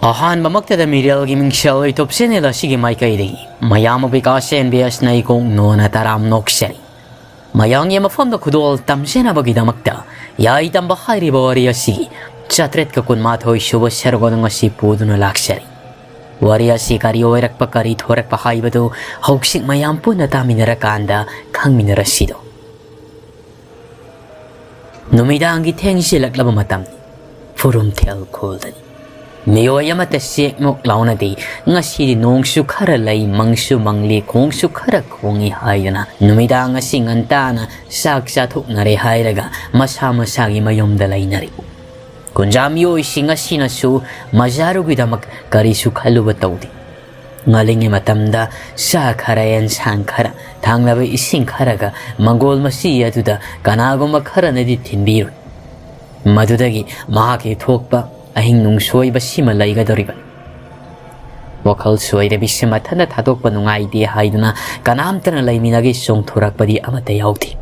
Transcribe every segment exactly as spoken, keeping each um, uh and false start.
ꯑꯍꯥꯟꯕꯃꯛꯇꯗ ꯃꯤꯔꯦꯜꯒꯤ ꯃꯤꯡꯁꯦꯜ YouTube channel ꯑꯁꯤꯒꯤ ꯃꯥꯏꯀꯩꯗꯒꯤ ꯃꯌꯥꯝ ꯑꯕꯤꯀꯥꯁ ꯑꯦꯟ ꯕꯤ ꯑꯦꯁꯅ ꯏꯀꯣꯛ ꯅꯣꯟꯅ ꯇꯔꯥꯝ ꯅꯣꯛꯆꯔꯤ꯫ ꯃꯌꯥꯝꯒꯤ ꯃꯐꯝꯗ ꯈꯨꯗꯣꯜ ꯇꯝꯖꯅꯕꯒꯤꯗꯃꯛꯇ ꯌꯥꯏ ꯇꯝꯕ ꯍꯥꯏꯔꯤꯕ ꯋꯥꯔꯤ ꯑꯁꯤꯒꯤ ꯆꯥꯇ꯭ꯔꯦꯠꯀ ꯀꯨꯟꯃꯥꯊꯣꯏ ꯁꯨꯕ ꯁꯔꯨꯛ ꯑꯗꯨ ꯉꯁꯤ ꯄꯨꯗꯨꯅ ꯂꯥꯛꯆꯔꯤ꯫ ꯋꯥꯔꯤ ꯑꯁꯤ ꯀꯔꯤ ꯑꯣꯏꯔꯛꯄ, ꯀꯔꯤ ꯊꯣꯔꯛꯄ ꯍꯥꯏꯕꯗꯨ ꯍꯧꯖꯤꯛ ꯃꯌꯥꯝ ꯄꯨꯟꯅ ꯇꯥꯃꯤꯟꯅꯔꯀꯥꯟꯗ ꯈꯪꯃꯤꯟꯅꯔꯁꯤꯗꯣ꯫ ꯅꯨꯃꯤꯗꯥꯡꯒꯤ ꯊꯦꯡꯖꯤꯜꯂꯛꯂꯕ ꯃꯇꯝꯅꯤ꯫ ꯐꯨꯔꯨꯝꯊꯦꯜ ꯈꯨꯜꯗꯅꯤ꯫ ꯃꯤꯑꯣꯏ ꯑꯃꯠꯇ ꯆꯦꯛꯃꯨꯛ ꯂꯥꯎꯅꯗꯦ꯫ ꯉꯁꯤꯗꯤ ꯅꯣꯡꯁꯨ ꯈꯔ ꯂꯩ, ꯃꯪꯁꯨ ꯃꯪꯂꯤ, ꯈꯣꯡꯁꯨ ꯈꯔ ꯈꯣꯡꯏ ꯍꯥꯏꯗꯨꯅ ꯅꯨꯃꯤꯗꯥꯡ ꯑꯁꯤ ꯉꯟꯇꯥꯅ ꯆꯥꯛ ꯆꯥꯊꯣꯛꯅꯔꯦ ꯍꯥꯏꯔꯒ ꯃꯁꯥ ꯃꯁꯥꯒꯤ ꯃꯌꯨꯝꯗ ꯂꯩꯅꯔꯤ꯫ ꯀꯨꯟꯖꯥ ꯃꯤꯑꯣꯏꯁꯤꯡ ꯑꯁꯤꯅꯁꯨ ꯃꯖꯥꯔꯨꯒꯤꯗꯃꯛ ꯀꯔꯤꯁꯨ ꯈꯜꯂꯨꯕ ꯇꯧꯗꯦ꯫ ꯉꯜꯂꯤꯉꯩ ꯃꯇꯝꯗ ꯆꯥ ꯈꯔ, ꯑꯦꯟꯁꯥꯡ ꯈꯔ, ꯊꯥꯡꯂꯕ ꯏꯁꯤꯡ ꯈꯔꯒ ꯃꯪꯒꯣꯜ ꯃꯆꯤ ꯑꯗꯨꯗ ꯀꯅꯥꯒꯨꯝꯕ ꯈꯔꯅꯗꯤ ꯊꯤꯟꯕꯤꯔꯨꯏ꯫ ꯃꯗꯨꯗꯒꯤ ꯃꯍꯥꯛꯀꯤ ꯊꯣꯛꯄ ꯑꯍꯤꯡ ꯅꯨꯡꯁꯣꯏꯕꯁꯤꯃ ꯂꯩꯒꯗꯧꯔꯤꯕꯅꯤ꯫ ꯋꯥꯈꯜ ꯁꯣꯏꯔꯕꯤꯁꯤ ꯃꯊꯟꯇ ꯊꯥꯗꯣꯛꯄ ꯅꯨꯡꯉꯥꯏꯇꯦ ꯍꯥꯏꯗꯨꯅ ꯀꯅꯥꯝꯇꯅ ꯂꯩꯃꯤꯟꯅꯒꯦ ꯆꯣꯡꯊꯣꯔꯛꯄꯗꯤ ꯑꯃꯠꯇ ꯌꯥꯎꯗꯦ꯫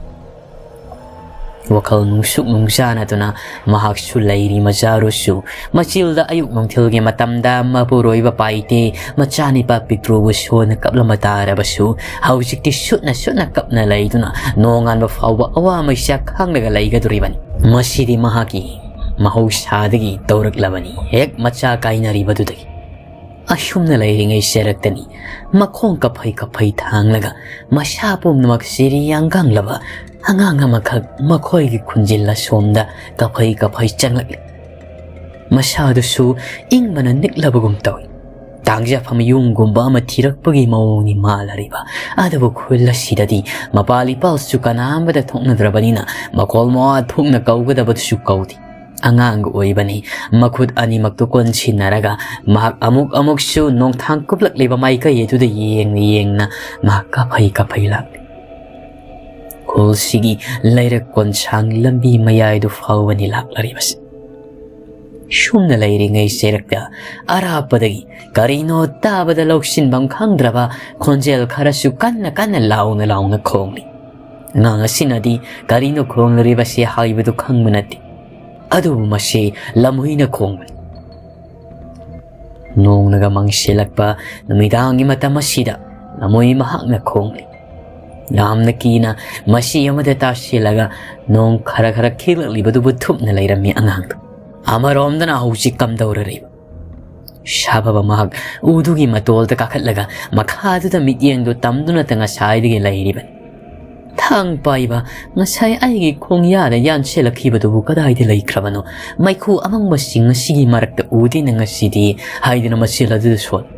ꯋꯥꯈꯜ ꯅꯨꯡꯁꯨꯛ ꯅꯨꯡꯖꯥꯅꯗꯨꯅ ꯃꯍꯥꯛꯁꯨ ꯂꯩꯔꯤ꯫ ꯃꯖꯥꯔꯨꯁꯨ ꯃꯆꯤꯜꯗ ꯑꯌꯨꯛ ꯅꯨꯡꯊꯤꯜꯒꯤ ꯃꯇꯝꯗ ꯃꯄꯨꯔꯣꯏꯕ ꯄꯥꯏꯗꯦ꯫ ꯃꯆꯥꯅꯤꯄꯥ ꯄꯤꯛꯇ꯭ꯔꯨꯕꯨ ꯁꯣꯟꯅ ꯀꯞꯂꯝꯕ ꯇꯥꯔꯕꯁꯨ ꯍꯧꯖꯤꯛꯇꯤ ꯁꯨꯠꯅ ꯁꯨꯠꯅ ꯀꯞꯅ ꯂꯩꯗꯨꯅ ꯅꯣꯡꯉꯥꯟꯕ ꯐꯥꯎꯕ ꯑꯋꯥ ꯃꯩꯁꯥ ꯈꯥꯡꯂꯒ ꯂꯩꯒꯗꯧꯔꯤꯕꯅꯤ꯫ ꯃꯁꯤꯗꯤ ꯃꯍꯥꯛꯀꯤ ꯃꯍꯧꯁꯥꯗꯒꯤ ꯇꯧꯔꯛꯂꯕꯅꯤ꯫ ꯍꯦꯛ ꯃꯆꯥ ꯀꯥꯏꯅꯔꯤꯕꯗꯨꯗꯒꯤ꯫ ꯑꯁꯨꯝꯅ ꯂꯩꯔꯤꯉꯩ ꯆꯔꯛꯇꯅꯤ ꯃꯈꯣꯡ ꯀꯐꯩ ꯀꯐꯩ ꯊꯥꯡꯂꯒ ꯃꯁꯥ ꯄꯨꯝꯅꯃꯛ ꯁꯤꯔꯤ ꯌꯥꯡꯒꯥꯡꯂꯕ ꯑꯉꯥꯡ ꯑꯃꯈꯛ ꯃꯈꯣꯏꯒꯤ ꯈꯨꯟꯖꯤꯜ ꯑꯁꯣꯝꯗ ꯀꯐꯩ ꯀꯐꯩ ꯆꯪꯂꯛꯂꯤ꯫ ꯃꯁꯥꯗꯨꯁꯨ ꯏꯪꯕꯅ ꯅꯤꯛꯂꯕꯒꯨꯝ ꯇꯧꯏ꯫ ꯇꯥꯡꯖꯐꯝ ꯌꯨꯝꯒꯨꯝꯕ ꯑꯃ ꯊꯤꯔꯛꯄꯒꯤ ꯃꯑꯣꯡꯅꯤ ꯃꯥꯜꯂꯔꯤꯕ꯫ ꯑꯗꯨꯕꯨ ꯈꯨꯜ ꯑꯁꯤꯗꯗꯤ ꯃꯄꯥꯜ ꯏꯄꯥꯜꯁꯨ ꯀꯅꯥ ꯑꯃꯗ ꯊꯣꯛꯅꯗ꯭ꯔꯕꯅꯤꯅ ꯃꯈꯣꯜ ꯃꯋꯥ ꯊꯣꯛꯅ ꯀꯧꯒꯗꯕꯗꯨꯁꯨ ꯀꯧꯗꯦ꯫ ꯑꯉꯥꯡ ꯑꯣꯏꯕꯅꯤ꯫ ꯃꯈꯨꯠ ꯑꯅꯤꯃꯛꯇꯨ ꯀꯣꯟꯁꯤꯟꯅꯔꯒ ꯃꯍꯥꯛ ꯑꯃꯨꯛ ꯑꯃꯨꯛꯁꯨ ꯅꯣꯡꯊꯥꯡ ꯀꯨꯞꯂꯛꯂꯤꯕ ꯃꯥꯏꯀꯩ ꯑꯗꯨꯗ ꯌꯦꯡꯅ ꯌꯦꯡꯅ ꯃꯍꯥꯛ ꯀꯥꯐꯩ ꯀꯥꯐꯩ ꯂꯥꯛꯂꯤ꯫ ꯈꯨꯜꯁꯤꯒꯤ ꯂꯩꯔꯛ ꯀꯣꯟꯁꯥꯡ ꯂꯝꯕꯤ ꯃꯌꯥꯏꯗꯨ ꯐꯥꯎꯕꯅꯤ ꯂꯥꯛꯂꯔꯤꯕꯁꯤ꯫ ꯁꯨꯝꯅ ꯂꯩꯔꯤꯉꯩ ꯆꯩꯔꯛꯇ ꯑꯔꯥꯞꯄꯗꯒꯤ ꯀꯔꯤꯅꯣ ꯇꯥꯕꯗ ꯂꯧꯁꯤꯟꯐꯝ ꯈꯪꯗ꯭ꯔꯕ ꯈꯣꯟꯖꯦꯜ ꯈꯔꯁꯨ ꯀꯟꯅ ꯀꯟꯅ ꯂꯥꯎꯅ ꯂꯥꯎꯅ ꯈꯣꯡꯂꯤ꯫ ꯑꯉꯥꯡ ꯑꯁꯤꯅꯗꯤ ꯀꯔꯤꯅꯣ ꯈꯣꯡꯂꯤꯕꯁꯤ ꯍꯥꯏꯕꯗꯨ ꯈꯪꯕ ꯅꯠꯇꯦ꯫ ꯑꯗꯨꯕꯨ ꯃꯁꯤ ꯂꯝꯍꯨꯏꯅ ꯈꯣꯡꯕꯅꯤ꯫ ꯅꯣꯡꯅꯒ ꯃꯪꯁꯤꯜꯂꯛꯄ ꯅꯨꯃꯤꯗꯥꯡꯒꯤ ꯃꯇꯝ ꯑꯁꯤꯗ ꯂꯃꯣꯏ ꯃꯍꯥꯛꯅ ꯈꯣꯡꯂꯤ꯫ ꯌꯥꯝꯅ ꯀꯤꯅ ꯃꯁꯤ ꯑꯃꯗ ꯇꯥꯁꯤꯜꯂꯒ ꯅꯣꯡ ꯈꯔ ꯈꯔ ꯈꯤꯛꯂꯛꯂꯤꯕꯗꯨꯕꯨ ꯊꯨꯞꯅ ꯂꯩꯔꯝꯃꯤ ꯑꯉꯥꯡꯗꯨ꯫ ꯑꯃꯔꯣꯝꯗꯅ ꯍꯧꯖꯤꯛ ꯀꯝꯗꯧꯔꯔꯤꯕ? ꯁꯥꯕꯕ ꯃꯍꯥꯛ ꯎꯗꯨꯒꯤ ꯃꯇꯣꯜꯗ ꯀꯥꯈꯠꯂꯒ ꯃꯈꯥꯗꯨꯗ ꯃꯤꯠꯌꯦꯡꯗꯨ ꯇꯝꯗꯨꯅꯇ ꯉꯁꯥꯏꯗꯒꯤ ꯂꯩꯔꯤꯕꯅꯤ꯫ ꯊꯥꯡ ꯄꯥꯏꯕ ꯉꯁꯥꯏ ꯑꯩꯒꯤ ꯈꯣꯡꯌꯥꯗ ꯌꯥꯟꯁꯤꯜꯂꯛꯈꯤꯕꯗꯨꯕꯨ ꯀꯗꯥꯏꯗ ꯂꯩꯈ꯭ꯔꯕꯅꯣ? ꯃꯩꯈꯨ ꯑꯃꯪꯕꯁꯤꯡ ꯑꯁꯤꯒꯤ ꯃꯔꯛꯇ ꯎꯗꯦꯅ ꯉꯁꯤꯗꯤ ꯍꯥꯏꯗꯨꯅ ꯃꯁꯦꯜ ꯑꯗꯨꯗ ꯁꯣꯜꯂꯤ꯫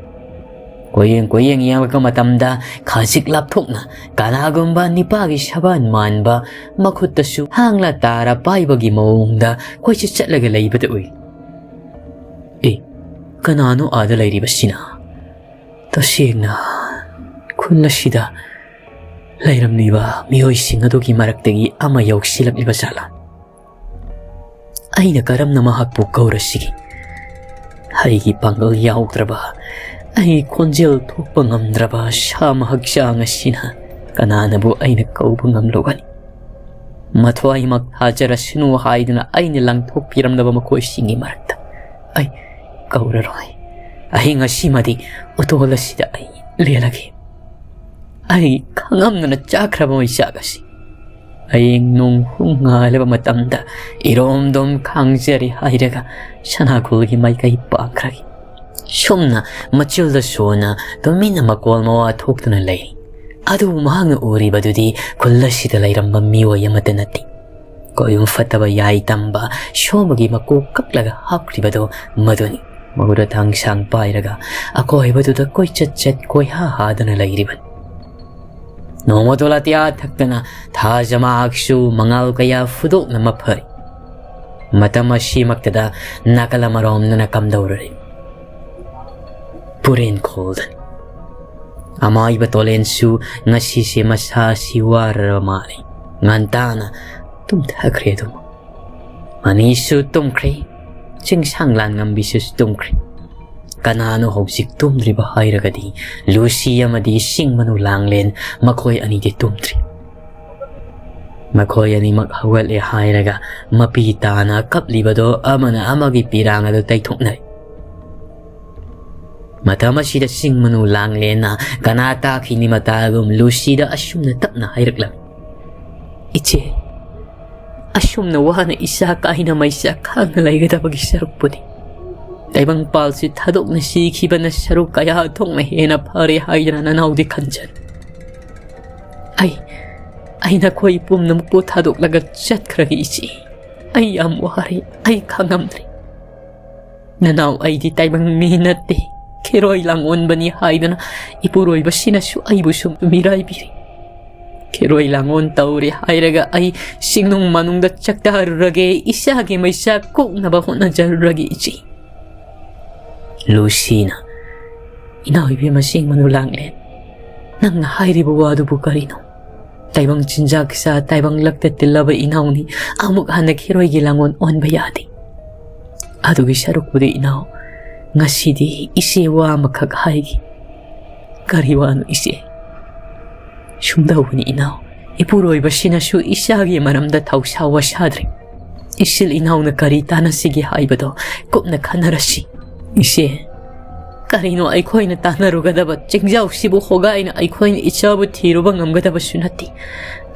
ꯀꯣꯏꯌꯦꯡ ꯀꯣꯏꯌꯦꯡ ꯌꯦꯡꯂꯛꯄ ꯃꯇꯝꯗ ꯈꯖꯤꯛ ꯂꯥꯞꯊꯣꯛꯅ ꯀꯅꯥꯒꯨꯝꯕ ꯅꯤꯄꯥꯒꯤ ꯁꯕꯥꯟ ꯃꯥꯟꯕ ꯃꯈꯨꯠꯇꯁꯨ ꯍꯥꯡꯂ ꯇꯥꯔ ꯄꯥꯏꯕꯒꯤ ꯃꯑꯣꯡꯗ ꯀꯣꯏꯆꯠ ꯆꯠꯂꯒ ꯂꯩꯕꯗ ꯎꯏ꯫ ꯑꯦ, ꯀꯅꯥꯅꯣ ꯑꯥꯗ ꯂꯩꯔꯤꯕꯁꯤꯅ? ꯇꯁꯦꯡꯅ ꯈꯨꯜ ꯑꯁꯤꯗ ꯂꯩꯔꯝꯂꯤꯕ ꯃꯤꯑꯣꯏꯁꯤꯡ ꯑꯗꯨꯒꯤ ꯃꯔꯛꯇꯒꯤ ꯑꯃ ꯌꯧꯁꯤꯜꯂꯛꯂꯤꯕ ꯖꯥꯠꯂꯥ? ꯑꯩꯅ ꯀꯔꯝꯅ ꯃꯍꯥꯛꯄꯨ ꯀꯧꯔꯁꯤꯒꯦ? ꯑꯩꯒꯤ ꯄꯥꯡꯒꯜ ꯌꯥꯎꯗ꯭ꯔꯕ, ꯑꯩꯒꯤ ꯈꯣꯟꯖꯦꯜ ꯊꯣꯛꯄ ꯉꯝꯗ꯭ꯔꯕ ꯁꯥ ꯃꯍꯛꯆꯥꯡ ꯑꯁꯤꯅ ꯀꯅꯥꯅꯕꯨ ꯑꯩꯅ ꯀꯧꯕ ꯉꯝꯂꯨꯒꯅꯤ? ꯃꯊ꯭ꯋꯥꯏꯃꯛ ꯊꯥꯖꯔꯁꯅꯨ ꯍꯥꯏꯗꯨꯅ ꯑꯩꯅ ꯂꯪꯊꯣꯛꯄꯤꯔꯝꯂꯕ ꯃꯈꯣꯏꯁꯤꯡꯒꯤ ꯃꯔꯛꯇ ꯑꯩ ꯀꯧꯔꯔꯣꯏ꯫ ꯑꯩ ꯉꯁꯤꯃꯗꯤ ꯎꯇꯣꯜ ꯑꯁꯤꯗ ꯑꯩ ꯂꯦꯜꯂꯒꯦ꯫ ꯑꯩ ꯈꯪꯉꯝꯗꯅ ꯆꯥꯈ꯭ꯔꯕ ꯃꯩꯆꯥꯛ ꯑꯁꯤ ꯍꯌꯦꯡ ꯅꯣꯡ ꯍꯨꯝ ꯉꯥꯜꯂꯕ ꯃꯇꯝꯗ ꯏꯔꯣꯝꯗꯣꯝ ꯈꯥꯡꯖꯔꯤ ꯍꯥꯏꯔꯒ ꯁꯅꯥꯒꯨꯜꯒꯤ ꯃꯥꯏꯀꯩ ꯄꯥꯡꯈ꯭ꯔꯒꯦ꯫ ꯁꯨꯝꯅ ꯃꯆꯤꯜꯗ ꯁꯣꯟꯅ ꯇꯨꯃꯤꯟꯅ ꯃꯀꯣꯜ ꯃꯋꯥ ꯊꯣꯛꯇꯨꯅ ꯂꯩꯔꯤ꯫ ꯑꯗꯨꯕꯨ ꯃꯍꯥꯛꯅ ꯎꯔꯤꯕꯗꯨꯗꯤ ꯈꯨꯜ ꯑꯁꯤꯗ ꯂꯩꯔꯝꯕ ꯃꯤꯑꯣꯏ ꯑꯃꯠꯇ ꯅꯠꯇꯦ꯫ ꯀꯣꯌꯨꯝ ꯐꯠꯇꯕ ꯌꯥꯏ ꯇꯝꯕ ꯁꯣꯝꯕꯒꯤ ꯃꯀꯣꯛ ꯀꯛꯂꯒ ꯍꯥꯞꯈ꯭ꯔꯤꯕꯗꯣ ꯃꯗꯨꯅꯤ꯫ ꯃꯈꯨꯠꯇ ꯊꯥꯡꯁꯥꯡ ꯄꯥꯏꯔꯒ ꯑꯀꯣꯏꯕꯗꯨꯗ ꯀꯣꯏꯆꯠ ꯆꯠ ꯀꯣꯏꯍꯥ ꯍꯥꯗꯨꯅ ꯂꯩꯔꯤꯕꯅꯤ꯫ ꯅꯣꯡꯃꯗꯣ ꯑꯇꯤꯌꯥ ꯊꯛꯇꯅ ꯊꯥꯖ ꯃꯍꯥꯛꯁꯨ ꯃꯉꯥꯜ ꯀꯌꯥ ꯐꯨꯗꯣꯛꯅ ꯃꯐꯔꯤ꯫ ꯃꯇꯝ ꯑꯁꯤꯃꯛꯇꯗ ꯅꯥꯀꯜ ꯑꯃꯔꯣꯝꯗꯅ ꯀꯝꯗꯧꯔꯔꯤ? ꯄꯨꯔꯦꯟ ꯈꯣꯜꯗꯅꯤ꯫ ꯑꯃꯥꯏꯕ ꯇꯣꯂꯦꯟꯁꯨ ꯉꯁꯤꯁꯦ ꯃꯁꯥꯁꯤ ꯋꯥꯔꯔꯕ ꯃꯥꯜꯂꯤ꯫ ꯉꯟꯇꯥꯅ ꯇꯨꯝꯊꯈ꯭ꯔꯦ ꯑꯗꯨꯝ꯫ ꯃꯅꯤꯁꯨ ꯇꯨꯝꯈ꯭ꯔꯦ꯫ ꯆꯤꯡꯁꯥꯡ ꯂꯥꯟꯉꯝꯕꯤꯁꯨ ꯇꯨꯝꯈ꯭ꯔꯦ꯫ ꯀꯅꯥꯅꯣ ꯍꯧꯖꯤꯛ ꯇꯨꯝꯗ꯭ꯔꯤꯕ ꯍꯥꯏꯔꯒꯗꯤ ꯂꯨꯁꯤ ꯑꯃꯗꯤ ꯁꯤꯡ ꯃꯅꯨ ꯂꯥꯡꯂꯦꯟ ꯃꯈꯣꯏ ꯑꯅꯤꯗꯤ ꯇꯨꯝꯗ꯭ꯔꯤ꯫ ꯃꯈꯣꯏ ꯑꯅꯤꯃꯛ ꯍꯧꯒꯠꯂꯦ ꯍꯥꯏꯔꯒ ꯃꯄꯤ ꯇꯥꯅ ꯀꯞꯂꯤꯕꯗꯣ ꯑꯃꯅ ꯑꯃꯒꯤ ꯄꯤꯔꯥꯡ ꯑꯗꯨ ꯇꯩꯊꯣꯛꯅꯔꯤ꯫ ꯃꯇꯝ ꯑꯁꯤꯗ ꯆꯤꯡ ꯃꯅꯨ ꯂꯥꯡꯂꯦꯟꯅ ꯀꯅꯥ ꯇꯥꯈꯤꯅꯤ ꯃꯇꯥꯒꯨꯝ ꯂꯨꯁꯤꯗ ꯑꯁꯨꯝꯅ ꯇꯞꯅ ꯍꯥꯏꯔꯛꯂꯝꯃꯤ꯫ "ꯏꯆꯦ, ꯑꯁꯨꯝꯅ ꯋꯥꯅ ꯏꯆꯥ ꯀꯥꯏꯅ ꯃꯩꯆꯥꯛ ꯈꯥꯡꯅ ꯂꯩꯒꯗꯕꯒꯤ ꯁꯔꯨꯛꯄꯨꯗꯤ ꯇꯥꯏꯕꯪꯄꯥꯜꯁꯤ ꯊꯥꯗꯣꯛꯅ ꯁꯤꯈꯤꯕꯅ ꯁꯔꯨꯛ ꯀꯌꯥ ꯊꯣꯛꯅ ꯍꯦꯟꯅ ꯐꯔꯦ ꯍꯥꯏꯗꯅ ꯅꯅꯥꯎꯗꯤ ꯈꯟꯖꯅꯨ꯫ ꯑꯩ, ꯑꯩ ꯅꯈꯣꯏ ꯄꯨꯝꯅꯃꯛꯄꯨ ꯊꯥꯗꯣꯛꯂꯒ ꯆꯠꯈ꯭ꯔꯒꯦ ꯏꯆꯦ꯫ ꯑꯩ ꯌꯥꯝ ꯋꯥꯔꯦ, ꯑꯩ ꯈꯥꯡꯉꯝꯗ꯭ꯔꯦ꯫ ꯅꯅꯥꯎ ꯑꯩꯗꯤ ꯇꯥꯏꯕꯪ ꯃꯤ ꯅꯠꯇꯦ, ꯈꯦꯔꯣꯏ ꯂꯥꯡꯑꯣꯟꯕꯅꯤ" ꯍꯥꯏꯗꯨꯅ ꯏꯄꯨꯔꯣꯏꯕꯁꯤꯅꯁꯨ ꯑꯩꯕꯨꯁꯨ ꯃꯤꯔꯥꯏꯕꯤꯔꯤ꯫ ꯈꯦꯔꯣꯏ ꯂꯥꯡꯑꯣꯟ ꯇꯧꯔꯦ ꯍꯥꯏꯔꯒ ꯑꯩ ꯆꯤꯡꯅꯨꯡ ꯃꯅꯨꯡꯗ ꯆꯥꯛꯇꯥꯔꯨꯔꯒꯦ, ꯏꯆꯥꯒꯤ ꯃꯩꯆꯥꯛ ꯀꯣꯛꯅꯕ ꯍꯣꯠꯅꯖꯔꯨꯔꯒꯦ ꯏꯆꯦ꯫ ꯂꯨꯁꯤꯅ, "ꯏꯅꯥꯎ ꯏꯕꯦꯝꯃ ꯆꯤꯡ ꯃꯅꯨ ꯂꯥꯡꯂꯦꯟ, ꯅꯪꯅ ꯍꯥꯏꯔꯤꯕ ꯋꯥꯗꯨꯕꯨ ꯀꯔꯤꯅꯣ? ꯇꯥꯏꯕꯪ ꯆꯤꯟꯖꯥꯛ ꯆꯥ ꯇꯥꯏꯕꯪ ꯂꯛꯇ ꯇꯤꯜꯂꯕ ꯏꯅꯥꯎꯅꯤ, ꯑꯃꯨꯛ ꯍꯟꯅ ꯈꯦꯔꯣꯏꯒꯤ ꯂꯥꯡꯑꯣꯟ ꯑꯣꯟꯕ ꯌꯥꯗꯦ꯫ ꯑꯗꯨꯒꯤ ꯁꯔꯨꯛꯄꯨꯗꯤ ꯏꯅꯥꯎ, ꯉꯁꯤꯗꯤ ꯏꯆꯦ ꯋꯥ ꯑꯃꯈꯛ ꯍꯥꯏꯒꯦ"꯫ "ꯀꯔꯤ ꯋꯥꯅꯣ ꯏꯆꯦ?" "ꯁꯨꯝꯗꯧꯕꯅꯤ ꯏꯅꯥꯎ, ꯏꯄꯨꯔꯣꯏꯕꯁꯤꯅꯁꯨ ꯏꯆꯥꯒꯤ ꯃꯔꯝꯗ ꯊꯧꯁꯥ ꯋꯥꯁꯥꯗ꯭ꯔꯦ꯫ ꯏꯆꯤꯜ ꯏꯅꯥꯎꯅ ꯀꯔꯤ ꯇꯥꯟꯅꯁꯤꯒꯦ ꯍꯥꯏꯕꯗꯣ ꯀꯨꯞꯅ ꯈꯟꯅꯔꯁꯤ꯫ ꯏꯆꯦ, ꯀꯔꯤꯅꯣ ꯑꯩꯈꯣꯏꯅ ꯇꯥꯟꯅꯔꯨꯒꯗꯕ? ꯆꯤꯡꯖꯥꯎꯁꯤꯕꯨ ꯍꯣꯒꯥꯏꯅ ꯑꯩꯈꯣꯏꯅ ꯏꯆꯥꯕꯨ ꯊꯤꯔꯨꯕ ꯉꯝꯒꯗꯕꯁꯨ ꯅꯠꯇꯦ꯫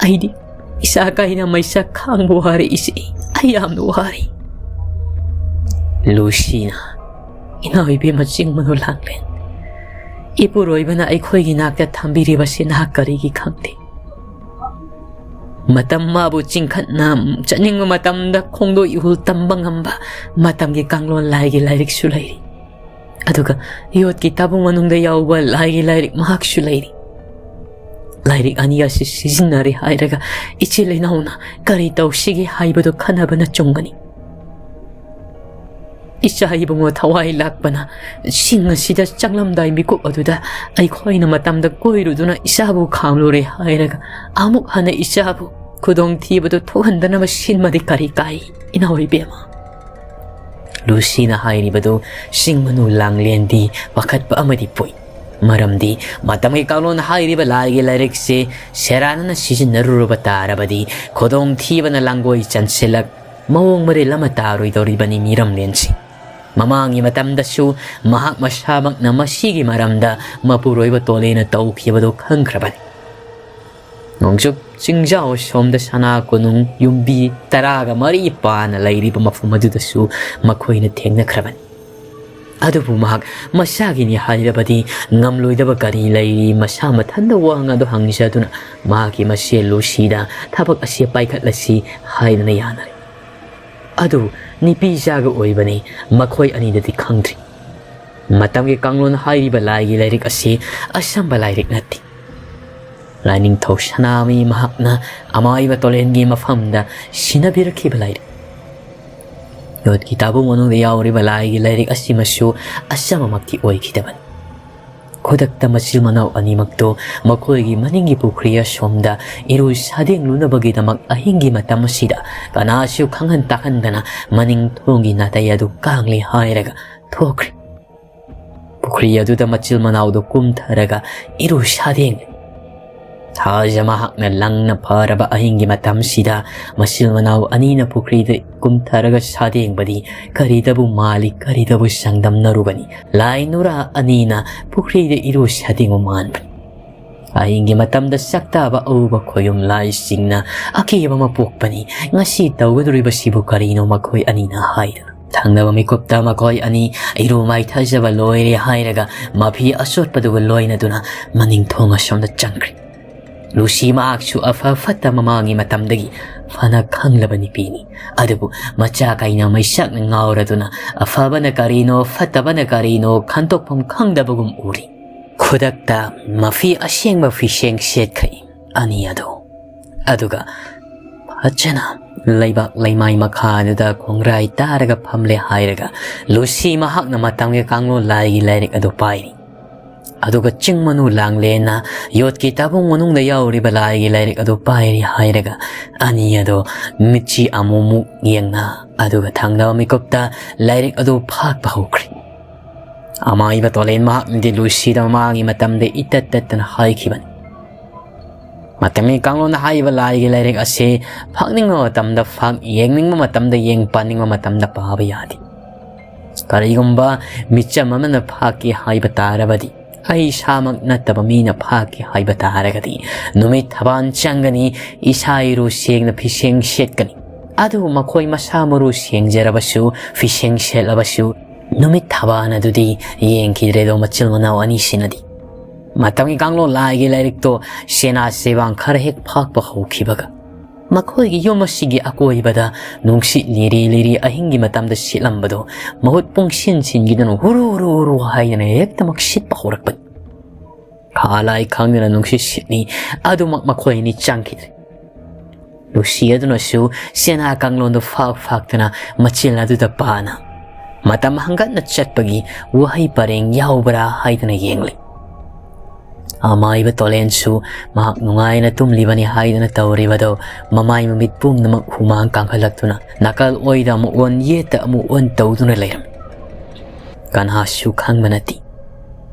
ꯑꯩꯗꯤ ꯏꯆꯥ ꯀꯥꯏꯅ ꯃꯩꯆꯥꯛ ꯈꯥꯡꯕ ꯋꯥꯔꯦ ꯏꯆꯦ, ꯑꯩ ꯌꯥꯝꯅ ꯋꯥꯔꯦ"꯫ ꯂꯨꯁꯤꯅ, "ꯏꯅꯥꯎ ꯏꯕꯦꯝꯃ ꯆꯤꯡ ꯃꯅꯨ ꯂꯥꯡꯂꯦꯟ, ꯏꯄꯨꯔꯣꯏꯕꯅ ꯑꯩꯈꯣꯏꯒꯤ ꯅꯥꯛꯇ ꯊꯝꯕꯤꯔꯤꯕꯁꯤ ꯅꯍꯥꯛ ꯀꯔꯤꯒꯤ ꯈꯪꯗꯦ? ꯃꯇꯝ ꯃꯥꯕꯨ ꯆꯤꯡꯈꯠꯅ ꯆꯠꯅꯤꯡꯕ ꯃꯇꯝꯗ ꯈꯣꯡꯗꯣꯛ ꯏꯍꯨꯜ ꯇꯝꯕ ꯉꯝꯕ ꯃꯇꯝꯒꯤ ꯀꯥꯡꯂꯣꯟ ꯂꯥꯏꯒꯤ ꯂꯥꯏꯔꯤꯛꯁꯨ ꯂꯩꯔꯤ꯫ ꯑꯗꯨꯒ ꯌꯣꯠꯀꯤ ꯇꯥꯕꯨ ꯃꯅꯨꯡꯗ ꯌꯥꯎꯕ ꯂꯥꯏꯒꯤ ꯂꯥꯏꯔꯤꯛ ꯃꯍꯥꯛꯁꯨ ꯂꯩꯔꯤ꯫ ꯂꯥꯏꯔꯤꯛ ꯑꯅꯤ ꯑꯁꯤ ꯁꯤꯖꯤꯟꯅꯔꯦ ꯍꯥꯏꯔꯒ ꯏꯆꯤꯜ ꯏꯅꯥꯎꯅ ꯀꯔꯤ ꯇꯧꯁꯤꯒꯦ ꯍꯥꯏꯕꯗꯨ ꯈꯟꯅꯕꯅ ꯆꯨꯝꯒꯅꯤ꯫ ꯏꯆꯥ ꯏꯕꯨꯡꯉꯣ ꯊꯋꯥꯏ ꯂꯥꯛꯄꯅ ꯆꯤꯡ ꯑꯁꯤꯗ ꯆꯪꯂꯝꯗꯥꯏ ꯃꯤꯀꯨꯞ ꯑꯗꯨꯗ ꯑꯩꯈꯣꯏꯅ ꯃꯇꯝꯗ ꯀꯣꯏꯔꯨꯗꯨꯅ ꯏꯆꯥꯕꯨ ꯈꯥꯝꯂꯨꯔꯦ ꯍꯥꯏꯔꯒ ꯑꯃꯨꯛ ꯍꯟꯅ ꯏꯆꯥꯕꯨ ꯈꯨꯗꯣꯡꯊꯤꯕꯗꯨ ꯊꯣꯛꯍꯟꯗꯅꯕ ꯁꯤꯟꯃꯗꯤ ꯀꯔꯤ ꯀꯥꯏ, ꯏꯅꯥꯎ ꯏꯕꯦꯝꯃ?" ꯂꯨꯁꯤꯅ ꯍꯥꯏꯔꯤꯕꯗꯨ ꯆꯤꯡ ꯃꯅꯨ ꯂꯥꯡꯂꯦꯟꯗꯤ ꯄꯥꯈꯠꯄ ꯑꯃꯗꯤ ꯄꯣꯛꯏ꯫ ꯃꯔꯝꯗꯤ ꯃꯇꯝꯒꯤ ꯀꯥꯡꯂꯣꯟ ꯍꯥꯏꯔꯤꯕ ꯂꯥꯏꯒꯤ ꯂꯥꯏꯔꯤꯛꯁꯦ ꯁꯦꯔꯥꯟꯅꯅ ꯁꯤꯖꯤꯟꯅꯔꯨꯔꯕ ꯇꯥꯔꯕꯗꯤ ꯈꯨꯗꯣꯡꯊꯤꯕꯅ ꯂꯥꯡꯒꯣꯏ ꯆꯟꯁꯤꯜꯂꯛ, ꯃꯑꯣꯡ ꯃꯔꯤꯜ ꯑꯃ ꯇꯥꯔꯣꯏꯗꯧꯔꯤꯕꯅꯤ ꯃꯤꯔꯝꯂꯦꯟꯁꯤ꯫ ꯃꯃꯥꯡꯒꯤ ꯃꯇꯝꯗꯁꯨ ꯃꯍꯥꯛ ꯃꯁꯥꯃꯛꯅ ꯃꯁꯤꯒꯤ ꯃꯔꯝꯗ ꯃꯄꯨꯔꯣꯏꯕ ꯇꯣꯂꯦꯅ ꯇꯧꯈꯤꯕꯗꯨ ꯈꯪꯈ꯭ꯔꯕꯅꯤ꯫ ꯅꯣꯡꯆꯨꯞ ꯆꯤꯡꯖꯥꯎ ꯑꯁꯣꯝꯗ ꯁꯅꯥ ꯀꯣꯅꯨꯡ ꯌꯨꯝꯕꯤ ꯇꯔꯥꯒ ꯃꯔꯤ ꯄꯥꯅ ꯂꯩꯔꯤꯕ ꯃꯐꯝ ꯑꯗꯨꯗꯁꯨ ꯃꯈꯣꯏꯅ ꯊꯦꯡꯅꯈ꯭ꯔꯕꯅꯤ꯫ ꯑꯗꯨꯕꯨ ꯃꯍꯥꯛ ꯃꯁꯥꯒꯤꯅꯤ ꯍꯥꯏꯔꯕꯗꯤ ꯉꯝꯂꯣꯏꯗꯕ ꯀꯔꯤ ꯂꯩꯔꯤ? ꯃꯁꯥ ꯃꯊꯟꯗ ꯋꯥꯍꯪ ꯑꯗꯨ ꯍꯪꯖꯗꯨꯅ ꯃꯍꯥꯛꯀꯤ ꯃꯁꯦꯜ ꯂꯨꯁꯤꯗ ꯊꯕꯛ ꯑꯁꯤ ꯄꯥꯏꯈꯠꯂꯁꯤ ꯍꯥꯏꯗꯨꯅ ꯌꯥꯅꯔꯦ꯫ ꯑꯗꯨ ꯅꯨꯄꯤ ꯆꯥꯒ ꯑꯣꯏꯕꯅꯤ, ꯃꯈꯣꯏ ꯑꯅꯤꯗꯗꯤ ꯈꯪꯗ꯭ꯔꯤ꯫ ꯃꯇꯝꯒꯤ ꯀꯥꯡꯂꯣꯟ ꯍꯥꯏꯔꯤꯕ ꯂꯥꯏꯒꯤ ꯂꯥꯏꯔꯤꯛ ꯑꯁꯤ ꯑꯆꯝꯕ ꯂꯥꯏꯔꯤꯛ ꯅꯠꯇꯦ꯫ ꯂꯥꯏꯅꯤꯡꯊꯧ ꯁꯅꯥꯃꯍꯤ ꯃꯍꯥꯛꯅ ꯑꯃꯥꯏꯕ ꯇꯣꯂꯦꯟꯒꯤ ꯃꯐꯝꯗ ꯁꯤꯟꯅꯕꯤꯔꯛꯈꯤꯕ ꯂꯥꯏꯔꯤꯛ꯫ ꯌꯣꯠꯀꯤ ꯇꯥꯕꯨ ꯃꯅꯨꯡꯗ ꯌꯥꯎꯔꯤꯕ ꯂꯥꯏꯒꯤ ꯂꯥꯏꯔꯤꯛ ꯑꯁꯤꯃꯁꯨ ꯑꯆꯝꯕꯃꯛꯇꯤ ꯑꯣꯏꯈꯤꯗꯕꯅꯤ꯫ ꯈꯨꯗꯛꯇ ꯃꯆꯤꯜ ꯃꯅꯥꯎ ꯑꯅꯤꯃꯛꯇꯨ ꯃꯈꯣꯏꯒꯤ ꯃꯅꯤꯡꯒꯤ ꯄꯨꯈ꯭ꯔꯤ ꯑꯁꯣꯝꯗ ꯏꯔꯨ ꯁꯥꯗꯦꯡꯂꯨꯅꯕꯒꯤꯗꯃꯛ ꯑꯍꯤꯡꯒꯤ ꯃꯇꯝ ꯑꯁꯤꯗ ꯀꯅꯥꯁꯨ ꯈꯪꯍꯟ ꯇꯥꯍꯟꯗꯅ ꯃꯅꯤꯡ ꯊꯣꯡꯒꯤ ꯅꯥꯇꯩ ꯑꯗꯨ ꯀꯥꯡꯂꯦ ꯍꯥꯏꯔꯒ ꯊꯣꯛꯈ꯭ꯔꯦ꯫ ꯄꯨꯈ꯭ꯔꯤ ꯑꯗꯨꯗ ꯃꯆꯤꯜ ꯃꯅꯥꯎꯗꯨ ꯀꯨꯝꯊꯔꯒ ꯏꯔꯨ ꯁꯥꯗꯦꯡꯂꯦ꯫ ꯊꯥꯖ ꯃꯍꯥꯛꯅ ꯂꯪꯅ ꯐꯔꯕ ꯑꯍꯤꯡꯒꯤ ꯃꯇꯝꯁꯤꯗ ꯃꯆꯤꯜ ꯃꯅꯥꯎ ꯑꯅꯤꯅ ꯄꯨꯈ꯭ꯔꯤꯗ ꯀꯨꯝꯊꯔꯒ ꯁꯥꯗꯦꯡꯕꯗꯤ ꯀꯔꯤꯗꯕꯨ ꯃꯥꯜꯂꯤ, ꯀꯔꯤꯗꯕꯨ ꯆꯥꯡꯗꯝꯅꯔꯨꯒꯅꯤ? ꯂꯥꯏ ꯅꯨꯔꯥ ꯑꯅꯤꯅ ꯄꯨꯈ꯭ꯔꯤꯗ ꯏꯔꯨ ꯁꯥꯗꯦꯡꯕ ꯃꯥꯟꯕꯅꯤ꯫ ꯑꯍꯤꯡꯒꯤ ꯃꯇꯝꯗ ꯆꯥꯛꯇꯥꯕ ꯑꯎꯕ ꯈꯣꯌꯨꯝ ꯂꯥꯏꯁꯤꯡꯅ ꯑꯀꯤꯕ ꯑꯃ ꯄꯣꯛꯄꯅꯤ꯫ ꯉꯁꯤ ꯇꯧꯒꯗꯧꯔꯤꯕꯁꯤꯕꯨ ꯀꯔꯤꯅꯣ ꯃꯈꯣꯏ ꯑꯅꯤꯅ ꯍꯥꯏꯗꯨꯅ꯫ ꯊꯪꯅꯕ ꯃꯤꯀꯨꯞꯇ ꯃꯈꯣꯏ ꯑꯅꯤ ꯏꯔꯨ ꯃꯥꯏꯊꯖꯕ ꯂꯣꯏꯔꯦ ꯍꯥꯏꯔꯒ ꯃꯐꯤ ꯑꯆꯣꯠꯄꯗꯨꯒ ꯂꯣꯏꯅꯗꯨꯅ ꯃꯅꯤꯡ ꯊꯣꯡ ꯑꯁꯣꯝꯗ ꯆꯪꯈ꯭ꯔꯦ꯫ ꯂꯨꯁꯤ ꯃꯍꯥꯛꯁꯨ ꯑꯐ ꯐꯠꯇ ꯃꯃꯥꯡꯒꯤ ꯃꯇꯝꯗꯒꯤ ꯐꯅ ꯈꯪꯂꯕ ꯅꯨꯄꯤꯅꯤ꯫ ꯑꯗꯨꯕꯨ ꯃꯆꯥ ꯀꯩꯅ ꯃꯩꯁꯥꯛꯅ ꯉꯥꯎꯔꯗꯨꯅ ꯑꯐꯕꯅ ꯀꯔꯤꯅꯣ, ꯐꯠꯇꯕꯅ ꯀꯔꯤꯅꯣ ꯈꯟꯗꯣꯛꯐꯝ ꯈꯪꯗꯕꯒꯨꯝ ꯎꯔꯤ꯫ ꯈꯨꯗꯛꯇ ꯃꯐꯤ ꯑꯁꯦꯡꯕ ꯐꯤꯁꯦꯡ ꯁꯦꯠꯈ꯭ꯔꯦ ꯑꯅꯤ ꯑꯗꯨ꯫ ꯑꯗꯨꯒ ꯐꯖꯅ ꯂꯩꯕꯥꯛ ꯂꯩꯃꯥꯏ ꯃꯈꯥꯗꯨꯗ ꯈꯣꯡꯒ꯭ꯔꯥꯏ ꯇꯥꯔꯒ ꯐꯝꯂꯦ ꯍꯥꯏꯔꯒ ꯂꯨꯁꯤ ꯃꯍꯥꯛꯅ ꯃꯇꯝꯒꯤ ꯀꯥꯡꯂꯣꯟ ꯂꯥꯏꯒꯤ ꯂꯥꯏꯔꯤꯛ ꯑꯗꯨ ꯄꯥꯏꯔꯤ꯫ ꯑꯗꯨꯒ ꯆꯤꯡ ꯃꯅꯨ ꯂꯥꯡꯂꯦꯟꯅ ꯌꯣꯠꯀꯤ ꯇꯥꯕꯨꯡ ꯃꯅꯨꯡꯗ ꯌꯥꯎꯔꯤꯕ ꯂꯥꯏꯒꯤ ꯂꯥꯏꯔꯤꯛ ꯑꯗꯨ ꯄꯥꯏꯔꯤ ꯍꯥꯏꯔꯒ ꯑꯅꯤ ꯑꯗꯣ ꯃꯤꯠꯆꯤ ꯑꯃꯨꯛꯃꯨꯛ ꯌꯦꯡꯅ ꯑꯗꯨꯒ ꯊꯪꯅꯕ ꯃꯤꯀꯨꯞꯇ ꯂꯥꯏꯔꯤꯛ ꯑꯗꯨ ꯐꯥꯛꯄ ꯍꯧꯈ꯭ꯔꯦ꯫ ꯑꯃꯥꯏꯕ ꯇꯣꯂꯦꯟ ꯃꯍꯥꯛꯅꯗꯤ ꯂꯨꯁꯤꯗ ꯃꯃꯥꯡꯒꯤ ꯃꯇꯝꯗ ꯏꯇꯠ ꯇꯠꯇꯅ ꯍꯥꯏꯈꯤꯕꯅꯤ꯫ ꯃꯇꯝꯒꯤ ꯀꯥꯡꯂꯣꯟꯗ ꯍꯥꯏꯔꯤꯕ ꯂꯥꯏꯒꯤ ꯂꯥꯏꯔꯤꯛ ꯑꯁꯤ ꯐꯥꯛꯅꯤꯡꯕ ꯃꯇꯝꯗ ꯐꯥꯛ, ꯌꯦꯡꯅꯤꯡꯕ ꯃꯇꯝꯗ ꯌꯦꯡ, ꯄꯥꯅꯤꯡꯕ ꯃꯇꯝꯗ ꯄꯥꯕ ꯌꯥꯗꯦ꯫ ꯀꯔꯤꯒꯨꯝꯕ ꯃꯤꯆꯝ ꯑꯃꯅ ꯐꯥꯛꯀꯦ ꯍꯥꯏꯕ ꯇꯥꯔꯕꯗꯤ, ꯑꯩ ꯏꯁꯥꯃꯛ ꯅꯠꯇꯕ ꯃꯤꯅ ꯐꯥꯛꯀꯦ ꯍꯥꯏꯕ ꯇꯥꯔꯒꯗꯤ, ꯅꯨꯃꯤꯠ ꯊꯕꯥꯟ ꯆꯪꯒꯅꯤ, ꯏꯁꯥ ꯏꯔꯨ ꯁꯦꯡꯅ ꯐꯤꯁꯦꯡ ꯁꯦꯠꯀꯅꯤ꯫ ꯑꯗꯨꯕꯨ ꯃꯈꯣꯏ ꯃꯁꯥ ꯃꯔꯨ ꯁꯦꯡꯖꯔꯕꯁꯨ, ꯐꯤꯁꯦꯡ ꯁꯦꯠꯂꯕꯁꯨ, ꯅꯨꯃꯤꯠ ꯊꯕꯥꯟ ꯑꯗꯨꯗꯤ ꯌꯦꯡꯈꯤꯗ꯭ꯔꯦꯗꯣ ꯃꯆꯤꯜ ꯃꯅꯥꯎ ꯑꯅꯤꯁꯤꯅꯗꯤ꯫ ꯃꯇꯝꯒꯤ ꯀꯥꯡꯂꯣꯟ ꯂꯥꯏꯒꯤ ꯂꯥꯏꯔꯤꯛꯇꯣ ꯁꯦꯅꯥ ꯆꯦꯕꯥꯡ ꯈꯔ ꯍꯦꯛ ꯐꯥꯛꯄ ꯍꯧꯈꯤꯕꯒ, ꯃꯈꯣꯏꯒꯤ ꯌꯨꯝ ꯑꯁꯤꯒꯤ ꯑꯀꯣꯏꯕꯗ ꯅꯨꯡꯁꯤꯠ ꯂꯤꯔꯤ ꯂꯤꯔꯤ ꯑꯍꯤꯡꯒꯤ ꯃꯇꯝꯗ ꯁꯤꯠꯂꯝꯕꯗꯣ ꯃꯍꯨꯠ ꯄꯨꯡꯁꯤꯟ ꯁꯤꯟꯈꯤꯗꯅ ꯍꯨꯔꯨ ꯍꯨꯔꯨ ꯍꯨꯔꯨ ꯍꯥꯏꯗꯅ ꯍꯦꯛꯇꯃꯛ ꯁꯤꯠꯄ ꯍꯧꯔꯛꯄꯅꯤ꯫ ꯈꯥ ꯂꯥꯏ ꯈꯪꯗꯅ ꯅꯨꯡꯁꯤꯠ ꯁꯤꯠꯂꯤ, ꯑꯗꯨꯃꯛ ꯃꯈꯣꯏ ꯑꯅꯤ ꯆꯪꯈꯤꯗ꯭ꯔꯦ꯫ ꯂꯨꯁꯤ ꯑꯗꯨꯅꯁꯨ ꯁꯦꯅꯥ ꯀꯥꯡꯂꯣꯟꯗꯨ ꯐꯥꯛ ꯐꯥꯛꯇꯨꯅ ꯃꯆꯤꯜ ꯑꯗꯨꯗ ꯄꯥꯅ ꯃꯇꯝ ꯍꯪꯒꯠꯅ ꯆꯠꯄꯒꯤ ꯋꯥꯍꯩ ꯄꯔꯦꯡ ꯌꯥꯎꯕ꯭ꯔꯥ ꯍꯥꯏꯗꯨꯅ ꯌꯦꯡꯂꯤ꯫ ꯑꯃꯥꯏꯕ ꯇꯣꯂꯦꯟꯁꯨ ꯃꯍꯥꯛ ꯅꯨꯡꯉꯥꯏꯅ ꯇꯨꯝꯂꯤꯕꯅꯤ ꯍꯥꯏꯗꯨꯅ ꯇꯧꯔꯤꯕꯗꯨ ꯃꯃꯥꯏ ꯃꯃꯤꯠ ꯄꯨꯝꯅꯃꯛ ꯍꯨꯃꯥꯡ ꯀꯥꯡꯈꯠꯂꯛꯇꯨꯅ ꯅꯥꯀꯜ ꯑꯣꯏꯗ ꯑꯃꯨꯛ ꯑꯣꯟ, ꯌꯦꯠꯇ ꯑꯃꯨꯛ ꯑꯣꯟ ꯇꯧꯗꯨꯅ ꯂꯩꯔꯝꯃꯤ꯫ ꯀꯅꯥꯁꯨ ꯈꯪꯕ ꯅꯠꯇꯦ꯫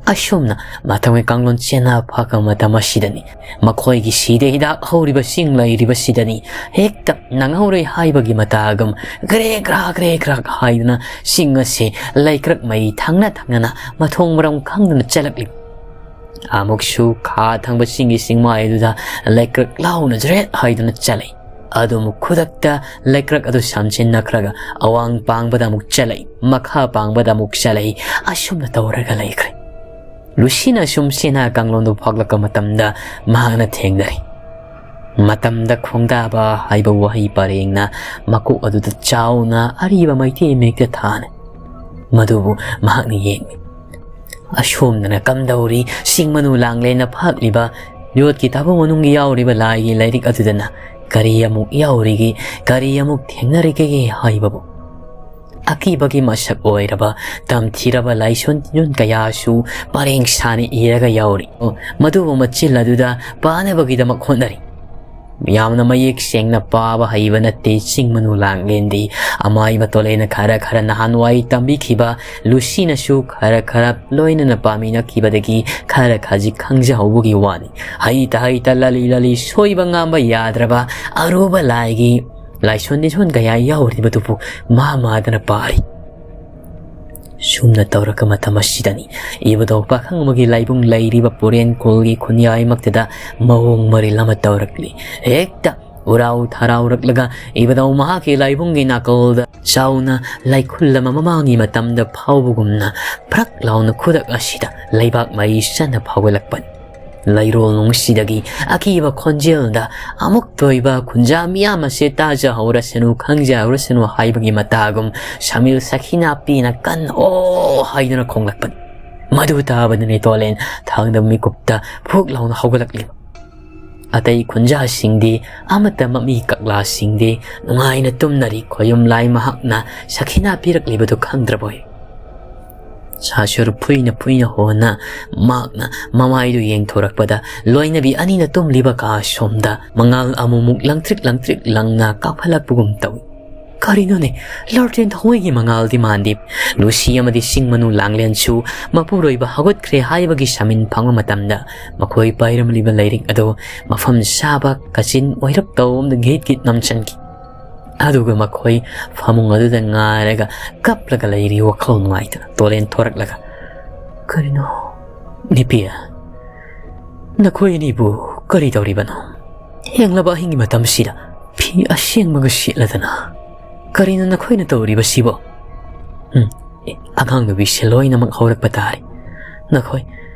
ꯑꯁꯨꯝꯅ ꯃꯇꯝꯒꯤ ꯀꯥꯡꯂꯣꯟ ꯆꯦꯟꯅ ꯐꯥꯛꯄ ꯃꯇꯝ ꯑꯁꯤꯗꯅꯤ ꯃꯈꯣꯏꯒꯤ ꯁꯤꯗ ꯍꯤꯗꯥꯛ ꯍꯧꯔꯤꯕ ꯆꯤꯡ ꯂꯩꯔꯤꯕꯁꯤꯗꯅꯤ ꯍꯦꯛꯇ ꯅꯪꯍꯧꯔꯦ ꯍꯥꯏꯕꯒꯤ ꯃꯇꯥꯒꯨꯝ ꯒ꯭ꯔꯦ ꯒ꯭ꯔꯥ ꯒ꯭ꯔꯦ ꯒ꯭ꯔꯥ ꯍꯥꯏꯗꯨꯅ ꯆꯤꯡ ꯑꯁꯤ ꯂꯩꯀ꯭ꯔꯛ ꯃꯩ ꯊꯪꯅ ꯊꯪꯅꯅ ꯃꯊꯣꯡ ꯃꯔꯝ ꯈꯪꯗꯅ ꯆꯠꯂꯛꯂꯤꯕ꯫ ꯑꯃꯨꯛꯁꯨ ꯈꯥ ꯊꯪꯕ ꯆꯤꯡꯒꯤ ꯆꯤꯡꯃꯥꯏ ꯑꯗꯨꯗ ꯂꯩꯀ꯭ꯔꯛ ꯂꯥꯎꯅ ꯖ꯭ꯔꯦꯠ ꯍꯥꯏꯗꯨꯅ ꯆꯠꯂꯛꯏ꯫ ꯑꯗꯨ ꯑꯃꯨꯛ ꯈꯨꯗꯛꯇ ꯂꯩꯀ꯭ꯔꯛ ꯑꯗꯨ ꯁꯝꯖꯤꯟꯅꯈ꯭ꯔꯒ ꯑꯋꯥꯡ ꯄꯥꯡꯕꯗ ꯑꯃꯨꯛ ꯆꯠꯂꯛꯏ, ꯃꯈꯥ ꯄꯥꯡꯕꯗ ꯑꯃꯨꯛ ꯆꯠꯂꯛꯏ꯫ ꯑꯁꯨꯝꯅ ꯇꯧꯔꯒ ꯂꯩꯈ꯭ꯔꯦ꯫ ꯂꯨꯁꯤꯅ ꯑꯁꯨꯝ ꯁꯦꯅꯥ ꯀꯥꯡꯂꯣꯟꯗꯨ ꯐꯥꯛꯂꯛꯄ ꯃꯇꯝꯗ ꯃꯍꯥꯛꯅ ꯊꯦꯡꯅꯔꯦ꯫ ꯃꯇꯝꯗ ꯈꯣꯡꯗꯥꯕ ꯍꯥꯏꯕ ꯋꯥꯍꯩ ꯄꯔꯦꯡꯅ ꯃꯀꯣꯛ ꯑꯗꯨꯗ ꯆꯥꯎꯅ ꯑꯔꯤꯕ ꯃꯩꯇꯩ ꯃꯌꯦꯛꯇ ꯊꯥꯅ ꯃꯗꯨꯕꯨ ꯃꯍꯥꯛꯅ ꯌꯦꯡꯂꯤ꯫ ꯑꯁꯣꯝꯗꯅ ꯀꯝꯗꯧꯔꯤ, ꯆꯤꯡ ꯃꯅꯨ ꯂꯥꯡꯂꯦꯟꯅ ꯐꯥꯛꯂꯤꯕ ꯌꯣꯠꯀꯤ ꯊꯥꯕꯨꯡ ꯃꯅꯨꯡꯒꯤ ꯌꯥꯎꯔꯤꯕ ꯂꯥꯏꯒꯤ ꯂꯥꯏꯔꯤꯛ ꯑꯗꯨꯗꯅ ꯀꯔꯤ ꯑꯃꯨꯛ ꯌꯥꯎꯔꯤꯒꯦ, ꯀꯔꯤ ꯑꯃꯨꯛ ꯊꯦꯡꯅꯔꯤꯒꯦ ꯍꯥꯏꯕꯕꯨ꯫ ꯑꯀꯤꯕꯒꯤ ꯃꯁꯛ ꯑꯣꯏꯔꯕ ꯇꯝꯊꯤꯔꯕ ꯂꯥꯏꯁꯣꯟ ꯇꯤꯟꯖꯣꯟ ꯀꯌꯥꯁꯨ ꯄꯔꯦꯡ ꯁꯥꯅ ꯏꯔꯒ ꯌꯥꯎꯔꯤ꯫ ꯃꯗꯨꯕꯨ ꯃꯆꯤꯜ ꯑꯗꯨꯗ ꯄꯥꯅꯕꯒꯤꯗꯃꯛ ꯍꯣꯠꯅꯔꯤ꯫ ꯌꯥꯝꯅ ꯃꯌꯦꯛ ꯁꯦꯡꯅ ꯄꯥꯕ ꯍꯩꯕ ꯅꯠꯇꯦ ꯆꯤꯡ ꯃꯅꯨ ꯂꯥꯡꯂꯦꯟꯗꯤ꯫ ꯑꯃꯥꯏꯕ ꯇꯣꯂꯦꯅ ꯈꯔ ꯈꯔ ꯅꯍꯥꯟꯋꯥꯏ ꯇꯝꯕꯤꯈꯤꯕ, ꯂꯨꯁꯤꯅꯁꯨ ꯈꯔ ꯈꯔ ꯂꯣꯏꯅꯅ ꯄꯥꯃꯤꯟꯅꯈꯤꯕꯗꯒꯤ ꯈꯔ ꯈꯖꯤꯛ ꯈꯪꯖꯍꯧꯕꯒꯤ ꯋꯥꯅꯤ꯫ ꯍꯩꯇ ꯍꯩꯇ ꯂꯂꯤ ꯂꯂꯤ ꯁꯣꯏꯕ ꯉꯥꯝꯕ ꯌꯥꯗ꯭ꯔꯕ ꯑꯔꯨꯕ ꯂꯥꯏꯒꯤ ꯂꯥꯏꯁꯣꯟ ꯇꯤꯟꯖꯣꯟ ꯀꯌꯥ ꯌꯥꯎꯔꯤꯕꯗꯨꯕꯨ ꯃꯥ ꯃꯥꯗꯅ ꯄꯥꯔꯤ꯫ ꯁꯨꯝꯅ ꯇꯧꯔꯛꯄ ꯃꯇꯝ ꯑꯁꯤꯗꯅꯤ ꯏꯕꯨꯙꯧ ꯄꯥꯈꯪ ꯑꯃꯒꯤ ꯂꯥꯏꯕꯨꯡ ꯂꯩꯔꯤꯕ ꯄꯨꯔꯦꯟ ꯈꯨꯜꯒꯤ ꯈꯨꯟꯌꯥꯏꯃꯛꯇꯗ ꯃꯑꯣꯡ ꯃꯔꯤꯜ ꯑꯃ ꯇꯧꯔꯛꯂꯤ꯫ ꯍꯦꯛꯇ ꯎꯔꯥꯎ ꯊꯔꯥꯎꯔꯛꯂꯒ ꯏꯕꯨꯙꯧ ꯃꯍꯥꯛꯀꯤ ꯂꯥꯏꯕꯨꯡꯒꯤ ꯅꯥꯀꯜꯗ ꯆꯥꯎꯅ ꯂꯩꯈꯨꯜ ꯑꯃ ꯃꯃꯥꯡꯒꯤ ꯃꯇꯝꯗ ꯐꯥꯎꯕꯒꯨꯝꯅ ꯐ꯭ꯔꯛ ꯂꯥꯎꯅ ꯈꯨꯗꯛ ꯑꯁꯤꯗ ꯂꯩꯕꯥꯛ ꯃꯩ ꯆꯟꯅ ꯐꯥꯎꯒꯠꯂꯛꯄꯅꯤ꯫ ꯂꯩꯔꯣꯜ ꯅꯨꯡꯁꯤꯗꯒꯤ ꯑꯀꯤꯕ ꯈꯣꯟꯖꯦꯜꯗ ꯑꯃꯨꯛꯇ ꯑꯣꯏꯕ ꯈꯨꯟꯖꯥ ꯃꯤꯌꯥꯝ ꯑꯁꯦ ꯇꯥꯖꯍꯧꯔꯁꯅꯨ, ꯈꯪꯖꯍꯧꯔꯁꯅꯨ ꯍꯥꯏꯕꯒꯤ ꯃꯇꯥꯒꯨꯝ ꯁꯃꯤꯜ ꯁꯈꯤꯅꯥꯄꯤꯅ ꯀꯟꯅ "ꯑꯣ" ꯍꯥꯏꯗꯨꯅ ꯈꯣꯡꯂꯛꯄꯅꯤ꯫ ꯃꯗꯨ ꯇꯥꯕꯗꯅꯤ ꯇꯣꯂꯦꯟ ꯊꯥꯡꯗ ꯃꯤꯀꯨꯞꯇ ꯐꯨꯛ ꯂꯥꯎꯅ ꯍꯧꯒꯠꯂꯛꯂꯤꯕ꯫ ꯑꯇꯩ ꯈꯨꯟꯖꯥꯁꯤꯡꯗꯤ ꯑꯃꯠꯇ ꯃꯃꯤ ꯀꯛꯂꯥꯁꯤꯡꯗꯤ ꯅꯨꯡꯉꯥꯏꯅ ꯇꯨꯝꯅꯔꯤ꯫ ꯈꯣꯌꯨꯝ ꯂꯥꯏ ꯃꯍꯥꯛꯅ ꯁꯈꯤꯅꯥ ꯄꯤꯔꯛꯂꯤꯕꯗꯨ ꯈꯪꯗ꯭ꯔꯕꯣꯏ? ꯁꯥꯁꯨꯔ ꯐꯨꯏꯅ ꯐꯨꯏꯅ ꯍꯣꯟꯅ ꯃꯍꯥꯛꯅ ꯃꯃꯥꯏꯗꯨ ꯌꯦꯡꯊꯣꯔꯛꯄꯗ ꯂꯣꯏꯅꯕꯤ ꯑꯅꯤꯅ ꯇꯨꯝꯂꯤꯕ ꯀꯥ ꯁꯣꯝꯗ ꯃꯉꯥꯜ ꯑꯃꯨꯛꯃꯨꯛ ꯂꯪꯇ꯭ꯔꯤꯛ ꯂꯪꯇ꯭ꯔꯤꯛ ꯂꯪꯅ ꯀꯥꯞꯍꯜꯂꯛꯄꯒꯨꯝ ꯇꯧꯏ꯫ ꯀꯔꯤꯅꯣꯅꯦ? ꯂꯥꯔꯇꯦꯟ ꯊꯋꯥꯏꯒꯤ ꯃꯉꯥꯜꯗꯤ ꯃꯥꯟꯗꯦ꯫ ꯂꯨꯁꯤ ꯑꯃꯗꯤ ꯁꯤꯡ ꯃꯅꯨ ꯂꯥꯡꯂꯦꯟꯁꯨ ꯃꯄꯨꯔꯣꯏꯕ ꯍꯧꯒꯠꯈ꯭ꯔꯦ ꯍꯥꯏꯕꯒꯤ ꯁꯃꯤꯟ ꯐꯪꯕ ꯃꯇꯝꯗ ꯃꯈꯣꯏ ꯄꯥꯏꯔꯝꯂꯤꯕ ꯂꯥꯏꯔꯤꯛ ꯑꯗꯨ ꯃꯐꯝ ꯆꯥꯕ ꯀꯥꯆꯤꯟ ꯑꯣꯏꯔꯞ ꯇꯧꯕ ꯑꯃꯗ ꯒꯤꯠ ꯒꯤꯠ ꯅꯝꯁꯤꯟꯈꯤ꯫ ꯑꯗꯨꯒ ꯃꯈꯣꯏ ꯐꯃꯨꯡ ꯑꯗꯨꯗ ꯉꯥꯏꯔꯒ ꯀꯞꯂꯒ ꯂꯩꯔꯤ, ꯋꯥꯈꯜ ꯅꯨꯡꯉꯥꯏꯇꯅ꯫ ꯇꯣꯂꯦꯟ ꯊꯣꯔꯛꯂꯒ, "ꯀꯔꯤꯅꯣ? ꯅꯤꯄꯤ, ꯅꯈꯣꯏ ꯑꯅꯤꯕꯨ ꯀꯔꯤ ꯇꯧꯔꯤꯕꯅꯣ? ꯍꯦꯡꯂꯕ ꯑꯍꯤꯡꯒꯤ ꯃꯇꯝꯁꯤꯗ ꯐꯤ ꯑꯁꯦꯡꯕꯒ ꯁꯦꯠꯂꯗꯅ ꯀꯔꯤꯅꯣ ꯅꯈꯣꯏꯅ ꯇꯧꯔꯤꯕꯁꯤꯕꯣ?" ꯎꯝ, ꯑꯦ, ꯑꯉꯥꯡ ꯅꯨꯕꯤꯁꯦ ꯂꯣꯏꯅꯃꯛ ꯍꯧꯔꯛꯄ ꯇꯥꯔꯦ꯫ ꯅꯈꯣꯏ,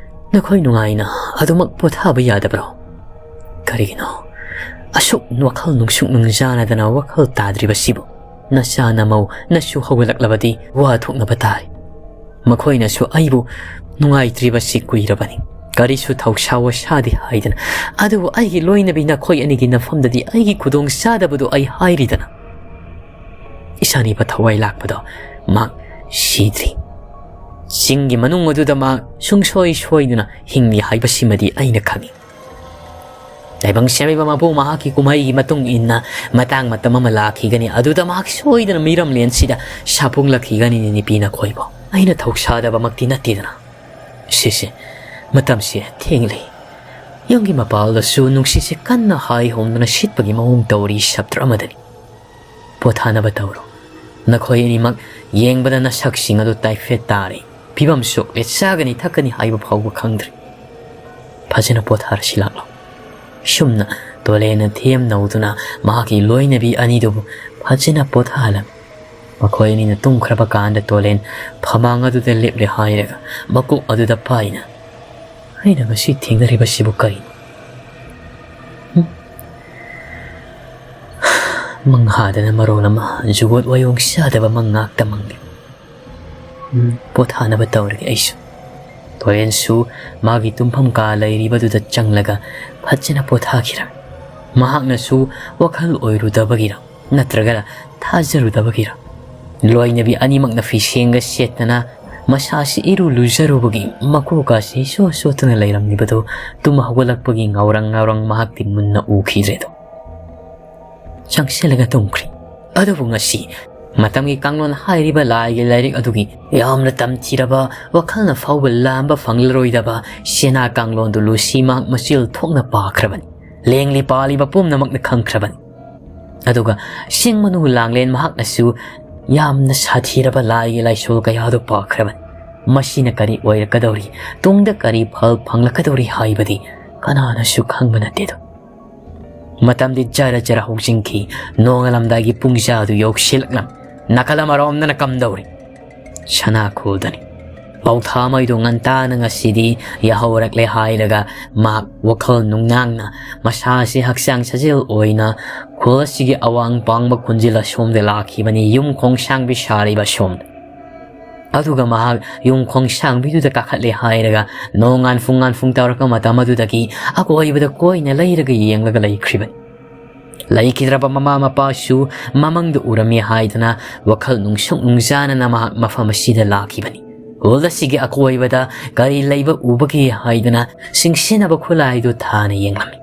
ꯅꯈꯣꯏ ꯅꯨꯡꯉꯥꯏꯅ ꯑꯗꯨꯃꯛ ꯄꯣꯊꯥꯕ ꯌꯥꯗꯕ꯭ꯔꯣ? ꯀꯔꯤꯒꯤꯅꯣ ꯑꯁꯨꯛ ꯋꯥꯈꯜ ꯅꯨꯡꯁꯨꯛ ꯅꯨꯡꯖꯥꯅꯗꯅ ꯋꯥꯈꯜ ꯇꯥꯗ꯭ꯔꯤꯕꯁꯤꯕꯨ? ꯅꯆꯥ ꯅꯃꯧ ꯅꯁꯨ ꯍꯧꯒꯠꯂꯛꯂꯕꯗꯤ ꯋꯥ ꯊꯣꯛꯅꯕ ꯇꯥꯔꯦ꯫ ꯃꯈꯣꯏꯅꯁꯨ ꯑꯩꯕꯨ ꯅꯨꯡꯉꯥꯏꯇ꯭ꯔꯤꯕꯁꯤ ꯀꯨꯏꯔꯕꯅꯤ꯫ ꯀꯔꯤꯁꯨ ꯊꯧꯁꯥ ꯋꯥꯁꯥꯗꯦ ꯍꯥꯏꯗꯅ꯫ ꯑꯗꯨꯕꯨ ꯑꯩꯒꯤ ꯂꯣꯏꯅꯕꯤ ꯅꯈꯣꯏ ꯑꯅꯤꯒꯤ ꯅꯐꯝꯗꯗꯤ ꯑꯩꯒꯤ ꯈꯨꯗꯣꯡ ꯆꯥꯗꯕꯗꯨ ꯑꯩ ꯍꯥꯏꯔꯤꯗꯅ꯫ ꯏꯆꯥꯅꯤꯕ ꯊꯋꯥꯏ ꯂꯥꯛꯄꯗꯣ ꯃꯍꯥꯛ ꯁꯤꯗ꯭ꯔꯤ꯫ ꯆꯤꯡꯒꯤ ꯃꯅꯨꯡ ꯑꯗꯨꯗ ꯃꯍꯥꯛ ꯁꯨꯡꯁꯣꯏ ꯁꯣꯏꯗꯅ ꯍꯤꯡꯂꯤ ꯍꯥꯏꯕꯁꯤꯃꯗꯤ ꯑꯩꯅ ꯈꯪꯏ꯫ ꯇꯥꯏꯕꯪ ꯁꯦꯝꯕꯤꯕ ꯃꯄꯨ ꯃꯍꯥꯛꯀꯤ ꯀꯨꯝꯍꯩꯒꯤ ꯃꯇꯨꯡ ꯏꯟꯅ ꯃꯇꯥꯡ ꯃꯇꯝ ꯑꯃ ꯂꯥꯛꯈꯤꯒꯅꯤ, ꯑꯗꯨꯗ ꯃꯍꯥꯛ ꯁꯣꯏꯗꯅ ꯃꯤꯔꯝꯂꯦꯟꯁꯤꯗ ꯁꯥꯐꯣꯡꯂꯛꯈꯤꯒꯅꯤ ꯅꯤꯄꯤ ꯅꯈꯣꯏꯕꯨ꯫ ꯑꯩꯅ ꯊꯧꯁꯥꯗꯕꯃꯛꯇꯤ ꯅꯠꯇꯦꯗꯅ꯫ ꯁꯤꯁꯦ, ꯃꯇꯝꯁꯦ ꯊꯦꯡꯂꯦ꯫ ꯌꯨꯝꯒꯤ ꯃꯄꯥꯜꯗꯁꯨ ꯅꯨꯡꯁꯤꯠꯁꯦ ꯀꯟꯅ ꯍꯥꯏ ꯍꯣꯡꯗꯨꯅ ꯁꯤꯠꯄꯒꯤ ꯃꯑꯣꯡ ꯇꯧꯔꯤ꯫ ꯁꯞꯇ꯭ꯔ ꯑꯃꯗꯅꯤ꯫ ꯄꯣꯊꯥꯅꯕ ꯇꯧꯔꯣ꯫ ꯅꯈꯣꯏ ꯑꯅꯤꯃꯛ ꯌꯦꯡꯕꯗ ꯅꯁꯛꯁꯤꯡ ꯑꯗꯨ ꯇꯥꯏꯐꯦꯠ ꯇꯥꯔꯦ꯫ ꯐꯤꯕꯝ ꯁꯣꯛꯂꯦ, ꯆꯥꯒꯅꯤ ꯊꯛꯀꯅꯤ ꯍꯥꯏꯕ ꯐꯥꯎꯕ ꯈꯪꯗ꯭ꯔꯦ꯫ ꯐꯖꯅ ꯄꯣꯊꯥꯔꯁꯤ ꯂꯥꯛꯂꯣ꯫ ꯁꯨꯝꯅ ꯇꯣꯂꯦꯟꯅ ꯊꯦꯝ ꯅꯧꯗꯨꯅ ꯃꯍꯥꯛꯀꯤ ꯂꯣꯏꯅꯕꯤ ꯑꯅꯤꯗꯨꯕꯨ ꯐꯖꯅ ꯄꯣꯊꯥꯍꯜꯂꯝꯃꯤ꯫ ꯃꯈꯣꯏ ꯑꯅꯤꯅ ꯇꯨꯝꯈ꯭ꯔꯕ ꯀꯥꯟꯗ ꯇꯣꯂꯦꯟ ꯐꯃꯥꯡ ꯑꯗꯨꯗ ꯂꯦꯞꯂꯦ ꯍꯥꯏꯔꯒ ꯃꯀꯣꯛ ꯑꯗꯨꯗ ꯄꯥꯏꯅ, "ꯑꯩꯅ ꯉꯁꯤ ꯊꯦꯡꯅꯔꯤꯕꯁꯤꯕꯨ ꯀꯔꯤꯅꯣ? ꯍꯨꯝ? ꯃꯪꯍꯥꯗꯅ ꯃꯔꯣꯜ ꯑꯃ, ꯖꯨꯒꯣꯠ ꯋꯥꯌꯣꯡ ꯆꯥꯗꯕ ꯃꯪ ꯉꯥꯛꯇ ꯃꯪꯂꯤ꯫ ꯎꯝ, ꯄꯣꯊꯥꯅꯕ ꯇꯧꯔꯒꯦ ꯑꯩꯁꯨ꯫" ꯇꯣꯂꯦꯟꯁꯨ ꯃꯥꯒꯤ ꯇꯨꯝꯐꯝ ꯀꯥ ꯂꯩꯔꯤꯕꯗꯨꯗ ꯆꯪꯂꯒ ꯐꯖꯅ ꯄꯣꯊꯥꯈꯤꯔꯝꯃꯤ꯫ ꯃꯍꯥꯛꯅꯁꯨ ꯋꯥꯈꯜ ꯑꯣꯏꯔꯨꯗꯕꯒꯤꯔ ꯅꯠꯇ꯭ꯔꯒꯅ ꯊꯥꯖꯔꯨꯗꯕꯒꯤꯔ, ꯂꯣꯏꯅꯕꯤ ꯑꯅꯤꯃꯛꯅ ꯐꯤꯁꯦꯡꯒ ꯁꯦꯠꯇꯅ ꯃꯁꯥꯁꯤ ꯏꯔꯨ ꯂꯨꯖꯔꯨꯕꯒꯤ ꯃꯀꯣꯛꯀꯥꯁꯤ ꯏꯁꯣ ꯁꯣꯠꯇꯨꯅ ꯂꯩꯔꯝꯂꯤꯕꯗꯨ ꯇꯨꯝ ꯍꯧꯒꯠꯂꯛꯄꯒꯤ ꯉꯥꯎꯔꯪ ꯉꯥꯎꯔꯪ ꯃꯍꯥꯛꯇꯤ ꯃꯨꯟꯅ ꯎꯈꯤꯗ꯭ꯔꯦꯗꯣ꯫ ꯆꯪꯁꯤꯜꯂꯒ ꯇꯨꯝꯈ꯭ꯔꯤ꯫ ꯑꯗꯨꯕꯨ ꯉꯁꯤ ꯃꯇꯝꯒꯤ ꯀꯥꯡꯂꯣꯟ ꯍꯥꯏꯔꯤꯕ ꯂꯥꯏꯒꯤ ꯂꯥꯏꯔꯤꯛ ꯑꯗꯨꯒꯤ ꯌꯥꯝꯅ ꯇꯝꯊꯤꯔꯕ, ꯋꯥꯈꯜꯅ ꯐꯥꯎꯕ ꯂꯥꯝꯕ ꯐꯪꯂꯔꯣꯏꯗꯕ ꯁꯦꯅꯥ ꯀꯥꯡꯂꯣꯟꯗꯨ ꯂꯨꯁꯤ ꯃꯍꯥꯛ ꯃꯆꯤꯜ ꯊꯣꯛꯅ ꯄꯥꯈ꯭ꯔꯕꯅꯤ꯫ ꯂꯦꯡꯂꯤ ꯄꯥꯜꯂꯤꯕ ꯄꯨꯝꯅꯃꯛꯅ ꯈꯪꯈ꯭ꯔꯕꯅꯤ꯫ ꯑꯗꯨꯒ ꯁꯤꯡ ꯃꯅꯨ ꯂꯥꯡꯂꯦꯟ ꯃꯍꯥꯛꯅꯁꯨ ꯌꯥꯝꯅ ꯁꯥꯊꯤꯔꯕ ꯂꯥꯏꯒꯤ ꯂꯥꯏꯁꯣꯜ ꯀꯌꯥꯗꯨ ꯄꯥꯈ꯭ꯔꯕꯅꯤ꯫ ꯃꯁꯤꯅ ꯀꯔꯤ ꯑꯣꯏꯔꯛꯀꯗꯧꯔꯤ, ꯇꯨꯡꯗ ꯀꯔꯤ ꯐꯜ ꯐꯪꯂꯛꯀꯗꯧꯔꯤ ꯍꯥꯏꯕꯗꯤ ꯀꯅꯥꯅꯁꯨ ꯈꯪꯕ ꯅꯠꯇꯦꯗꯣ꯫ ꯃꯇꯝꯗꯤ ꯖꯔ ꯖꯔ ꯍꯧꯖꯤꯟꯈꯤ꯫ ꯅꯣꯡꯉꯥꯜꯂꯝꯗꯥꯏꯒꯤ ꯄꯨꯡꯖꯥꯗꯨ ꯌꯧꯁꯤꯜꯂꯛꯂꯝ꯫ ꯅꯥꯀꯜ ꯑꯃꯔꯣꯝꯗꯅ ꯀꯝꯗꯧꯔꯤ? ꯁꯅꯥꯈꯣꯜꯗꯅꯤ꯫ ꯄꯥꯎꯊꯥꯃꯩꯗꯨ ꯉꯟꯇꯥꯅ ꯉꯁꯤꯗꯤ ꯌꯥꯍꯧꯔꯛꯂꯦ ꯍꯥꯏꯔꯒ ꯃꯍꯥꯛ ꯋꯥꯈꯜ ꯅꯨꯡꯅꯥꯡꯅ ꯃꯁꯥꯁꯤ ꯍꯛꯆꯥꯡ ꯁꯥꯖꯦꯜ ꯑꯣꯏꯅ ꯈꯨꯜ ꯑꯁꯤꯒꯤ ꯑꯋꯥꯡ ꯄꯥꯡꯕ ꯈꯨꯟꯖꯤꯜ ꯑꯁꯣꯝꯗ ꯂꯥꯛꯈꯤꯕꯅꯤ, ꯌꯨꯝ ꯈꯣꯡꯁꯥꯡꯕꯤ ꯁꯥꯔꯤꯕ ꯑꯁꯣꯝꯗ꯫ ꯑꯗꯨꯒ ꯃꯍꯥꯛ ꯌꯨꯝ ꯈꯣꯡꯁꯥꯡꯕꯤꯗꯨꯗ ꯀꯥꯈꯠꯂꯦ ꯍꯥꯏꯔꯒ ꯅꯣꯡꯉꯥꯟ ꯐꯨꯡꯉꯥꯟ ꯐꯨꯡ ꯇꯧꯔꯛꯄ ꯃꯇꯝ ꯑꯗꯨꯗꯒꯤ ꯑꯀꯣꯏꯕꯗ ꯀꯣꯏꯅ ꯂꯩꯔꯒ ꯌꯦꯡꯂꯒ ꯂꯩꯈ꯭ꯔꯤꯕꯅꯤ꯫ ꯂꯩꯈꯤꯗ꯭ꯔꯕ ꯃꯃꯥ ꯃꯄꯥꯁꯨ ꯃꯃꯪꯗ ꯎꯔꯝꯃꯤ ꯍꯥꯏꯗꯅ ꯋꯥꯈꯜ ꯅꯨꯡꯁꯨꯛ ꯅꯨꯡꯖꯥꯅꯅ ꯃꯍꯥꯛ ꯃꯐꯝ ꯑꯁꯤꯗ ꯂꯥꯛꯈꯤꯕꯅꯤ꯫ ꯍꯣꯜ ꯑꯁꯤꯒꯤ ꯑꯀꯣꯏꯕꯗ ꯀꯔꯤ ꯂꯩꯕ ꯎꯕꯒꯦ ꯍꯥꯏꯗꯅ ꯁꯤꯡꯁꯤꯟꯅꯕ ꯈꯨꯠꯂꯥꯏꯗꯨ ꯊꯥꯅ ꯌꯦꯡꯂꯝꯃꯤ꯫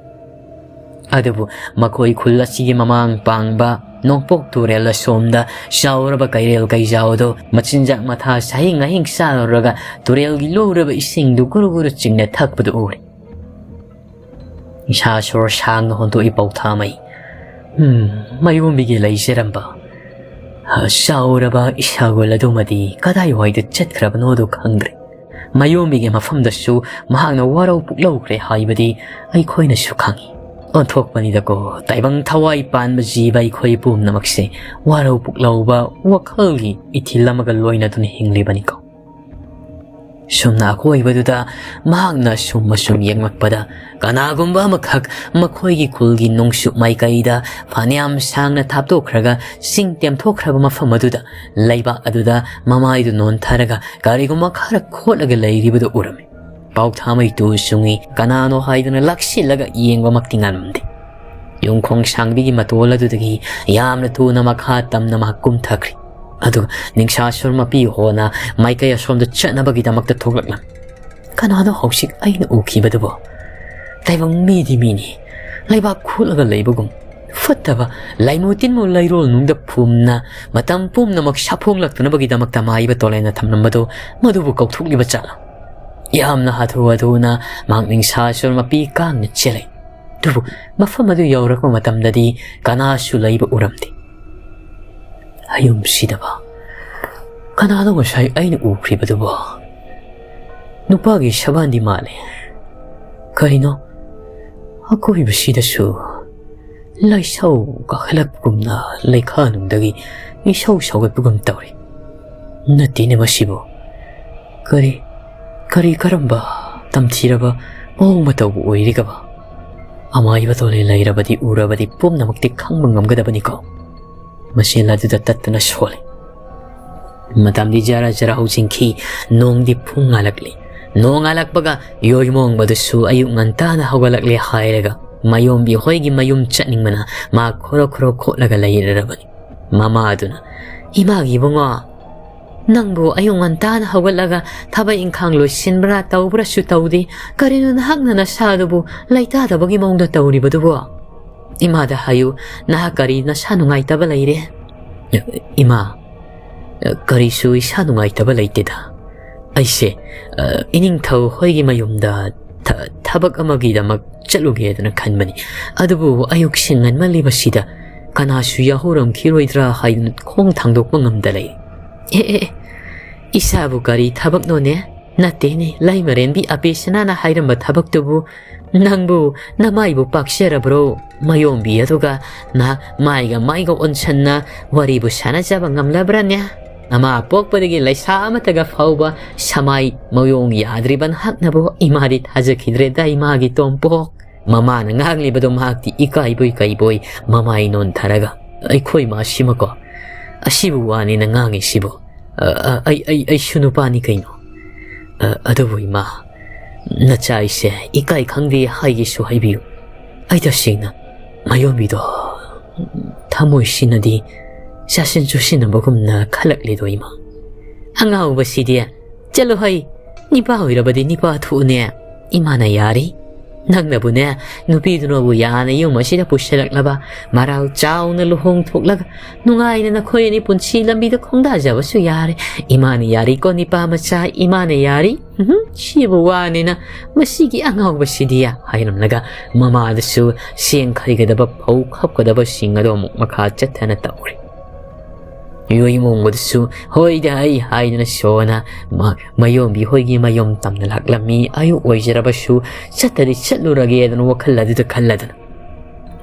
ꯑꯗꯨꯕꯨ ꯃꯈꯣꯏ ꯈꯨꯜ ꯑꯁꯤꯒꯤ ꯃꯃꯥꯡ ꯄꯥꯡꯕ ꯅꯣꯡꯄꯣꯛ ꯇꯨꯔꯦꯜ ꯑꯁꯣꯝꯗ ꯆꯥꯎꯔꯕ ꯀꯩꯔꯦꯜ ꯀꯩꯖꯥꯎꯗꯣ ꯃꯆꯤꯟꯖꯥꯛ ꯃꯊꯥ ꯁꯥꯍꯤꯡ ꯉꯥꯍꯤꯡ ꯆꯥꯔꯨꯔꯒ ꯇꯨꯔꯦꯜꯒꯤ ꯂꯨꯔꯕ ꯏꯁꯤꯡꯗꯨ ꯒꯨꯔꯨ ꯒꯨꯔꯨ ꯆꯤꯡꯅ ꯊꯛꯄꯗꯨ ꯎꯔꯦ꯫ ꯏꯁꯥ ꯁꯣꯔ ꯁꯥꯡꯅ ꯍꯣꯟꯗꯣꯛꯏ ꯄꯥꯎꯊꯥꯃꯩ꯫ ꯎꯝ, ꯃꯌꯣꯝꯕꯤꯒꯤ ꯂꯩꯖꯔꯝꯕ ꯆꯥꯎꯔꯕ ꯏꯁꯥꯒꯣꯜ ꯑꯗꯨꯃꯗꯤ ꯀꯗꯥꯏꯋꯥꯏꯗ ꯆꯠꯈ꯭ꯔꯕꯅꯣꯗꯨ ꯈꯪꯗ꯭ꯔꯦ꯫ ꯃꯌꯣꯝꯕꯤꯒꯤ ꯃꯐꯝꯗꯁꯨ ꯃꯍꯥꯛꯅ ꯋꯥꯔꯧ ꯄꯨꯛꯂꯧꯈ꯭ꯔꯦ ꯍꯥꯏꯕꯗꯤ ꯑꯩꯈꯣꯏꯅꯁꯨ ꯈꯪꯏ꯫ ꯑꯣꯟꯊꯣꯛꯄꯅꯤꯗꯀꯣ, ꯇꯥꯏꯕꯪ ꯊꯋꯥꯏ ꯄꯥꯟꯕ ꯖꯤꯕ ꯑꯩꯈꯣꯏ ꯄꯨꯝꯅꯃꯛꯁꯦ ꯋꯥꯔꯧ ꯄꯨꯛꯂꯧꯕ ꯋꯥꯈꯜꯒꯤ ꯏꯊꯤꯜ ꯑꯃꯒ ꯂꯣꯏꯅꯗꯨꯅ ꯍꯤꯡꯂꯤꯕꯅꯤꯀꯣ꯫ ꯁꯨꯝꯅ ꯑꯀꯣꯏꯕꯗꯨꯗ ꯃꯍꯥꯛꯅ ꯁꯨꯝ ꯑꯁꯨꯝ ꯌꯦꯡꯂꯛꯄꯗ, ꯀꯅꯥꯒꯨꯝꯕ ꯑꯃꯈꯛ ꯃꯈꯣꯏꯒꯤ ꯈꯨꯜꯒꯤ ꯅꯣꯡꯆꯨꯞ ꯃꯥꯏꯀꯩꯗ ꯐꯅꯌꯥꯝ ꯁꯥꯡꯅ ꯊꯥꯞꯇꯣꯛꯈ꯭ꯔꯒ ꯆꯤꯡ ꯇꯦꯝꯊꯣꯛꯈ꯭ꯔꯕ ꯃꯐꯝ ꯑꯗꯨꯗ, ꯂꯩꯕꯥꯛ ꯑꯗꯨꯗ ꯃꯃꯥꯏꯗꯨ ꯅꯣꯟꯊꯔꯒ ꯀꯔꯤꯒꯨꯝꯕ ꯈꯔ ꯈꯣꯠꯂꯒ ꯂꯩꯔꯤꯕꯗꯨ ꯎꯔꯝꯃꯤ꯫ ꯄꯥꯎꯊꯥꯃꯩ ꯇꯨ ꯆꯨꯡꯉꯤ, ꯀꯅꯥꯅꯣ ꯍꯥꯏꯗꯨꯅ ꯂꯥꯛꯁꯤꯜꯂꯒ ꯌꯦꯡꯕꯃꯛꯇꯤ ꯉꯝꯗꯦ꯫ ꯌꯨꯝꯈꯣꯡ ꯁꯥꯡꯕꯤꯒꯤ ꯃꯇꯣꯜ ꯑꯗꯨꯗꯒꯤ ꯌꯥꯝꯅ ꯊꯨꯅ ꯃꯈꯥ ꯇꯝꯅ ꯃꯍꯥꯛ ꯀꯨꯝꯊꯈ꯭ꯔꯦ꯫ ꯑꯗꯨꯒ ꯅꯤꯡꯁꯥꯁꯨꯔ ꯃꯄꯤ ꯍꯣꯅ ꯃꯥꯏꯀꯩ ꯑꯁꯣꯝꯗ ꯆꯠꯅꯕꯒꯤꯗꯃꯛꯇ ꯊꯣꯛꯂꯛꯂꯝꯃꯤ꯫ ꯀꯅꯥꯅꯣ ꯍꯧꯖꯤꯛ ꯑꯩꯅ ꯎꯈꯤꯕꯗꯨꯕꯣ? ꯇꯥꯏꯕꯪ ꯃꯤꯗꯤ ꯃꯤꯅꯤ, ꯂꯩꯕꯥꯛ ꯈꯨꯠꯂꯒ ꯂꯩꯕꯒꯨꯝ, ꯐꯠꯇꯕ ꯂꯥꯏꯃꯨ ꯇꯤꯟꯃꯨ ꯂꯩꯔꯣꯜꯅꯨꯡꯗ ꯐꯨꯝꯅ ꯃꯇꯝ ꯄꯨꯝꯅꯃꯛ ꯁꯥꯐꯣꯡꯂꯛꯇꯅꯕꯒꯤꯗꯃꯛꯇ ꯃꯥꯏꯕ ꯇꯣꯂꯦꯟꯅ ꯊꯝꯂꯝꯕꯗꯨ, ꯃꯗꯨꯕꯨ ꯀꯧꯊꯣꯛꯂꯤꯕ ꯖꯥꯠꯂꯥ? ꯌꯥꯝꯅ ꯍꯥꯊꯨ ꯍꯥꯊꯨꯅ ꯃꯍꯥꯛ ꯅꯤꯡꯁꯥꯁꯨꯔ ꯃꯄꯤ ꯀꯥꯡꯅ ꯆꯦꯜꯂꯦ꯫ ꯑꯗꯨꯕꯨ ꯃꯐꯝ ꯑꯗꯨ ꯌꯧꯔꯛꯄ ꯃꯇꯝꯗꯗꯤ ꯀꯅꯥꯁꯨ ꯂꯩꯕ ꯎꯔꯝꯗꯦ꯫ ꯑꯌꯨꯝꯁꯤꯗꯕ, ꯀꯅꯥꯅꯣ ꯉꯁꯥꯏ ꯑꯩꯅ ꯎꯈ꯭ꯔꯤꯕꯗꯨꯕꯣ? ꯅꯨꯄꯥꯒꯤ ꯁꯕꯥꯟꯗꯤ ꯃꯥꯜꯂꯦ꯫ ꯀꯔꯤꯅꯣ, ꯑꯀꯣꯏꯕꯁꯤꯗꯁꯨ ꯂꯥꯏꯁꯧ ꯀꯥꯈꯠꯂꯛꯄꯒꯨꯝꯅ ꯂꯩꯈꯥꯅꯨꯡꯗꯒꯤ ꯏꯁꯧ ꯁꯧꯒꯠꯄꯒꯨꯝ ꯇꯧꯔꯤ꯫ ꯅꯠꯇꯦꯅꯦ ꯃꯁꯤꯕꯨ꯫ ꯀꯔꯤ, ꯀꯔꯤ ꯀꯔꯝꯕ ꯇꯝꯊꯤꯔꯕ ꯃꯑꯣꯡ ꯃꯇꯧꯕꯨ ꯑꯣꯏꯔꯤꯒꯕ? ꯑꯃꯥꯏꯕ ꯇꯣꯂꯦ ꯂꯩꯔꯕꯗꯤ ꯎꯔꯕꯗꯤ ꯄꯨꯝꯅꯃꯛꯇꯤ ꯈꯪꯕ ꯉꯝꯒꯗꯕꯅꯤꯀꯣ꯫ ꯃꯁꯦꯜ ꯑꯗꯨꯗ ꯇꯠꯇꯅ ꯁꯣꯜꯂꯤ꯫ ꯃꯇꯝꯗꯤ ꯖꯔ ꯖꯔ ꯍꯧꯖꯤꯟꯈꯤ꯫ ꯅꯣꯡꯗꯤ ꯐꯨꯡ ꯉꯥꯜꯂꯛꯂꯤ꯫ ꯅꯣꯡ ꯉꯥꯜꯂꯛꯄꯒ ꯌꯣꯏꯃꯣꯡꯕꯗꯨꯁꯨ ꯑꯌꯨꯛ ꯉꯟꯇꯥꯅ ꯍꯧꯒꯠꯂꯛꯂꯦ ꯍꯥꯏꯔꯒ ꯃꯌꯣꯝꯕꯤ ꯍꯣꯏꯒꯤ ꯃꯌꯨꯝ ꯆꯠꯅꯤꯡꯕꯅ ꯃꯥ ꯈꯣꯔꯣ ꯈꯣꯔꯣ ꯈꯣꯠꯂꯒ ꯂꯩꯔꯔꯕꯅꯤ꯫ ꯃꯃꯥ ꯑꯗꯨꯅ, "ꯏꯃꯥꯒꯤ ꯏꯕꯨꯡꯉꯣ, ꯅꯪꯕꯨ ꯑꯌꯨꯛ ꯉꯟꯇꯥꯅ ꯍꯧꯒꯠꯂꯒ ꯊꯕꯛ ꯏꯪꯈꯥꯡ ꯂꯣꯏꯁꯤꯟꯕ꯭ꯔꯥ ꯇꯧꯕ꯭ꯔꯥꯁꯨ ꯇꯧꯗꯦ꯫ ꯀꯔꯤꯅꯣ ꯅꯍꯥꯛꯅ ꯅꯁꯥꯗꯨꯕꯨ ꯂꯩꯇꯥꯗꯕꯒꯤ ꯃꯑꯣꯡꯗ ꯇꯧꯔꯤꯕꯗꯨꯕꯣ? ꯏꯃꯥꯗ ꯍꯥꯏꯌꯨ, ꯅꯍꯥꯛ ꯀꯔꯤ ꯅꯁꯥ ꯅꯨꯡꯉꯥꯏꯇꯕ ꯂꯩꯔꯦ?" "ꯏꯃꯥ, ꯀꯔꯤꯁꯨ ꯏꯁꯥ ꯅꯨꯡꯉꯥꯏꯇꯕ ꯂꯩꯇꯦꯗ꯫ ꯑꯩꯁꯦ, ꯑ, ꯏꯅꯤꯡꯊꯧ ꯍꯣꯏꯒꯤ ꯃꯌꯨꯝꯗ ꯊ-, ꯊꯕꯛ ꯑꯃꯒꯤꯗꯃꯛ ꯆꯠꯂꯨꯒꯦꯗꯅ ꯈꯟꯕꯅꯤ꯫ ꯑꯗꯨꯕꯨ ꯑꯌꯨꯛꯁꯤ ꯉꯟꯃꯜꯂꯤꯕꯁꯤꯗ ꯀꯅꯥꯁꯨ ꯌꯥꯍꯧꯔꯝꯈꯤꯔꯣꯏꯗ꯭ꯔꯥ ꯍꯥꯏꯗꯨꯅ ꯈꯣꯡ ꯊꯥꯡꯗꯣꯛꯄ ꯉꯝꯗ ꯂꯩ꯫ "ꯑꯦ, ꯑꯦ, ꯑꯦ, ꯏꯁꯥꯕꯨ ꯀꯔꯤ ꯊꯕꯛꯅꯣꯅꯦ? ꯅꯠꯇꯦꯅꯦ, ꯂꯩꯃꯔꯦꯟꯕꯤ ꯑꯄꯦꯁꯅꯥꯅ ꯍꯥꯏꯔꯝꯕ ꯊꯕꯛꯇꯨꯕꯨ ꯅꯪꯕꯨ ꯅꯃꯥꯏꯕꯨ ꯄꯥꯛꯆꯔꯕ꯭ꯔꯣ? ꯃꯌꯣꯝꯕꯤ ꯑꯗꯨꯒ ꯅꯍꯥꯛ ꯃꯥꯏꯒ ꯃꯥꯏꯒ ꯑꯣꯟꯁꯟꯅ ꯋꯥꯔꯤꯕꯨ ꯁꯥꯟꯅꯖꯕ ꯉꯝꯂꯕ꯭ꯔꯥꯅꯦ? ꯅꯃꯥ ꯄꯣꯛꯄꯗꯒꯤ ꯂꯩꯁꯥ ꯑꯃꯠꯇꯒ ꯐꯥꯎꯕ ꯁꯃꯥꯏ ꯃꯌꯣꯡ ꯌꯥꯗ꯭ꯔꯤꯕ ꯅꯍꯥꯛꯅꯕꯨ ꯏꯃꯥꯗꯤ ꯊꯥꯖꯈꯤꯗ꯭ꯔꯦꯗ, ꯏꯃꯥꯒꯤ ꯇꯣꯝꯄꯣꯛ꯫" ꯃꯃꯥꯅ ꯉꯥꯡꯂꯤꯕꯗꯨ ꯃꯍꯥꯛꯇꯤ ꯏꯀꯥꯏꯕꯣꯏ ꯀꯩꯕꯣꯏ ꯃꯃꯥꯏ ꯅꯣꯟꯊꯔꯒ, "ꯑꯩꯈꯣꯏ ꯃꯥꯁꯤꯃꯀꯣ, ꯑꯁꯤꯕꯨ ꯋꯥꯅꯤꯅ ꯉꯥꯡꯉꯤꯁꯤꯕꯨ? ꯑ, ꯑ, ꯑꯩ, ꯑꯩ, ꯑꯩꯁꯨ ꯅꯨꯄꯥꯅꯤ ꯀꯩꯅꯣ꯫ ꯑ, ꯑꯗꯨꯕꯨ ꯏꯃꯥ, ꯅꯆꯥ ꯑꯩꯁꯦ ꯏꯀꯥꯏ ꯈꯪꯗꯦ ꯍꯥꯏꯒꯦꯁꯨ ꯍꯥꯏꯕꯤꯌꯨ꯫ ꯑꯩ ꯇꯁꯦꯡꯅ ꯃꯌꯣꯝꯕꯤꯗꯣ ꯊꯃꯣꯏꯁꯤꯅꯗꯤ ꯆꯥꯁꯤꯟ ꯆꯨꯁꯤꯟꯅꯕꯒꯨꯝꯅ ꯈꯜꯂꯛꯂꯤꯗꯣ ꯏꯃꯥ꯫ ꯑꯉꯥꯎꯕꯁꯤꯗꯤ, ꯆꯠꯂꯣ ꯍꯩ, ꯅꯤꯄꯥ ꯑꯣꯏꯔꯕꯗꯤ ꯅꯤꯄꯥ ꯊꯣꯛꯎꯅꯦ꯫ ꯏꯃꯥꯅ ꯌꯥꯔꯤ꯫ ꯅꯪꯅꯕꯨꯅꯦ, ꯅꯨꯄꯤꯗꯨꯅꯕꯨ ꯌꯥꯅ ꯌꯨꯝ ꯑꯁꯤꯗ ꯄꯨꯁꯤꯜꯂꯛꯂꯕ, ꯃꯔꯥꯜ ꯆꯥꯎꯅ ꯂꯨꯍꯣꯡ ꯊꯣꯛꯂꯒ ꯅꯨꯡꯉꯥꯏꯅ ꯅꯈꯣꯏ ꯑꯅꯤ ꯄꯨꯟꯁꯤ ꯂꯝꯕꯤꯗ ꯈꯣꯡꯗꯥꯖꯕꯁꯨ ꯌꯥꯔꯦ꯫ ꯏꯃꯥꯅ ꯌꯥꯔꯤꯀꯣ, ꯅꯤꯄꯥ ꯃꯆꯥ, ꯏꯃꯥꯅ ꯌꯥꯔꯤ꯫" ꯎꯝꯍꯨꯝ, ꯁꯤꯕꯨ ꯋꯥꯅꯤꯅ ꯃꯁꯤꯒꯤ ꯑꯉꯥꯎꯕꯁꯤꯗꯤ ꯍꯥꯏꯔꯝꯂꯒ ꯃꯃꯥꯗꯁꯨ ꯁꯦꯡ ꯈꯩꯒꯗꯕ ꯐꯧ ꯈꯞꯀꯗꯕꯁꯤꯡ ꯑꯗꯨ ꯑꯃꯨꯛ ꯃꯈꯥ ꯆꯠꯊꯅ ꯇꯧꯔꯤ꯫ ꯌꯣꯏꯃꯣꯡꯕꯗꯁꯨ ꯍꯣꯏꯗ ꯑꯩ ꯍꯥꯏꯗꯨꯅ ꯁꯣꯅ ꯃ-, ꯃꯌꯣꯝꯕꯤ ꯍꯣꯏꯒꯤ ꯃꯌꯨꯝ ꯇꯝꯅ ꯂꯥꯛꯂꯝꯃꯤ꯫ ꯑꯌꯨꯛ ꯑꯣꯏꯖꯔꯕꯁꯨ ꯆꯠꯇꯗꯤ ꯆꯠꯂꯨꯔꯒꯦꯗꯅ ꯋꯥꯈꯜ ꯑꯗꯨꯗ ꯈꯜꯂꯗꯅ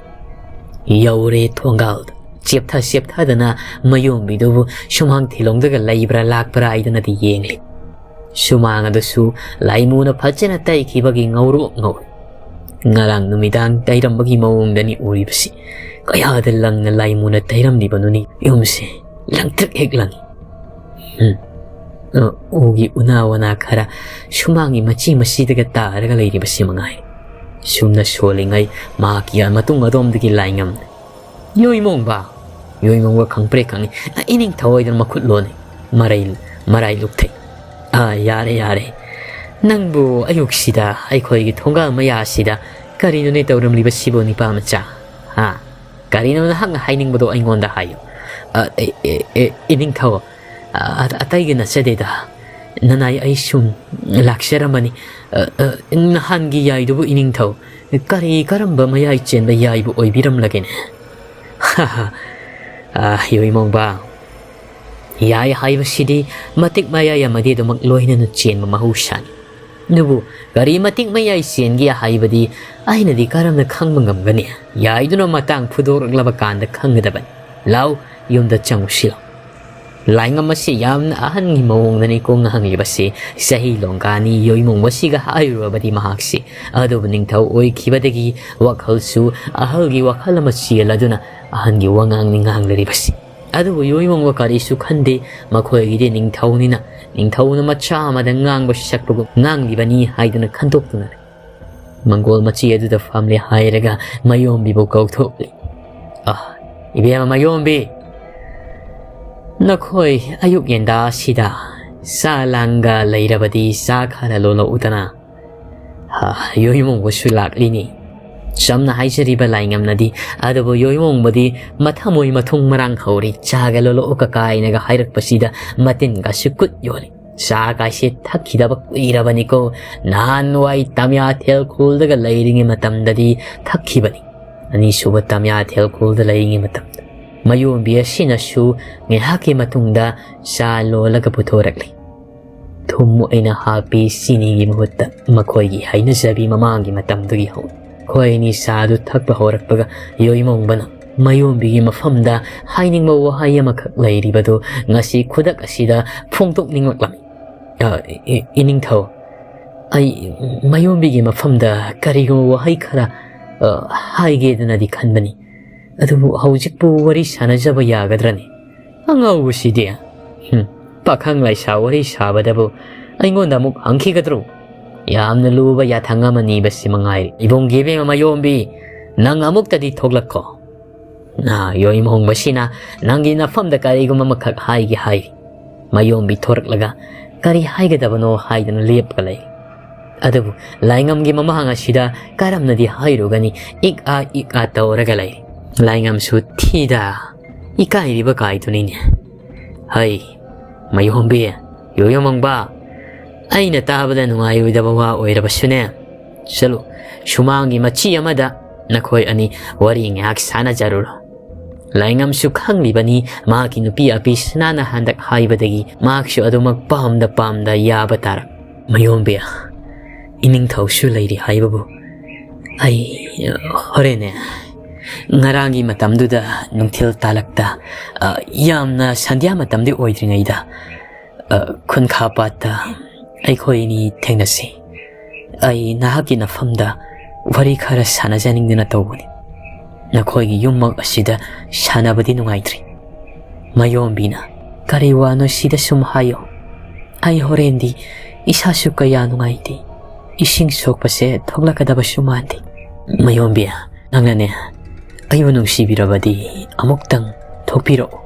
ꯌꯧꯔꯦ ꯊꯣꯡꯒꯥꯜꯗ꯫ ꯆꯦꯞꯊ ꯆꯦꯞꯊꯗꯅ ꯃꯌꯣꯝꯕꯤꯗꯨꯕꯨ ꯁꯨꯃꯥꯡ ꯊꯤꯂꯣꯡꯗꯒ ꯂꯩꯕ꯭ꯔꯥ ꯂꯥꯛꯄ꯭ꯔꯥ ꯍꯥꯏꯗꯅꯗꯤ ꯌꯦꯡꯂꯤ꯫ ꯁꯨꯃꯥꯡ ꯑꯗꯨꯁꯨ ꯂꯥꯏꯃꯨꯅ ꯐꯖꯅ ꯇꯩꯈꯤꯕꯒꯤ ꯉꯧꯔꯣꯛ ꯉꯧꯏ꯫ ꯉꯔꯥꯡ ꯅꯨꯃꯤꯗꯥꯡ ꯇꯩꯔꯝꯕꯒꯤ ꯃꯑꯣꯡꯗꯅꯤ ꯎꯔꯤꯕꯁꯤ꯫ ꯀꯌꯥꯗ ꯂꯪꯅ ꯂꯥꯏꯃꯨꯅ ꯇꯩꯔꯝꯂꯤꯕꯅꯣꯅꯤ ꯌꯨꯝꯁꯦ꯫ ꯂꯪꯇ꯭ꯔꯤꯛ ꯍꯦꯛ ꯂꯪꯏ꯫ ꯎꯝ꯫ ꯑ, ꯎꯒꯤ ꯎꯅꯥ ꯋꯥꯅꯥ ꯈꯔ ꯁꯨꯃꯥꯡꯒꯤ ꯃꯆꯤ ꯃꯆꯤꯗꯒ ꯇꯥꯔꯒ ꯂꯩꯔꯤꯕꯁꯤ ꯃꯉꯥꯏ꯫ ꯁꯨꯝꯅ ꯁꯣꯜꯂꯤꯉꯩ ꯃꯍꯥꯛꯀꯤ ꯃꯇꯨꯡ ꯑꯗꯣꯝꯗꯒꯤ ꯂꯥꯏꯉꯝ ꯌꯣꯏꯃꯣꯡꯕ, ꯌꯣꯏꯃꯣꯡꯕ ꯈꯪꯄ꯭ꯔꯦꯛ ꯈꯪꯉꯤ꯫ ꯑ, ꯏꯅꯤꯡꯊꯧ ꯑꯣꯏꯗꯅ ꯃꯈꯨꯠ ꯂꯣꯟꯅꯤ꯫ ꯃꯔꯩ, ꯃꯔꯥꯏ ꯂꯨꯛꯊꯩ꯫ ꯑꯥ, ꯌꯥꯔꯦ, ꯌꯥꯔꯦ꯫ ꯅꯪꯕꯨ ꯑꯌꯨꯛꯁꯤꯗ ꯑꯩꯈꯣꯏꯒꯤ ꯊꯣꯡꯒꯥꯜ ꯃꯌꯥꯁꯤꯗ ꯀꯔꯤꯅꯣꯅꯦ ꯇꯧꯔꯝꯂꯤꯕꯁꯤꯕꯨ, ꯅꯤꯄꯥ ꯃꯆꯥ? ꯍꯥ? ꯀꯔꯤꯅꯣ ꯅꯍꯥꯛꯅ ꯍꯥꯏꯅꯤꯡꯕꯗꯣ ꯑꯩꯉꯣꯟꯗ ꯍꯥꯏꯌꯨ꯫ ꯑ, ꯑꯦ, ꯑꯦ, ꯑꯦ, ꯏꯅꯤꯡꯊꯧ, ꯑ, ꯑ, ꯑꯇꯩꯒ ꯅꯠꯆꯗꯦꯗ꯫ ꯅꯅꯥꯏ ꯑꯩ ꯁꯨꯝ ꯂꯥꯛꯆꯔꯝꯕꯅꯤ꯫ ꯑ, ꯑ, ꯅꯍꯥꯟꯒꯤ ꯌꯥꯏꯗꯨꯕꯨ ꯏꯅꯤꯡꯊꯧ, ꯀꯔꯤ ꯀꯔꯝꯕ ꯃꯌꯥꯏ ꯆꯦꯟꯕ ꯌꯥꯏꯕꯨ ꯑꯣꯏꯕꯤꯔꯝꯂꯒꯦꯅꯦ? "ꯑꯥ, ꯌꯣꯏꯃꯣꯡꯕ, ꯌꯥꯏ ꯍꯥꯏꯕꯁꯤꯗꯤ ꯃꯇꯤꯛ ꯃꯌꯥꯏ ꯑꯃꯗꯤ ꯑꯗꯨꯃꯛ ꯂꯣꯏꯅꯅ ꯆꯦꯟꯕ ꯃꯍꯧꯁꯥꯅꯤ꯫ ꯑꯗꯨꯕꯨ ꯀꯔꯤ ꯃꯇꯤꯛ ꯃꯌꯥꯏ ꯆꯦꯟꯒꯦ ꯍꯥꯏꯕꯗꯤ ꯑꯩꯅꯗꯤ ꯀꯔꯝꯅ ꯈꯪꯕ ꯉꯝꯒꯅꯤ? ꯌꯥꯏꯗꯨꯅ ꯃꯇꯥꯡ ꯐꯨꯗꯣꯔꯛꯂꯕ ꯀꯥꯟꯗ ꯈꯪꯒꯗꯕꯅꯤ꯫ ꯂꯥꯎ, ꯌꯨꯝꯗ ꯆꯪꯉꯨꯁꯤ ꯂꯥꯎ꯫" ꯂꯥꯏꯉꯝ ꯑꯁꯤ ꯌꯥꯝꯅ ꯑꯍꯟꯒꯤ ꯃꯑꯣꯡꯗꯅꯤꯀꯣ ꯉꯥꯡꯂꯤꯕꯁꯤ꯫ ꯆꯍꯤ ꯂꯣꯡꯒꯥꯅꯤ ꯌꯣꯏꯃꯣꯡꯕꯁꯤꯒ ꯍꯥꯏꯔꯨꯔꯕꯗꯤ ꯃꯍꯥꯛꯁꯤ꯫ ꯑꯗꯨꯕꯨ ꯅꯤꯡꯊꯧ ꯑꯣꯏꯈꯤꯕꯗꯒꯤ ꯋꯥꯈꯜꯁꯨ ꯑꯍꯜꯒꯤ ꯋꯥꯈꯜ ꯑꯃ ꯆꯦꯜꯂꯗꯨꯅ ꯑꯍꯟꯒꯤ ꯋꯥꯉꯥꯡꯅꯤ ꯉꯥꯡꯂꯤꯕꯁꯤ꯫ ꯑꯗꯨꯕꯨ ꯌꯣꯏꯃꯣꯡꯕ ꯀꯔꯤꯁꯨ ꯈꯟꯗꯦ꯫ ꯃꯈꯣꯏꯒꯤꯗꯤ ꯅꯤꯡꯊꯧꯅꯤꯅ, ꯅꯤꯡꯊꯧꯅ ꯃꯆꯥ ꯑꯃꯗ ꯉꯥꯡꯕ ꯁꯛꯄꯒꯨꯝ ꯉꯥꯡꯂꯤꯕꯅꯤ ꯍꯥꯏꯗꯨꯅ ꯈꯟꯗꯣꯛꯇꯨꯅ ꯂꯩ꯫ ꯃꯪꯒꯣꯜ ꯃꯆꯤ ꯑꯗꯨꯗ ꯐꯝꯂꯦ ꯍꯥꯏꯔꯒ ꯃꯌꯣꯝꯕꯤꯕꯨ ꯀꯧꯊꯣꯛꯂꯤ꯫ "ꯑ, ꯏꯕꯦꯝꯃ ꯃꯌꯣꯝꯕꯤ, ꯅꯈꯣꯏ ꯑꯌꯨꯛ ꯌꯦꯟꯗꯥ ꯑꯁꯤꯗ ꯆꯥ ꯂꯥꯡꯒ ꯂꯩꯔꯕꯗꯤ ꯆꯥ ꯈꯔ ꯂꯣꯜꯂꯛꯎꯗꯅ꯫ ꯍꯥ, ꯌꯣꯏꯃꯣꯡꯕꯁꯨ ꯂꯥꯛꯂꯤꯅꯤ꯫" ꯆꯝꯅ ꯍꯥꯏꯖꯔꯤꯕ ꯂꯥꯏꯉꯝꯅꯗꯤ, ꯑꯗꯨꯕꯨ ꯌꯣꯏꯃꯣꯡꯕꯗꯤ ꯃꯊꯃꯣꯏ ꯃꯊꯨꯡ ꯃꯔꯥꯡ ꯍꯧꯔꯤ꯫ "ꯆꯥꯒ ꯂꯣꯜꯂꯛꯎ ꯀꯀꯥ" ꯍꯥꯏꯅꯒ ꯍꯥꯏꯔꯛꯄꯁꯤꯗ ꯃꯇꯤꯟꯒꯁꯨ ꯀꯨꯠ ꯌꯣꯜꯂꯤ꯫ "ꯆꯥ ꯀꯥꯏꯁꯦ ꯊꯛꯈꯤꯗꯕ ꯀꯨꯏꯔꯕꯅꯤꯀꯣ꯫ ꯅꯍꯥꯟꯋꯥꯏ ꯇꯝꯌꯥꯊꯦꯜ ꯈꯨꯜꯗꯒ ꯂꯩꯔꯤꯉꯩ ꯃꯇꯝꯗꯗꯤ ꯊꯛꯈꯤꯕꯅꯤ꯫" ꯑꯅꯤꯁꯨꯕ ꯇꯝꯌꯥꯊꯦꯜ ꯈꯨꯜꯗ ꯂꯩꯔꯤꯉꯩ ꯃꯇꯝꯗ ꯃꯌꯣꯝꯕꯤ ꯑꯁꯤꯅꯁꯨ ꯉꯥꯏꯍꯥꯛꯀꯤ ꯃꯇꯨꯡꯗ ꯆꯥ ꯂꯣꯜꯂꯒ ꯄꯨꯊꯣꯔꯛꯂꯤ꯫ ꯊꯨꯝ ꯑꯣꯏꯅ ꯍꯥꯞꯄꯤ, ꯆꯤꯅꯤꯒꯤ ꯃꯍꯨꯠꯇ꯫ ꯃꯈꯣꯏꯒꯤ ꯍꯩꯅꯖꯕꯤ ꯃꯃꯥꯡꯒꯤ ꯃꯇꯝꯗꯒꯤ ꯍꯧꯅ꯫ ꯃꯈꯣꯏ ꯑꯅꯤ ꯆꯥꯗꯨ ꯊꯛꯄ ꯍꯧꯔꯛꯄꯒ ꯌꯣꯏꯃꯣꯡꯕꯅ ꯃꯌꯣꯝꯕꯤꯒꯤ ꯃꯐꯝꯗ ꯍꯥꯏꯅꯤꯡꯕ ꯋꯥꯍꯩ ꯑꯃꯈꯛ ꯂꯩꯔꯤꯕꯗꯨ ꯉꯁꯤ ꯈꯨꯗꯛ ꯑꯁꯤꯗ ꯐꯣꯡꯗꯣꯛꯅꯤꯡꯂꯛꯂꯝꯃꯤ꯫ "ꯑ, ꯏ-, ꯏꯅꯤꯡꯊꯧ, ꯑꯩ ꯃꯌꯣꯝꯕꯤꯒꯤ ꯃꯐꯝꯗ ꯀꯔꯤꯒꯨꯝꯕ ꯋꯥꯍꯩ ꯈꯔ, ꯑ, ꯍꯥꯏꯒꯦꯗꯅꯗꯤ ꯈꯟꯕꯅꯤ꯫ ꯑꯗꯨꯕꯨ ꯍꯧꯖꯤꯛꯄꯨ ꯋꯥꯔꯤ ꯁꯥꯟꯅꯖꯕ ꯌꯥꯒꯗ꯭ꯔꯅꯤ?" "ꯑꯉꯥꯎꯕꯁꯤꯗꯤ꯫ ꯍꯨꯝ, ꯄꯥꯈꯪ ꯂꯩꯁꯥ ꯋꯥꯔꯤ ꯁꯥꯕꯗꯕꯨ ꯑꯩꯉꯣꯟꯗ ꯑꯃꯨꯛ ꯍꯪꯈꯤꯒꯗ꯭ꯔꯣ? ꯌꯥꯝꯅ ꯂꯨꯕ ꯌꯥꯊꯪ ꯑꯃꯅꯤ ꯃꯁꯤ ꯃꯉꯥꯏꯔꯦ꯫ ꯏꯕꯨꯡꯒꯤ ꯏꯕꯦꯝꯃ ꯃꯌꯣꯝꯕꯤ, ꯅꯪ ꯑꯃꯨꯛꯇꯗꯤ ꯊꯣꯛꯂꯛꯈꯣ꯫" "ꯑ, ꯌꯣꯏꯃꯣꯡꯕꯁꯤꯅ ꯅꯪꯒꯤ ꯅꯐꯝꯗ ꯀꯔꯤꯒꯨꯝꯕ ꯑꯃꯈꯛ ꯍꯥꯏꯒꯦ ꯍꯥꯏꯔꯤ꯫" ꯃꯌꯣꯝꯕꯤ ꯊꯣꯔꯛꯂꯒ ꯀꯔꯤ ꯍꯥꯏꯒꯗꯕꯅꯣ ꯍꯥꯏꯗꯨꯅ ꯂꯦꯞꯄꯒ ꯂꯩ꯫ ꯑꯗꯨꯕꯨ ꯂꯥꯏꯉꯝꯒꯤ ꯃꯃꯥꯡ ꯑꯁꯤꯗ ꯀꯔꯝꯅꯗꯤ ꯍꯥꯏꯔꯨꯒꯅꯤ? ꯏꯛ ꯑꯥ ꯏꯛ ꯑꯥ ꯇꯧꯔꯒ ꯂꯩ꯫ ꯂꯥꯏꯉꯝꯁꯨ ꯊꯤꯗ ꯏꯀꯥꯏꯔꯤꯕ ꯀꯥꯏꯗꯨꯅꯤꯅꯦ꯫ "ꯍꯩ, ꯃꯌꯣꯝꯕꯤ, ꯌꯣꯌꯣꯃꯪꯕ, ꯑꯩꯅ ꯇꯥꯕꯗ ꯅꯨꯡꯉꯥꯏꯔꯣꯏꯗꯕ ꯋꯥ ꯑꯣꯏꯔꯕꯁꯨꯅꯦ, ꯆꯠꯂꯨ, ꯁꯨꯃꯥꯡꯒꯤ ꯃꯆꯤ ꯑꯃꯗ ꯅꯈꯣꯏ ꯑꯅꯤ ꯋꯥꯔꯤ ꯉꯥꯏꯍꯥꯛ ꯁꯥꯟꯅꯖꯔꯨꯔꯣ꯫" ꯂꯥꯏꯉꯝꯁꯨ ꯈꯪꯂꯤꯕꯅꯤ, ꯃꯍꯥꯛꯀꯤ ꯅꯨꯄꯤ ꯑꯄꯤꯁꯅꯥꯅ ꯍꯟꯗꯛ ꯍꯥꯏꯕꯗꯒꯤ ꯃꯍꯥꯛꯁꯨ ꯑꯗꯨꯃꯛ ꯄꯥꯝꯗ ꯄꯥꯝꯗ ꯌꯥꯕ ꯇꯥꯔꯛ꯫ ꯃꯌꯣꯝꯕꯤ, ꯏꯅꯤꯡꯊꯧꯁꯨ ꯂꯩꯔꯤ ꯍꯥꯏꯕꯕꯨ꯫ ꯑꯩ, ꯑ, ꯍꯣꯔꯦꯟꯅꯦ, ꯉꯔꯥꯡꯒꯤ ꯃꯇꯝꯗꯨꯗ ꯅꯨꯡꯊꯤꯜ ꯇꯥꯂꯛꯇ, ꯑ, ꯌꯥꯝꯅ ꯁꯟꯙ꯭ꯌꯥ ꯃꯇꯝꯗꯤ ꯑꯣꯏꯗ꯭ꯔꯤꯉꯩꯗ, ꯑ, ꯈꯨꯟꯈꯥ ꯄꯥꯠꯇ ꯑꯩꯈꯣꯏ ꯑꯅꯤ ꯊꯦꯡꯅꯁꯤ꯫ ꯑꯩ ꯅꯍꯥꯛꯀꯤ ꯅꯐꯝꯗ ꯋꯥꯔꯤ ꯈꯔ ꯁꯥꯟꯅꯖꯅꯤꯡꯗꯨꯅ ꯇꯧꯕꯅꯤ꯫ ꯅꯈꯣꯏꯒꯤ ꯌꯨꯝꯃꯛ ꯑꯁꯤꯗ ꯁꯥꯟꯅꯕꯗꯤ ꯅꯨꯡꯉꯥꯏꯇ꯭ꯔꯤ꯫ ꯃꯌꯣꯝꯕꯤꯅ, ꯀꯔꯤ ꯋꯥꯅꯣ ꯁꯤꯗ ꯁꯨꯝ ꯍꯥꯏꯌꯣ꯫ ꯑꯩ ꯍꯣꯔꯦꯟꯗꯤ ꯏꯁꯥꯁꯨ ꯀꯌꯥ ꯅꯨꯡꯉꯥꯏꯇꯦ꯫ ꯏꯁꯤꯡ ꯁꯣꯛꯄꯁꯦ ꯊꯣꯛꯂꯛꯀꯗꯕꯁꯨ ꯃꯥꯟꯗꯦ꯫ ꯃꯌꯣꯝꯕꯤ, ꯅꯪꯅꯅꯦ, ꯑꯩꯕꯨ ꯅꯨꯡꯁꯤꯕꯤꯔꯕꯗꯤ ꯑꯃꯨꯛꯇꯪ ꯊꯣꯛꯄꯤꯔꯛꯎ꯫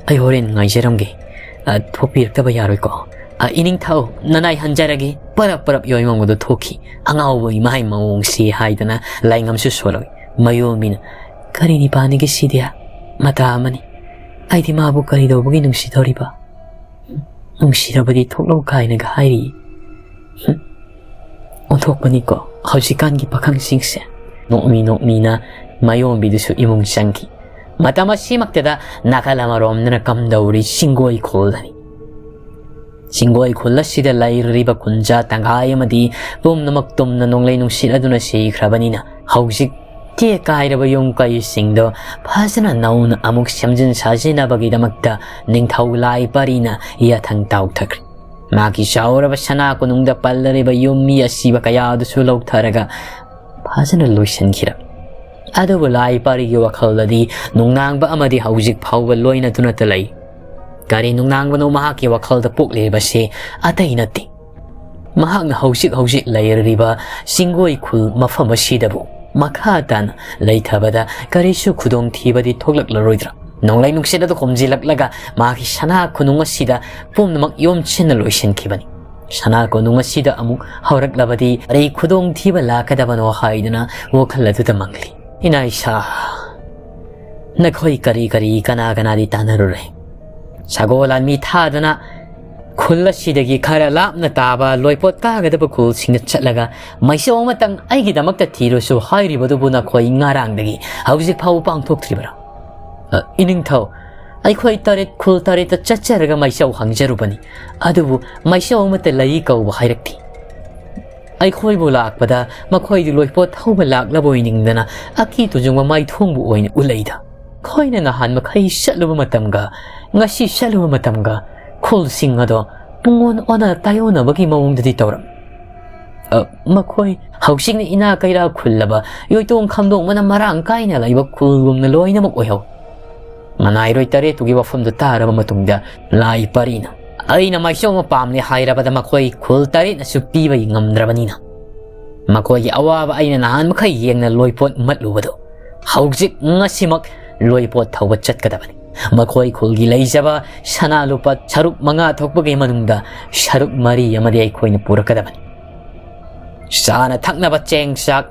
ꯑꯩ ꯍꯣꯔꯦꯟ ꯉꯥꯏꯖꯔꯝꯒꯦ꯫ ꯑ, ꯊꯣꯛꯄꯤꯔꯛꯇꯕ ꯌꯥꯔꯣꯏꯀꯣ꯫ ꯑ, ꯏꯅꯤꯡꯊꯧ, ꯅꯅꯥꯏ ꯍꯟꯖꯔꯒꯦ꯫ ꯄꯔꯞ ꯄꯔꯞ ꯌꯣꯏꯃꯣꯡꯕꯗꯣ ꯊꯣꯛꯈꯤ꯫ "ꯑꯉꯥꯎꯕꯒꯤ ꯃꯍꯩ ꯃꯑꯣꯡꯁꯤ" ꯍꯥꯏꯗꯅ ꯂꯥꯏꯉꯝꯁꯨ ꯁꯣꯜꯂꯛꯏ꯫ ꯃꯌꯣꯝꯕꯤꯅ, "ꯀꯔꯤꯅꯤ ꯄꯥꯅꯤꯒꯦ ꯁꯤꯗꯤ? ꯃꯇꯥ ꯑꯃꯅꯤ꯫ ꯑꯩꯗꯤ ꯃꯥꯕꯨ ꯀꯔꯤꯗꯧꯕꯒꯤ ꯅꯨꯡꯁꯤꯗꯧꯔꯤꯕ? ꯅꯨꯡꯁꯤꯔꯕꯗꯤ ꯊꯣꯛꯂꯛꯎ ꯀꯥꯏꯅꯒ ꯍꯥꯏꯔꯤ꯫ ꯍꯨꯝ꯫ ꯑꯣꯟꯊꯣꯛꯄꯅꯤꯀꯣ ꯍꯧꯖꯤꯛꯀꯥꯟꯒꯤ ꯄꯥꯈꯪꯁꯤꯡꯁꯦ"꯫ ꯅꯣꯛꯃꯤ ꯅꯣꯛꯃꯤꯅ ꯃꯌꯣꯝꯕꯤꯗꯨꯁꯨ ꯏꯃꯨꯡ ꯆꯪꯈꯤ꯫ ꯃꯇꯝ ꯑꯁꯤꯃꯛꯇꯗ ꯅꯥꯀꯜ ꯑꯃꯔꯣꯝꯗꯅ ꯀꯝꯗꯧꯔꯤ? ꯆꯤꯡꯒꯣꯏ ꯈꯨꯜꯗꯅꯤ꯫ ꯆꯤꯡꯒꯣꯏ ꯈꯨꯜ ꯑꯁꯤꯗ ꯂꯩꯔꯤꯕ ꯈꯨꯟꯖꯥ ꯇꯪꯈꯥꯏ ꯑꯃꯗꯤ ꯄꯨꯝꯅꯃꯛ ꯇꯨꯝꯅ ꯅꯣꯡꯂꯩ ꯅꯨꯡꯁꯤꯠ ꯑꯗꯨꯅ ꯁꯤꯈ꯭ꯔꯕꯅꯤꯅ, ꯍꯧꯖꯤꯛ ꯇꯦꯛ ꯀꯥꯏꯔꯕ ꯌꯨꯝ ꯀꯩꯁꯤꯡꯗꯣ ꯐꯖꯅ ꯅꯧꯅ ꯑꯃꯨꯛ ꯁꯦꯝꯖꯤꯟ ꯁꯥꯖꯤꯟꯅꯕꯒꯤꯗꯃꯛꯇ ꯅꯤꯡꯊꯧ ꯂꯥꯏ ꯄꯥꯔꯤꯅ ꯌꯥꯊꯪ ꯇꯥꯎꯊꯈ꯭ꯔꯦ꯫ ꯃꯥꯒꯤ ꯆꯥꯎꯔꯕ ꯁꯅꯥ ꯀꯣꯅꯨꯡꯗ ꯄꯜꯂꯔꯤꯕ ꯌꯨꯝ ꯃꯤ ꯑꯁꯤꯕ ꯀꯌꯥꯗꯨꯁꯨ ꯂꯧꯊꯔꯒ ꯐꯖꯅ ꯂꯣꯏꯁꯤꯟꯈꯤꯔꯦ꯫ ꯑꯗꯨꯕꯨ ꯂꯥꯏ ꯄꯥꯔꯤꯒꯤ ꯋꯥꯈꯜꯗꯗꯤ ꯅꯨꯡꯅꯥꯡꯕ ꯑꯃꯗꯤ ꯍꯧꯖꯤꯛ ꯐꯥꯎꯕ ꯂꯣꯏꯅꯗꯨꯅꯇ ꯂꯩ꯫ ꯀꯔꯤ ꯅꯨꯡꯅꯥꯡꯕꯅꯣ ꯃꯍꯥꯛꯀꯤ ꯋꯥꯈꯜꯗ ꯄꯣꯛꯂꯤꯕꯁꯤ? ꯑꯇꯩ ꯅꯠꯇꯦ꯫ ꯃꯍꯥꯛꯅ ꯍꯧꯖꯤꯛ ꯍꯧꯖꯤꯛ ꯂꯩꯔꯤꯕ ꯆꯤꯡꯒꯣꯏ ꯈꯨꯜ ꯃꯐꯝ ꯑꯁꯤꯗꯕꯨ ꯃꯈꯥ ꯇꯥꯅ ꯂꯩꯊꯕꯗ ꯀꯔꯤꯁꯨ ꯈꯨꯗꯣꯡꯊꯤꯕꯗꯤ ꯊꯣꯛꯂꯛꯂꯔꯣꯏꯗ꯭ꯔꯥ? ꯅꯣꯡꯂꯩ ꯅꯨꯡꯁꯤꯠ ꯑꯗꯨ ꯈꯣꯝꯖꯤꯜꯂꯛꯂꯒ ꯃꯍꯥꯛꯀꯤ ꯁꯅꯥ ꯀꯣꯅꯨꯡ ꯑꯁꯤꯗ ꯄꯨꯝꯅꯃꯛ ꯌꯣꯝꯁꯤꯟꯅ ꯂꯣꯏꯁꯤꯟꯈꯤꯕꯅꯤ꯫ ꯁꯅꯥ ꯀꯣꯅꯨꯡ ꯑꯁꯤꯗ ꯑꯃꯨꯛ ꯍꯧꯔꯛꯂꯕꯗꯤ ꯀꯔꯤ ꯈꯨꯗꯣꯡꯊꯤꯕ ꯂꯥꯛꯀꯗꯕꯅꯣ ꯍꯥꯏꯗꯨꯅ ꯋꯥꯈꯜ ꯑꯗꯨꯗ ꯃꯪꯂꯤ꯫ ꯏꯅꯥ ꯏꯁꯥ, ꯅꯈꯣꯏ ꯀꯔꯤ ꯀꯔꯤ ꯀꯅꯥ ꯀꯅꯥꯗꯤ ꯇꯥꯟꯅꯔꯨꯔꯦ? ꯁꯒꯣꯜ ꯂꯥꯟꯃꯤ ꯊꯥꯗꯅ ꯈꯨꯜ ꯑꯁꯤꯗꯒꯤ ꯈꯔ ꯂꯥꯞꯅ ꯇꯥꯕ ꯂꯣꯏꯄꯣꯠ ꯀꯥꯒꯗꯕ ꯈꯨꯜꯁꯤꯡꯗ ꯆꯠꯂꯒ ꯃꯩꯁꯧ ꯑꯃꯇꯪ ꯑꯩꯒꯤꯗꯃꯛꯇ ꯊꯤꯔꯨꯁꯨ ꯍꯥꯏꯔꯤꯕꯗꯨꯕꯨ ꯅꯈꯣꯏ ꯉꯔꯥꯡꯗꯒꯤ ꯍꯧꯖꯤꯛ ꯐꯥꯎꯕ ꯄꯥꯡꯊꯣꯛꯇ꯭ꯔꯤꯕꯔꯥ? "ꯑ, ꯏꯅꯤꯡꯊꯧ, ꯑꯩꯈꯣꯏ ꯇꯔꯦꯠ, ꯈꯨꯜ ꯇꯔꯦꯠꯇ ꯆꯠꯆꯔꯒ ꯃꯥꯏꯆꯧ ꯍꯪꯖꯔꯨꯕꯅꯤ, ꯑꯗꯨꯕꯨ ꯃꯥꯏꯆꯧ ꯑꯃꯠꯇ ꯂꯩ ꯀꯧꯕ ꯍꯥꯏꯔꯛꯇꯦ꯫ ꯑꯩꯈꯣꯏꯕꯨ ꯂꯥꯛꯄꯗ ꯃꯈꯣꯏꯗꯤ ꯂꯣꯏꯄꯣꯠ ꯊꯧꯕ ꯂꯥꯛꯂꯕꯣꯏ ꯅꯤꯡꯗꯅ ꯑꯀꯤ ꯇꯨꯖꯨꯡꯕ ꯃꯥꯏꯊꯣꯡꯕꯨ ꯑꯣꯏꯅ ꯎꯠꯂꯛꯏꯗ꯫ ꯑꯩꯈꯣꯏꯅ ꯅꯍꯥꯟ ꯃꯈꯩ ꯆꯠꯂꯨꯕ ꯃꯇꯝꯒ ꯉꯁꯤ ꯆꯠꯂꯨꯕ ꯃꯇꯝꯒ ꯈꯨꯜꯁꯤꯡ ꯑꯗꯣ ꯄꯨꯡꯑꯣꯟ ꯑꯣꯟꯅ ꯇꯥꯏꯑꯣꯟꯅꯕꯒꯤ ꯃꯑꯣꯡꯗꯗꯤ ꯇꯧꯔꯝꯃꯤ꯫ ꯑ, ꯃꯈꯣꯏ ꯍꯧꯖꯤꯛꯅ ꯏꯅꯥ ꯀꯩꯔꯥ ꯈꯨꯜꯂꯕ, ꯌꯣꯏꯇꯣꯡ ꯈꯝꯗꯣꯡꯕꯅ ꯃꯔꯥꯡ ꯀꯥꯏꯅ ꯂꯩꯕ ꯈꯨꯜꯒꯨꯝꯅ ꯂꯣꯏꯅꯃꯛ ꯑꯣꯏꯍꯧ꯫" ꯃꯅꯥꯏꯔꯣꯏ ꯇꯔꯦꯠꯇꯨꯒꯤ ꯋꯥꯐꯝꯗꯨ ꯇꯥꯔꯕ ꯃꯇꯨꯡꯗ ꯂꯥꯏ ꯄꯔꯤꯅ, "ꯑꯩꯅ ꯃꯥꯏꯆꯧ ꯑꯃ ꯄꯥꯝꯂꯦ ꯍꯥꯏꯔꯕꯗ ꯃꯈꯣꯏ ꯈꯨꯜ ꯇꯔꯦꯠꯅꯁꯨ ꯄꯤꯕ ꯉꯝꯗ꯭ꯔꯕꯅꯤꯅ, ꯃꯈꯣꯏꯒꯤ ꯑꯋꯥꯕ ꯑꯩꯅ ꯅꯍꯥꯟ ꯃꯈꯩ ꯌꯦꯡꯅ ꯂꯣꯏꯄꯣꯠ ꯃꯠꯂꯨꯕꯗꯣ ꯍꯧꯖꯤꯛ ꯉꯁꯤꯃꯛ ꯂꯣꯏꯄꯣꯠ ꯊꯧꯕ ꯆꯠꯀꯗꯕꯅꯤ꯫ ꯃꯈꯣꯏ ꯈꯨꯜꯒꯤ ꯂꯩꯖꯕ ꯁꯅꯥ ꯂꯨꯄꯥ ꯁꯔꯨꯛ ꯃꯉꯥ ꯊꯣꯛꯄꯒꯤ ꯃꯅꯨꯡꯗ ꯁꯔꯨꯛ ꯃꯔꯤ ꯑꯃꯗꯤ ꯑꯩꯈꯣꯏꯅ ꯄꯨꯔꯛꯀꯗꯕꯅꯤ꯫ ꯆꯥꯅ ꯊꯛꯅꯕ ꯆꯦꯡ ꯆꯥꯛ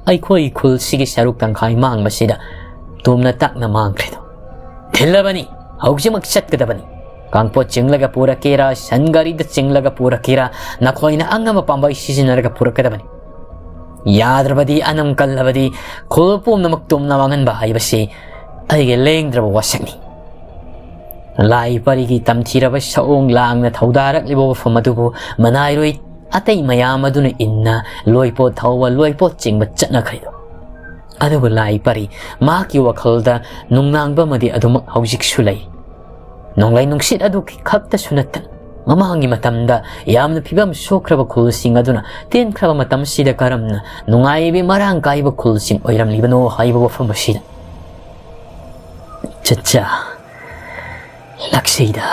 ꯑꯩꯈꯣꯏ ꯈꯨꯜꯁꯤꯒꯤ ꯁꯔꯨꯛ ꯇꯪꯈꯥꯏ ꯃꯥꯡꯕꯁꯤꯗ ꯇꯨꯝꯅ ꯇꯥꯛꯅ ꯃꯥꯡꯈ꯭ꯔꯦꯗꯣ꯫ ꯊꯤꯜꯂꯕꯅꯤ, ꯍꯧꯖꯤꯛꯃꯛ ꯆꯠꯀꯗꯕꯅꯤ꯫ ꯀꯥꯡꯄꯣꯠ ꯆꯤꯡꯂꯒ ꯄꯨꯔꯛꯀꯦꯔꯥ, ꯁꯟ ꯒꯥꯔꯤꯗ ꯆꯤꯡꯂꯒ ꯄꯨꯔꯛꯀꯦꯔꯥ, ꯅꯈꯣꯏꯅ ꯑꯉꯝꯕ ꯄꯥꯝꯕꯩ ꯁꯤꯖꯤꯟꯅꯔꯒ ꯄꯨꯔꯛꯀꯗꯕꯅꯤ꯫ ꯌꯥꯗ꯭ꯔꯕꯗꯤ, ꯑꯅꯝ ꯀꯜꯂꯕꯗꯤ, ꯈꯨꯜ ꯄꯨꯝꯅꯃꯛ ꯇꯨꯝꯅ ꯃꯥꯡꯍꯟꯕ ꯍꯥꯏꯕꯁꯤ ꯑꯩꯒꯤ ꯂꯦꯡꯗ꯭ꯔꯕ ꯋꯥꯁꯛꯅꯤ꯫" ꯂꯥꯏ ꯄꯔꯤꯒꯤ ꯇꯝꯊꯤꯔꯕ ꯁꯑꯣꯡ ꯂꯥꯡꯅ ꯊꯧꯗꯥꯔꯛꯂꯤꯕ ꯋꯥꯐꯝ ꯑꯗꯨꯕꯨ ꯃꯅꯥꯏꯔꯣꯏ ꯑꯇꯩ ꯃꯌꯥꯝ ꯑꯗꯨꯅ ꯏꯟꯅ ꯂꯣꯏꯄꯣꯠ ꯊꯧꯕ, ꯂꯣꯏꯄꯣꯠ ꯆꯤꯡꯕ ꯆꯠꯅꯈ꯭ꯔꯦꯗꯣ꯫ ꯑꯗꯨꯕꯨ ꯂꯥꯏ ꯄꯔꯤ ꯃꯍꯥꯛꯀꯤ ꯋꯥꯈꯜꯗ ꯅꯨꯡꯅꯥꯡꯕ ꯑꯃꯗꯤ ꯑꯗꯨꯃꯛ ꯍꯧꯖꯤꯛꯁꯨ ꯂꯩ꯫ ꯅꯣꯡꯂꯩ ꯅꯨꯡꯁꯤꯠ ꯑꯗꯨ ꯈꯛꯇꯁꯨ ꯅꯠꯇꯅ, ꯃꯃꯥꯡꯒꯤ ꯃꯇꯝꯗ ꯌꯥꯝꯅ ꯐꯤꯕꯝ ꯁꯣꯛꯈ꯭ꯔꯕ ꯈꯨꯜꯁꯤꯡ ꯑꯗꯨꯅ ꯇꯦꯟꯈ꯭ꯔꯕ ꯃꯇꯝꯁꯤꯗ ꯀꯔꯝꯅ ꯅꯨꯡꯉꯥꯏꯕ ꯃꯔꯥꯡ ꯀꯥꯏꯕ ꯈꯨꯜꯁꯤꯡ ꯑꯣꯏꯔꯝꯂꯤꯕꯅꯣ ꯍꯥꯏꯕ ꯋꯥꯐꯝ ꯑꯁꯤꯗ, ꯆꯠꯆꯥ, ꯂꯛꯁꯤꯗ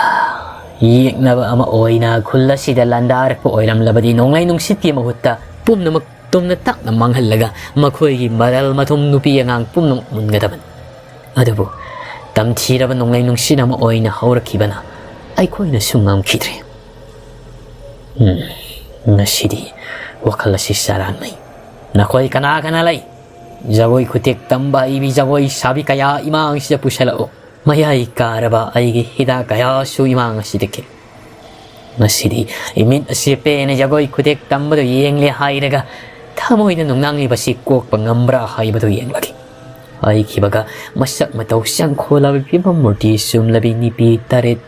ꯌꯦꯛꯅꯕ ꯑꯃ ꯑꯣꯏꯅ ꯈꯨꯜ ꯑꯁꯤꯗ ꯂꯥꯟꯗꯥꯔꯛꯄ ꯑꯣꯏꯔꯝꯂꯕꯗꯤ, ꯅꯣꯡꯂꯩ ꯅꯨꯡꯁꯤꯠꯀꯤ ꯃꯍꯨꯠꯇ ꯄꯨꯝꯅꯃꯛ ꯇꯨꯝꯅ ꯇꯥꯛꯅ ꯃꯥꯡꯍꯜꯂꯒ ꯃꯈꯣꯏꯒꯤ ꯃꯔꯜ ꯃꯊꯨꯝ ꯅꯨꯄꯤ ꯑꯉꯥꯡ ꯄꯨꯝꯅꯃꯛ ꯃꯨꯟꯒꯗꯕꯅꯤ꯫ ꯑꯗꯨꯕꯨ ꯇꯝꯊꯤꯔꯕ ꯅꯣꯡꯂꯩ ꯅꯨꯡꯁꯤꯠ ꯑꯃ ꯑꯣꯏꯅ ꯍꯧꯔꯛꯈꯤꯕꯅ ꯑꯩꯈꯣꯏꯅꯁꯨ ꯉꯝꯈꯤꯗ꯭ꯔꯦ꯫ ꯎꯝ, ꯉꯁꯤꯗꯤ ꯋꯥꯈꯜ ꯑꯁꯤ ꯆꯔꯥꯡꯅꯩ꯫ ꯅꯈꯣꯏ ꯀꯅꯥ ꯀꯅꯥ ꯂꯩ? ꯖꯒꯣꯏ ꯈꯨꯇꯦꯛ ꯇꯝꯕ ꯍꯩꯕꯤ ꯖꯒꯣꯏ ꯁꯥꯕꯤ ꯀꯌꯥ ꯏꯃꯥꯡꯁꯤꯗ ꯄꯨꯁꯜꯂꯛꯎ꯫ ꯃꯌꯥꯏ ꯀꯥꯔꯕ ꯑꯩꯒꯤ ꯍꯤꯗꯥꯛ ꯀꯌꯥꯁꯨ ꯏꯃꯥꯡ ꯑꯁꯤꯗ ꯈꯤꯛ꯫ ꯉꯁꯤꯗꯤ ꯏꯃꯤꯠ ꯑꯁꯤ ꯄꯦꯟꯅ ꯖꯒꯣꯏ ꯈꯨꯇꯦꯛ ꯇꯝꯕꯗꯨ ꯌꯦꯡꯂꯦ ꯍꯥꯏꯔꯒ ꯊꯃꯣꯏꯗ ꯅꯨꯡꯅꯥꯡꯂꯤꯕꯁꯤ ꯀꯣꯛꯄ ꯉꯝꯕ꯭ꯔꯥ ꯍꯥꯏꯕꯗꯨ ꯌꯦꯡꯂꯒꯦ꯫ ꯍꯥꯏꯈꯤꯕꯒ ꯃꯁꯛ ꯃꯇꯧ ꯆꯪꯈꯣꯜꯂꯕ ꯐꯤꯕꯝ ꯃꯨꯔꯇꯤ ꯆꯨꯝꯂꯕꯤ ꯅꯨꯄꯤ ꯇꯔꯦꯠ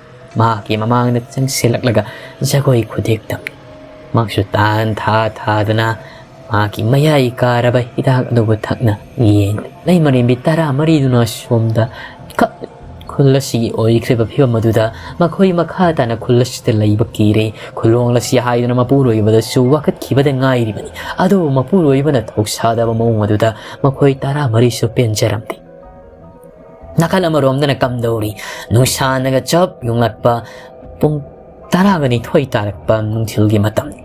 ꯃꯍꯥꯛꯀꯤ ꯃꯃꯥꯡꯗ ꯆꯪꯁꯤꯜꯂꯛꯂꯒ ꯖꯒꯣꯏ ꯈꯨꯗꯦꯛ ꯇꯝꯃꯤ꯫ ꯃꯍꯥꯛꯁꯨ ꯇꯥꯟ ꯊꯥ ꯊꯥꯗꯨꯅ ꯃꯍꯥꯛꯀꯤ ꯃꯌꯥꯏ ꯀꯥꯔꯕ ꯍꯤꯗꯥꯛ ꯑꯗꯨꯕꯨ ꯊꯛꯅ ꯌꯦꯡꯂꯤ꯫ ꯂꯩꯃꯔꯦꯝꯕꯤ ꯇꯔꯥꯃꯔꯤꯗꯨꯅ ꯁꯣꯝꯗ ꯈ-, ꯈꯨꯜ ꯑꯁꯤꯒꯤ ꯑꯣꯏꯈ꯭ꯔꯤꯕ ꯐꯤꯕꯝ ꯑꯗꯨꯗ ꯃꯈꯣꯏ ꯃꯈꯥ ꯇꯥꯅ ꯈꯨꯜ ꯑꯁꯤꯗ ꯂꯩꯕ ꯀꯤꯔꯦ꯫ ꯈꯨꯜꯂꯣꯡ ꯑꯁꯤ ꯍꯥꯏꯗꯨꯅ ꯃꯄꯨꯔꯣꯏꯕꯗꯁꯨ ꯋꯥꯀꯠꯈꯤꯕꯗ ꯉꯥꯏꯔꯤꯕꯅꯤ꯫ ꯑꯗꯨꯕꯨ ꯃꯄꯨꯔꯣꯏꯕꯅ ꯊꯧꯁꯥꯗꯕ ꯃꯑꯣꯡ ꯑꯗꯨꯗ ꯃꯈꯣꯏ ꯇꯔꯥꯃꯔꯤꯁꯨ ꯄꯦꯟꯖꯔꯝꯗꯦ꯫ ꯅꯥꯀꯜ ꯑꯃꯔꯣꯝꯗꯅ ꯀꯝꯗꯧꯔꯤ? ꯅꯨꯡꯁꯥꯅꯒ ꯆꯞ ꯌꯨꯡꯂꯛꯄ ꯄꯨꯡ ꯇꯔꯥꯒ ꯅꯤꯊꯣꯏ ꯇꯥꯔꯛꯄ ꯅꯨꯡꯊꯤꯜꯒꯤ ꯃꯇꯝꯅꯤ꯫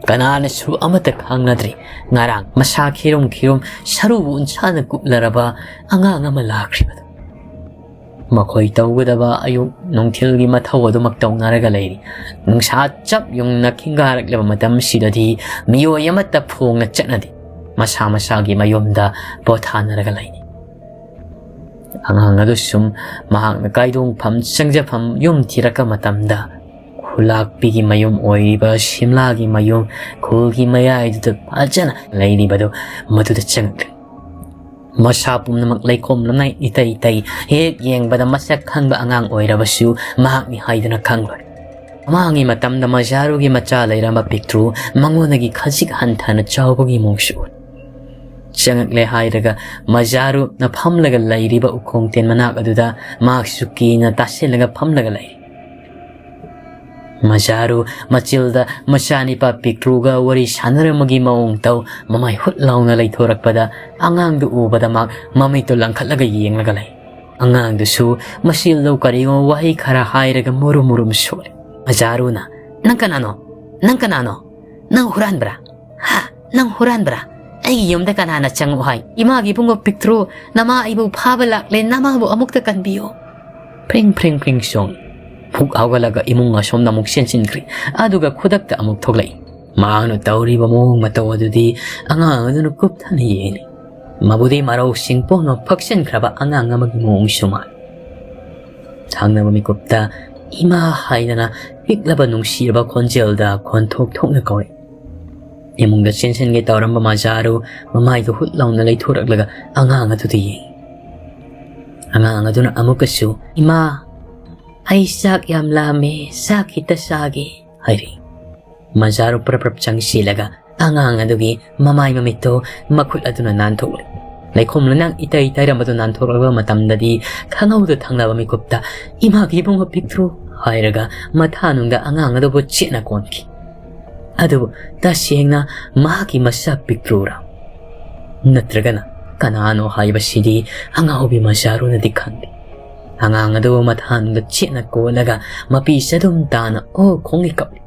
ꯀꯅꯥꯅꯁꯨ ꯑꯃꯠꯇ ꯈꯪꯅꯗ꯭ꯔꯤ꯫ ꯉꯔꯥꯡ ꯃꯁꯥ ꯈꯤꯔꯨꯝ ꯈꯤꯔꯨꯝ ꯁꯔꯨꯕꯨ ꯎꯟꯁꯥꯅ ꯀꯨꯞꯂꯔꯕ ꯑꯉꯥꯡ ꯑꯃ ꯂꯥꯛꯈ꯭ꯔꯤꯕꯗꯨ꯫ ꯃꯈꯣꯏ ꯇꯧꯒꯗꯕ ꯑꯌꯨꯛ ꯅꯨꯡꯊꯤꯜꯒꯤ ꯃꯊꯧ ꯑꯗꯨꯃꯛ ꯇꯧꯅꯔꯒ ꯂꯩꯔꯤ꯫ ꯅꯨꯡꯁꯥ ꯆꯞ ꯌꯨꯡꯅ ꯈꯤꯡꯒꯥꯔꯛꯂꯕ ꯃꯇꯝꯁꯤꯗꯗꯤ ꯃꯤꯑꯣꯏ ꯑꯃꯠꯇ ꯐꯣꯡꯅ ꯆꯠꯅꯗꯦ꯫ ꯃꯁꯥ ꯃꯁꯥꯒꯤ ꯃꯌꯨꯝꯗ ꯄꯣꯊꯥꯅꯔꯒ ꯂꯩꯔꯤ꯫ ꯑꯉꯥꯡ ꯑꯗꯨ ꯁꯨꯝ ꯃꯍꯥꯛꯅ ꯀꯥꯏꯗꯣꯡꯐꯝ ꯆꯪꯖꯐꯝ ꯌꯨꯝ ꯊꯤꯔꯛꯄ ꯃꯇꯝꯗ ꯈꯨꯂꯥꯛꯄꯤꯒꯤ ꯃꯌꯨꯝ ꯑꯣꯏꯔꯤꯕ ꯁꯤꯝꯂꯥꯒꯤ ꯃꯌꯨꯝ ꯈꯨꯜꯒꯤ ꯃꯌꯥꯏꯗꯨꯗ ꯐꯖꯅ ꯂꯩꯔꯤꯕꯗꯨ ꯃꯗꯨꯗ ꯆꯪꯂꯛꯂꯦ꯫ ꯃꯁꯥ ꯄꯨꯝꯅꯃꯛ ꯂꯩꯈꯣꯝ ꯂꯩꯅꯥꯏ ꯏꯇꯩ ꯇꯩ꯫ ꯍꯦꯛ ꯌꯦꯡꯕꯗ ꯃꯁꯛ ꯈꯪꯕ ꯑꯉꯥꯡ ꯑꯣꯏꯔꯕꯁꯨ ꯃꯍꯥꯛꯅꯤ ꯍꯥꯏꯗꯨꯅ ꯈꯪꯂꯣꯏ꯫ ꯃꯃꯥꯡꯒꯤ ꯃꯇꯝꯗ ꯃꯖꯥꯔꯨꯒꯤ ꯃꯆꯥ ꯂꯩꯔꯝꯕ ꯄꯤꯛꯇ꯭ꯔꯨ ꯃꯉꯣꯟꯗꯒꯤ ꯈꯖꯤꯛ ꯍꯟꯊꯅ ꯆꯥꯎꯕꯒꯤ ꯃꯑꯣꯡꯁꯨ ꯎꯏ꯫ ꯆꯪꯉꯛꯂꯦ ꯍꯥꯏꯔꯒ ꯃꯖꯥꯔꯨꯅ ꯐꯝꯂꯒ ꯂꯩꯔꯤꯕ ꯎꯈꯣꯡ ꯇꯦꯟ ꯃꯅꯥꯛ ꯑꯗꯨꯗ ꯃꯍꯥꯛꯁꯨ ꯀꯤꯅ ꯇꯥꯁꯤꯜꯂꯒ ꯐꯝꯂꯒ ꯂꯩꯔꯤ꯫ ꯃꯖꯥꯔꯨ ꯃꯆꯤꯜꯗ ꯃꯆꯥꯅꯤꯄꯥ ꯄꯤꯛꯇ꯭ꯔꯨꯒ ꯋꯥꯔꯤ ꯁꯥꯟꯅꯔꯝꯕꯒꯤ ꯃꯑꯣꯡ ꯇꯧ ꯃꯃꯥꯏ ꯍꯨꯠ ꯂꯥꯎꯅ ꯂꯩꯊꯣꯔꯛꯄꯗ ꯑꯉꯥꯡꯗꯨ ꯎꯕꯗ ꯃꯍꯥꯛ ꯃꯃꯤꯠꯇꯨ ꯂꯪꯈꯠꯂꯒ ꯌꯦꯡꯂꯒ ꯂꯩ꯫ ꯑꯉꯥꯡꯗꯨꯁꯨ ꯃꯆꯤꯜꯗꯨ ꯀꯔꯤꯒꯨꯝꯕ ꯋꯥꯍꯩ ꯈꯔ ꯍꯥꯏꯔꯒ ꯃꯨꯔꯨꯝ ꯃꯨꯔꯨꯝ ꯁꯣꯜꯂꯤ꯫ ꯃꯖꯥꯔꯨꯅ, "ꯅꯪ ꯀꯅꯥꯅꯣ? ꯅꯪ ꯀꯅꯥꯅꯣ? ꯅꯪ ꯍꯨꯔꯥꯟꯕ꯭ꯔꯥ? ꯍꯥ? ꯅꯪ ꯍꯨꯔꯥꯟꯕ꯭ꯔꯥ? ꯑꯩꯒꯤ ꯌꯨꯝꯗ ꯀꯅꯥꯅ ꯆꯪꯉꯛꯑꯣ ꯍꯥꯏ? ꯏꯃꯥꯒꯤ ꯏꯕꯨꯡꯉꯣ ꯄꯤꯛꯇ꯭ꯔꯨ, ꯅꯃꯥ ꯑꯩꯕꯨ ꯐꯥꯕ ꯂꯥꯛꯂꯦ, ꯅꯃꯥꯕꯨ ꯑꯃꯨꯛꯇ ꯀꯟꯕꯤꯌꯨ"꯫ ꯐ꯭ꯔꯤꯡ ꯐ꯭ꯔꯤꯡ ꯐ꯭ꯔꯤꯡ ꯆꯣꯡ꯫ ꯐꯨꯛ ꯍꯧꯒꯠꯂꯒ ꯏꯃꯨꯡ ꯑꯁꯣꯝꯗ ꯑꯃꯨꯛ ꯆꯦꯟꯁꯤꯟꯈ꯭ꯔꯦ꯫ ꯑꯗꯨꯒ ꯈꯨꯗꯛꯇ ꯑꯃꯨꯛ ꯊꯣꯛꯂꯛꯏ꯫ ꯃꯍꯥꯛꯅ ꯇꯧꯔꯤꯕ ꯃꯑꯣꯡ ꯃꯇꯧ ꯑꯗꯨꯗꯤ ꯑꯉꯥꯡ ꯑꯗꯨꯅ ꯀꯨꯞꯊꯅ ꯌꯦꯡꯂꯤ꯫ ꯃꯕꯨꯗꯤ ꯃꯔꯧꯁꯤꯡ ꯄꯨꯝꯅꯃꯛ ꯐꯛꯆꯟꯈ꯭ꯔꯕ ꯑꯉꯥꯡ ꯑꯃꯒꯤ ꯃꯑꯣꯡꯁꯨ ꯃꯥꯜꯂꯤ꯫ ꯊꯪꯅꯕ ꯃꯤꯀꯨꯞꯇ "ꯏꯃꯥ" ꯍꯥꯏꯗꯅ ꯄꯤꯛꯂꯕ ꯅꯨꯡꯁꯤꯔꯕ ꯈꯣꯟꯖꯦꯜꯗ ꯈꯣꯟꯊꯣꯛ ꯊꯣꯛꯅ ꯀꯧꯔꯛꯏ꯫ ꯏꯃꯨꯡꯗ ꯆꯦꯟꯁꯤꯟꯒꯦ ꯇꯧꯔꯝꯕ ꯃꯖꯥꯔꯨ ꯃꯃꯥꯏꯗꯨ ꯍꯨꯠ ꯂꯥꯎꯅ ꯂꯩꯊꯣꯔꯛꯂꯒ ꯑꯉꯥꯡ ꯑꯗꯨꯗ ꯌꯦꯡꯉꯤ꯫ ꯑꯉꯥꯡ ꯑꯗꯨꯅ ꯑꯃꯨꯛꯀꯁꯨ, "ꯏꯃꯥ, ꯑꯩ ꯆꯥꯛ ꯌꯥꯝ ꯂꯥꯝꯃꯦ, ꯆꯥꯛ ꯈꯤꯇ ꯆꯥꯒꯦ" ꯍꯥꯏꯔꯤ꯫ ꯃꯖꯥꯔꯨ ꯄ꯭ꯔꯞ ꯄ꯭ꯔꯞ ꯆꯪꯁꯤꯜꯂꯒ ꯑꯉꯥꯡ ꯑꯗꯨꯒꯤ ꯃꯃꯥꯏ ꯃꯃꯤꯠꯇꯨ ꯃꯈꯨꯠ ꯑꯗꯨꯅ ꯅꯥꯟꯊꯣꯛꯂꯤ꯫ ꯂꯩꯈꯣꯝ ꯂꯩꯅꯥꯡ ꯏꯇꯩ ꯇꯩꯔꯝꯕꯗꯨ ꯅꯥꯟꯊꯣꯛꯂꯕ ꯃꯇꯝꯗꯗꯤ ꯈꯪꯍꯧꯗ ꯊꯪꯅꯕ ꯃꯤꯀꯨꯞꯇ, "ꯏꯃꯥꯒꯤ ꯏꯕꯨꯡꯉꯣ ꯄꯤꯛꯇ꯭ꯔꯨ" ꯍꯥꯏꯔꯒ ꯃꯊꯥꯅꯨꯡꯗ ꯑꯉꯥꯡ ꯑꯗꯨꯕꯨ ꯆꯦꯠꯅ ꯀꯣꯟꯈꯤ꯫ ꯑꯗꯨꯕꯨ ꯇꯁꯦꯡꯅ ꯃꯍꯥꯛꯀꯤ ꯃꯆꯥ ꯄꯤꯛꯇ꯭ꯔꯨꯔꯥ? ꯅꯠꯇ꯭ꯔꯒꯅ ꯀꯅꯥꯅꯣ ꯍꯥꯏꯕꯁꯤꯗꯤ ꯑꯉꯥꯎꯕꯤ ꯃꯖꯥꯔꯨꯅꯗꯤ ꯈꯪꯗꯦ꯫ ꯑꯉꯥꯡ ꯑꯗꯨꯕꯨ ꯃꯊꯥꯅꯨꯡꯗ ꯆꯦꯠꯅ ꯀꯣꯜꯂꯒ ꯃꯄꯤ ꯆꯗꯨꯝ ꯇꯥꯅ ꯑꯣ ꯈꯣꯡꯒꯩ ꯀꯞꯂꯤ꯫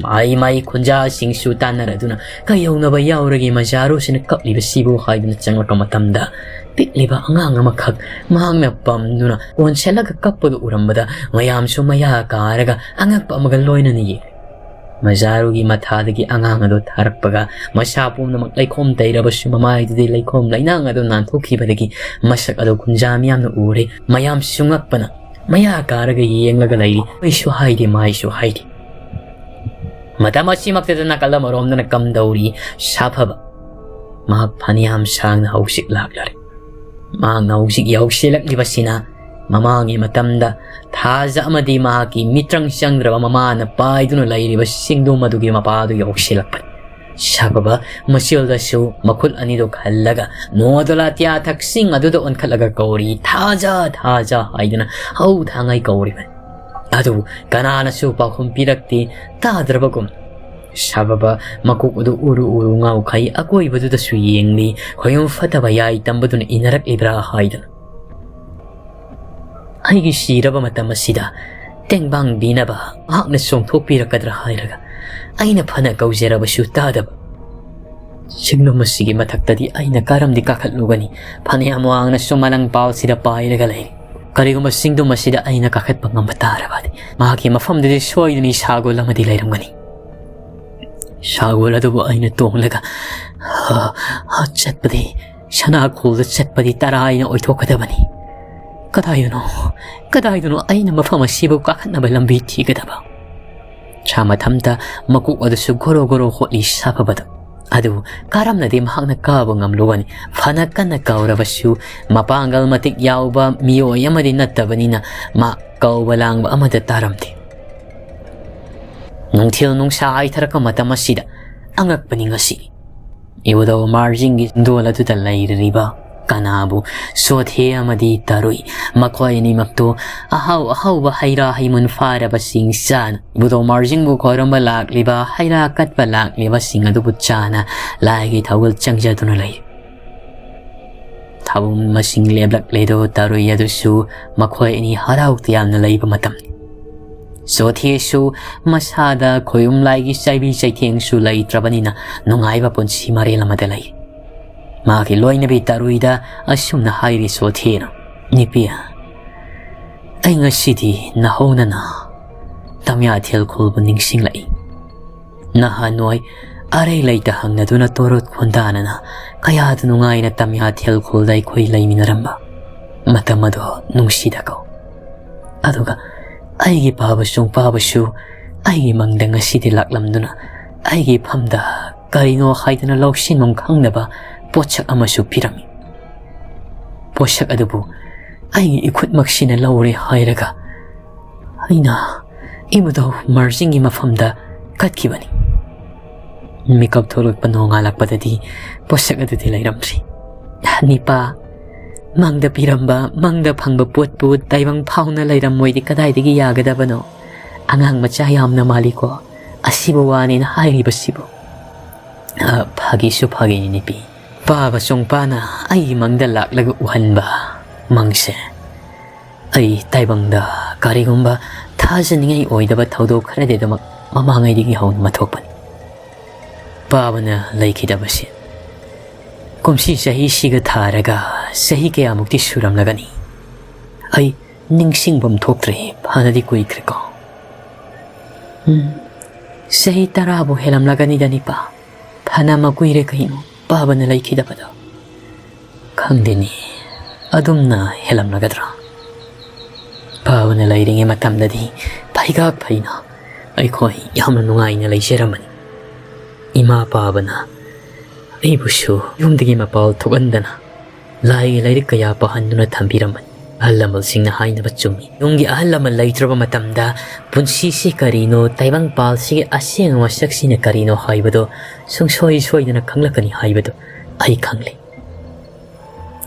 ꯃꯥꯏ ꯃꯥꯏ ꯈꯣꯟꯖꯥꯁꯤꯡꯁꯨ ꯇꯥꯟꯅꯔꯗꯨꯅ ꯀꯩꯗꯧꯅꯕ ꯌꯥꯎꯔꯒꯦ ꯃꯖꯥꯔꯨꯁꯤꯅ ꯀꯞꯂꯤꯕꯁꯤꯕꯨ ꯍꯥꯏꯗꯨꯅ ꯆꯪꯂꯛꯄ ꯃꯇꯝꯗ, ꯄꯤꯛꯂꯤꯕ ꯑꯉꯥꯡ ꯑꯃꯈꯛ ꯃꯍꯥꯛꯅ ꯄꯝꯗꯨꯅ ꯑꯣꯟꯁꯤꯜꯂꯒ ꯀꯞꯄꯗꯨ ꯎꯔꯝꯕꯗ ꯃꯌꯥꯝꯁꯨ ꯃꯌꯥ ꯀꯥꯔꯒ ꯑꯉꯛꯄ ꯑꯃꯒ ꯂꯣꯏꯅꯅ ꯌꯦꯡꯂꯤ꯫ ꯃꯖꯥꯔꯨꯒꯤ ꯃꯊꯥꯗꯒꯤ ꯑꯉꯥꯡ ꯑꯗꯨ ꯊꯥꯔꯛꯄꯒ ꯃꯁꯥ ꯄꯨꯝꯅꯃꯛ ꯂꯩꯈꯣꯝ ꯇꯩꯔꯕꯁꯨ ꯃꯃꯥꯏꯗꯨꯗꯤ ꯂꯩꯈꯣꯝ ꯂꯩꯅꯥꯡ ꯑꯗꯨ ꯅꯥꯟꯊꯣꯛꯈꯤꯕꯗꯒꯤ ꯃꯁꯛ ꯑꯗꯨ ꯈꯨꯟꯖꯥ ꯃꯤꯌꯥꯝꯅ ꯎꯔꯦ꯫ ꯃꯌꯥꯝꯁꯨ ꯉꯛꯄꯅ ꯃꯌꯥ ꯀꯥꯔꯒ ꯌꯦꯡꯂꯒ ꯂꯩꯔꯤ꯫ ꯑꯩꯁꯨ ꯍꯥꯏꯗꯦ, ꯃꯥꯏꯁꯨ ꯍꯥꯏꯗꯦ꯫ ꯃꯇꯝ ꯑꯁꯤꯃꯛꯇꯗ ꯅꯥꯀꯜ ꯑꯃꯔꯣꯝꯗꯅ ꯀꯝꯗꯧꯔꯤ ꯁꯥꯐꯕ꯫ ꯃꯍꯥꯛ ꯐꯅꯌꯥꯝ ꯁꯥꯡꯅ ꯍꯧꯖꯤꯛ ꯂꯥꯛꯂꯔꯦ꯫ ꯃꯍꯥꯛꯅ ꯍꯧꯖꯤꯛ ꯌꯧꯁꯤꯜꯂꯛꯂꯤꯕꯁꯤꯅ ꯃꯃꯥꯡꯒꯤ ꯃꯇꯝꯗ ꯊꯥꯖ ꯑꯃꯗꯤ ꯃꯍꯥꯛꯀꯤ ꯃꯤꯇ꯭ꯔꯪ ꯆꯪꯗ꯭ꯔꯕ ꯃꯃꯥꯅ ꯄꯥꯏꯗꯨꯅ ꯂꯩꯔꯤꯕ ꯆꯤꯡꯗꯨꯝ ꯑꯗꯨꯒꯤ ꯃꯄꯥꯗꯨ ꯌꯧꯁꯤꯜꯂꯛꯄꯅꯤ꯫ ꯁꯥꯐꯕ ꯃꯆꯤꯜꯗꯁꯨ ꯃꯈꯨꯠ ꯑꯅꯤꯗꯨ ꯈꯜꯂꯒ ꯅꯣꯗꯣꯂꯥꯇꯤꯌꯥ ꯊꯛꯁꯤꯡ ꯑꯗꯨꯗ ꯑꯣꯟꯈꯠꯂꯒ ꯀꯧꯔꯤ, "ꯊꯥꯖ, ꯊꯥꯖ" ꯍꯥꯏꯗꯨꯅ ꯍꯧ ꯊꯥꯡꯉꯩ ꯀꯧꯔꯤꯕꯅꯤ꯫ ꯑꯗꯨꯕꯨ ꯀꯅꯥꯅꯁꯨ ꯄꯥꯎꯈꯨꯝ ꯄꯤꯔꯛꯇꯦ꯫ ꯇꯥꯗ꯭ꯔꯕꯒꯨꯝ ꯁꯥꯐꯕ ꯃꯀꯣꯛ ꯑꯗꯨ ꯎꯔꯨ ꯎꯔꯨ ꯉꯥꯎꯈꯩ ꯑꯀꯣꯏꯕꯗꯨꯗꯁꯨ ꯌꯦꯡꯂꯤ꯫ ꯈꯣꯌꯨꯝ ꯐꯠꯇꯕ ꯌꯥꯏ ꯇꯝꯕꯗꯨꯅ ꯏꯟꯅꯔꯛꯂꯤꯕ꯭ꯔꯥ ꯍꯥꯏꯗꯨꯅ꯫ ꯑꯩꯒꯤ ꯁꯤꯔꯕ ꯃꯇꯝ ꯑꯁꯤꯗ ꯇꯦꯡꯕꯥꯡꯕꯤꯅꯕ ꯃꯍꯥꯛꯅ ꯆꯣꯡꯊꯣꯛꯄꯤꯔꯛꯀꯗ꯭ꯔꯥ ꯍꯥꯏꯔꯒ ꯑꯩꯅ ꯐꯅ ꯀꯧꯖꯔꯕꯁꯨ ꯇꯥꯗꯕ꯫ ꯆꯤꯡꯂꯨꯝ ꯑꯁꯤꯒꯤ ꯃꯊꯛꯇꯗꯤ ꯑꯩꯅ ꯀꯔꯝꯗꯤ ꯀꯥꯈꯠꯂꯨꯒꯅꯤ? ꯐꯅꯌꯥꯝ ꯋꯥꯡꯅꯁꯨ ꯃꯂꯪ ꯄꯥꯎꯁꯤꯗ ꯄꯥꯏꯔꯒ ꯂꯩꯔꯤ꯫ ꯀꯔꯤꯒꯨꯝꯕ ꯆꯤꯡꯗꯨꯝ ꯑꯁꯤꯗ ꯑꯩꯅ ꯀꯥꯈꯠꯄ ꯉꯝꯕ ꯇꯥꯔꯕꯗꯤ ꯃꯍꯥꯛꯀꯤ ꯃꯐꯝꯗꯨꯗꯤ ꯁꯣꯏꯗꯅ ꯁꯥꯒꯣꯜ ꯑꯃꯗꯤ ꯂꯩꯔꯝꯒꯅꯤ꯫ ꯁꯥꯒꯣꯜ ꯑꯗꯨꯕꯨ ꯑꯩꯅ ꯇꯣꯡꯂꯒ, ꯍ, ꯍ, ꯆꯠꯄꯗꯤ, ꯁꯅꯥꯈꯣꯜꯗ ꯆꯠꯄꯗꯤ ꯇꯔꯥꯏꯅ ꯑꯣꯏꯊꯣꯛꯀꯗꯕꯅꯤ꯫ ꯀꯗꯥꯏꯗꯅꯣ, ꯀꯗꯥꯏꯗꯅꯣ ꯑꯩꯅ ꯃꯐꯝ ꯑꯁꯤꯕꯨ ꯀꯥꯈꯠꯅꯕ ꯂꯝꯕꯤ ꯊꯤꯒꯗꯕ? ꯁꯥ ꯃꯊꯟꯇ ꯃꯀꯣꯛ ꯑꯗꯨꯁꯨ ꯒꯣꯔꯣ ꯒꯣꯔꯣ ꯍꯣꯠꯂꯤ ꯁꯥꯐꯕꯗꯣ꯫ ꯑꯗꯨꯕꯨ ꯀꯔꯝꯅꯗꯤ ꯃꯍꯥꯛꯅ ꯀꯥꯕ ꯉꯝꯂꯨꯒꯅꯤ? ꯐꯅ ꯀꯟꯅ ꯀꯥꯎꯔꯕꯁꯨ ꯃꯄꯥꯡꯒꯜ ꯃꯇꯤꯛ ꯌꯥꯎꯕ ꯃꯤꯑꯣꯏ ꯑꯃꯗꯤ ꯅꯠꯇꯕꯅꯤꯅ ꯃꯥ ꯀꯧꯕ ꯂꯥꯡꯕ ꯑꯃꯗ ꯇꯥꯔꯝꯗꯦ꯫ ꯅꯨꯡꯊꯤꯜ ꯅꯨꯡꯁꯥ ꯍꯥꯏꯊꯔꯛꯄ ꯃꯇꯝ ꯑꯁꯤꯗ ꯑꯉꯛꯄꯅꯤ ꯉꯁꯤ꯫ ꯏꯕꯨꯙꯧ ꯃꯥꯔꯖꯤꯡꯒꯤ ꯆꯤꯡꯗꯣꯜ ꯑꯗꯨꯗ ꯂꯩꯔꯤꯕ ꯀꯅꯥꯕꯨ ꯁꯣꯊꯦ ꯑꯃꯗꯤ ꯇꯔꯨꯏ, ꯃꯈꯣꯏ ꯑꯅꯤꯃꯛꯇꯨ ꯑꯍꯥꯎ ꯑꯍꯥꯎꯕ ꯍꯩ ꯔꯥ ꯍꯩ ꯃꯨꯟ ꯐꯥꯔꯕꯁꯤꯡ ꯆꯥꯅ ꯏꯕꯨꯙꯧ ꯃꯥꯔꯖꯤꯡꯕꯨ ꯈꯣꯏꯔꯝꯕ ꯂꯥꯛꯂꯤꯕ, ꯍꯩ ꯔꯥ ꯀꯠꯄ ꯂꯥꯛꯂꯤꯕꯁꯤꯡ ꯑꯗꯨꯕꯨ ꯆꯥꯅ ꯂꯥꯏꯒꯤ ꯊꯧꯒꯜ ꯆꯪꯖꯗꯨꯅ ꯂꯩ꯫ ꯊꯥꯕꯨꯝ ꯃꯁꯤꯡ ꯂꯦꯞꯂꯛꯂꯦꯗꯣ ꯇꯔꯨꯏ ꯑꯗꯨꯁꯨ ꯃꯈꯣꯏ ꯑꯅꯤ ꯍꯔꯥꯎ ꯇꯌꯥꯝꯅ ꯂꯩꯕ ꯃꯇꯝꯅꯤ꯫ ꯁꯣꯊꯦꯁꯨ ꯃꯁꯥꯗ ꯈꯣꯌꯨꯝ ꯂꯥꯏꯒꯤ ꯆꯩꯕꯤ ꯆꯩꯊꯦꯡꯁꯨ ꯂꯩꯇ꯭ꯔꯕꯅꯤꯅ ꯅꯨꯡꯉꯥꯏꯕ ꯄꯨꯟꯁꯤ ꯃꯔꯦꯜ ꯑꯃꯗ ꯂꯩ꯫ ꯃꯥꯒꯤ ꯂꯣꯏꯅꯕꯤ ꯇꯔꯨꯏꯗ ꯑꯁꯨꯝꯅ ꯍꯥꯏꯔꯤ ꯁꯣꯊꯦꯅ, "ꯅꯨꯄꯤ, ꯑꯩ ꯉꯁꯤꯗꯤ ꯅꯍꯧꯅꯅ ꯇꯝꯌꯥꯊꯦꯜ ꯈꯨꯜꯕꯨ ꯅꯤꯡꯁꯤꯡꯂꯛꯏ꯫ ꯅꯍꯥꯟꯋꯥꯏ ꯑꯔꯩ ꯂꯩꯇ ꯍꯪꯅꯗꯨꯅ ꯇꯣꯔꯣꯠ ꯈꯣꯟꯗꯥꯅꯅ ꯀꯌꯥꯗ ꯅꯨꯡꯉꯥꯏꯅ ꯇꯝꯌꯥꯊꯦꯜ ꯈꯨꯜꯗ ꯑꯩꯈꯣꯏ ꯂꯩꯃꯤꯟꯅꯔꯝꯕ ꯃꯇꯝ ꯑꯗꯣ ꯅꯨꯡꯁꯤꯗꯀꯣ꯫ ꯑꯗꯨꯒ ꯑꯩꯒꯤ ꯄꯥꯕꯁꯨ ꯄꯥꯕꯁꯨ ꯑꯩꯒꯤ ꯃꯪꯗ ꯉꯁꯤꯗꯤ ꯂꯥꯛꯂꯝꯗꯨꯅ ꯑꯩꯒꯤ ꯐꯝꯗ ꯀꯔꯤꯅꯣ ꯍꯥꯏꯗꯅ ꯂꯧꯁꯤꯟꯐꯝ ꯈꯪꯗꯕ ꯄꯣꯠꯁꯛ ꯑꯃꯁꯨ ꯄꯤꯔꯝꯃꯤ꯫ ꯄꯣꯠꯁꯛ ꯑꯗꯨꯕꯨ ꯑꯩꯒꯤ ꯏꯈꯨꯠꯃꯛꯁꯤꯅ ꯂꯧꯔꯦ ꯍꯥꯏꯔꯒ ꯑꯩꯅ ꯏꯕꯨꯙꯧ ꯃꯥꯔꯖꯤꯡꯒꯤ ꯃꯐꯝꯗ ꯀꯠꯈꯤꯕꯅꯤ꯫ ꯃꯤꯀꯞ ꯊꯣꯛꯂꯛꯄ ꯅꯣꯡꯉꯥꯜꯂꯛꯄꯗꯗꯤ ꯄꯣꯠꯁꯛ ꯑꯗꯨꯗꯤ ꯂꯩꯔꯝꯗ꯭ꯔꯤ꯫ ꯅꯤꯄꯥ, ꯃꯪꯗ ꯄꯤꯔꯝꯕ, ꯃꯪꯗ ꯐꯪꯕ ꯄꯣꯠꯄꯨ ꯇꯥꯏꯕꯪ ꯐꯥꯎꯅ ꯂꯩꯔꯝꯃꯣꯏꯗꯤ ꯀꯗꯥꯏꯗꯒꯤ ꯌꯥꯒꯗꯕꯅꯣ? ꯑꯉꯥꯡ ꯃꯆꯥ ꯌꯥꯝꯅ ꯃꯥꯜꯂꯤꯀꯣ ꯑꯁꯤꯕꯨ ꯋꯥꯅꯦꯅ ꯍꯥꯏꯔꯤꯕꯁꯤꯕꯨ?" "ꯑ, ꯐꯥꯒꯤꯁꯨ ꯐꯥꯒꯤꯅꯤ ꯅꯨꯄꯤ꯫ ꯄꯥꯕ ꯆꯣꯡꯄꯥꯅ ꯑꯩꯒꯤ ꯃꯪꯗ ꯂꯥꯛꯂꯒ ꯎꯍꯟꯕ ꯃꯪꯁꯦ ꯑꯩ ꯇꯥꯏꯕꯪꯗ ꯀꯔꯤꯒꯨꯝꯕ ꯊꯥꯖꯅꯤꯡꯉꯥꯏ ꯑꯣꯏꯗꯕ ꯊꯧꯗꯣꯛ ꯈꯔꯗꯤꯗꯃꯛ ꯃꯃꯥꯡꯉꯩꯗꯒꯤ ꯍꯧꯅ ꯃꯊꯣꯛꯄꯅꯤ꯫ ꯄꯥꯕꯅ ꯂꯩꯈꯤꯗꯕꯁꯦ ꯀꯨꯝꯁꯤ ꯆꯍꯤꯁꯤꯒ ꯊꯥꯔꯒ ꯆꯍꯤ ꯀꯌꯥꯃꯨꯛꯇꯤ ꯁꯨꯔꯝꯂꯒꯅꯤ? ꯑꯩ ꯅꯤꯡꯁꯤꯡꯐꯝ ꯊꯣꯛꯇ꯭ꯔꯦ, ꯐꯅꯗꯤ ꯀꯨꯏꯈ꯭ꯔꯦꯀꯣ꯫ ꯎꯝ, ꯆꯍꯤ ꯇꯔꯥꯕꯨ ꯍꯦꯜꯂꯝꯂꯒꯅꯤꯗ ꯅꯤꯄꯥ꯫ ꯐꯅ ꯃꯀꯨꯏꯔꯦ ꯀꯩꯅꯣ ꯄꯥꯕꯅ ꯂꯩꯈꯤꯗꯕꯗꯣ꯫ ꯈꯪꯗꯦꯅꯦ, ꯑꯗꯨꯝꯅ ꯍꯦꯜꯂꯝꯂꯒꯗ꯭ꯔꯥ? ꯄꯥꯕꯅ ꯂꯩꯔꯤꯉꯩ ꯃꯇꯝꯗꯗꯤ ꯐꯩꯒꯥꯛ ꯐꯩꯅ ꯑꯩꯈꯣꯏ ꯌꯥꯝꯅ ꯅꯨꯡꯉꯥꯏꯅ ꯂꯩꯖꯔꯝꯕꯅꯤ꯫ ꯏꯃꯥ ꯄꯥꯕꯅ ꯑꯩꯕꯨꯁꯨ ꯌꯨꯝꯗꯒꯤ ꯃꯄꯥꯜ ꯊꯣꯛꯍꯟꯗꯅ ꯂꯥꯏꯒꯤ ꯂꯥꯏꯔꯤꯛ ꯀꯌꯥ ꯄꯥꯍꯟꯗꯨꯅ ꯊꯝꯕꯤꯔꯝꯕꯅꯤ꯫ ꯑꯍꯜ ꯂꯃꯟꯁꯤꯡꯅ ꯍꯥꯏꯅꯕ ꯆꯨꯝꯃꯤ꯫ ꯌꯨꯝꯒꯤ ꯑꯍꯜ ꯂꯃꯟ ꯂꯩꯇ꯭ꯔꯕ ꯃꯇꯝꯗ ꯄꯨꯟꯁꯤꯁꯤ ꯀꯔꯤꯅꯣ, ꯇꯥꯏꯕꯪꯄꯥꯜꯁꯤꯒꯤ ꯑꯁꯦꯡꯕ ꯃꯁꯛꯁꯤꯅ ꯀꯔꯤꯅꯣ ꯍꯥꯏꯕꯗꯣ ꯁꯨꯡꯁꯣꯏ ꯁꯣꯏꯗꯅ ꯈꯪꯂꯛꯀꯅꯤ ꯍꯥꯏꯕꯗꯣ ꯑꯩ ꯈꯪꯂꯦ꯫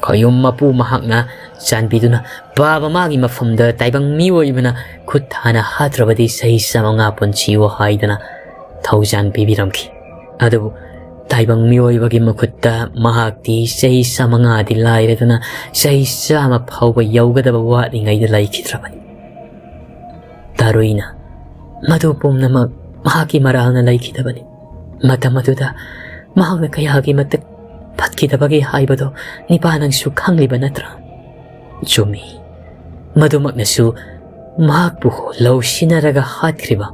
ꯈꯣꯌꯨꯝ ꯃꯄꯨ ꯃꯍꯥꯛꯅ ꯆꯥꯟꯕꯤꯗꯨꯅ ꯄꯥꯕ ꯃꯥꯒꯤ ꯃꯐꯝꯗ ꯇꯥꯏꯕꯪ ꯃꯤꯑꯣꯏꯕꯅ ꯈꯨꯠ ꯊꯥꯅ ꯍꯥꯠꯇ꯭ꯔꯕꯗꯤ ꯆꯍꯤ ꯆꯥꯃꯉꯥ ꯄꯨꯟꯁꯤꯌꯨ ꯍꯥꯏꯗꯅ ꯊꯧꯖꯥꯟ ꯄꯤꯕꯤꯔꯝꯈꯤ꯫ ꯑꯗꯨꯕꯨ ꯇꯥꯏꯕꯪ ꯃꯤꯑꯣꯏꯕꯒꯤ ꯃꯈꯨꯠꯇ ꯃꯍꯥꯛꯇꯤ ꯆꯍꯤ ꯆꯥꯃꯉꯥꯗꯤ ꯂꯥꯏꯔꯗꯅ ꯆꯍꯤ ꯆꯥꯝꯃ ꯐꯥꯎꯕ ꯌꯧꯒꯗꯕ ꯋꯥꯠꯂꯤꯉꯩꯗ ꯂꯩꯈꯤꯗ꯭ꯔꯕꯅꯤ꯫ ꯇꯥꯔꯨꯏꯅ ꯃꯗꯨ ꯄꯨꯝꯅꯃꯛ ꯃꯍꯥꯛꯀꯤ ꯃꯔꯥꯜꯅ ꯂꯩꯈꯤꯗꯕꯅꯤ꯫ ꯃꯇꯝ ꯑꯗꯨꯗ ꯃꯍꯥꯛꯅ ꯀꯌꯥꯒꯤ ꯃꯇꯤꯛ ꯐꯠꯈꯤꯗꯕꯒꯦ ꯍꯥꯏꯕꯗꯣ ꯅꯤꯄꯥ ꯅꯪꯁꯨ ꯈꯪꯂꯤꯕ ꯅꯠꯇ꯭ꯔꯥ? ꯆꯨꯝꯃꯤ꯫ ꯃꯗꯨꯃꯛꯅꯁꯨ ꯃꯍꯥꯛꯄꯨ ꯂꯧꯁꯤꯟꯅꯔꯒ ꯍꯥꯠꯈ꯭ꯔꯤꯕ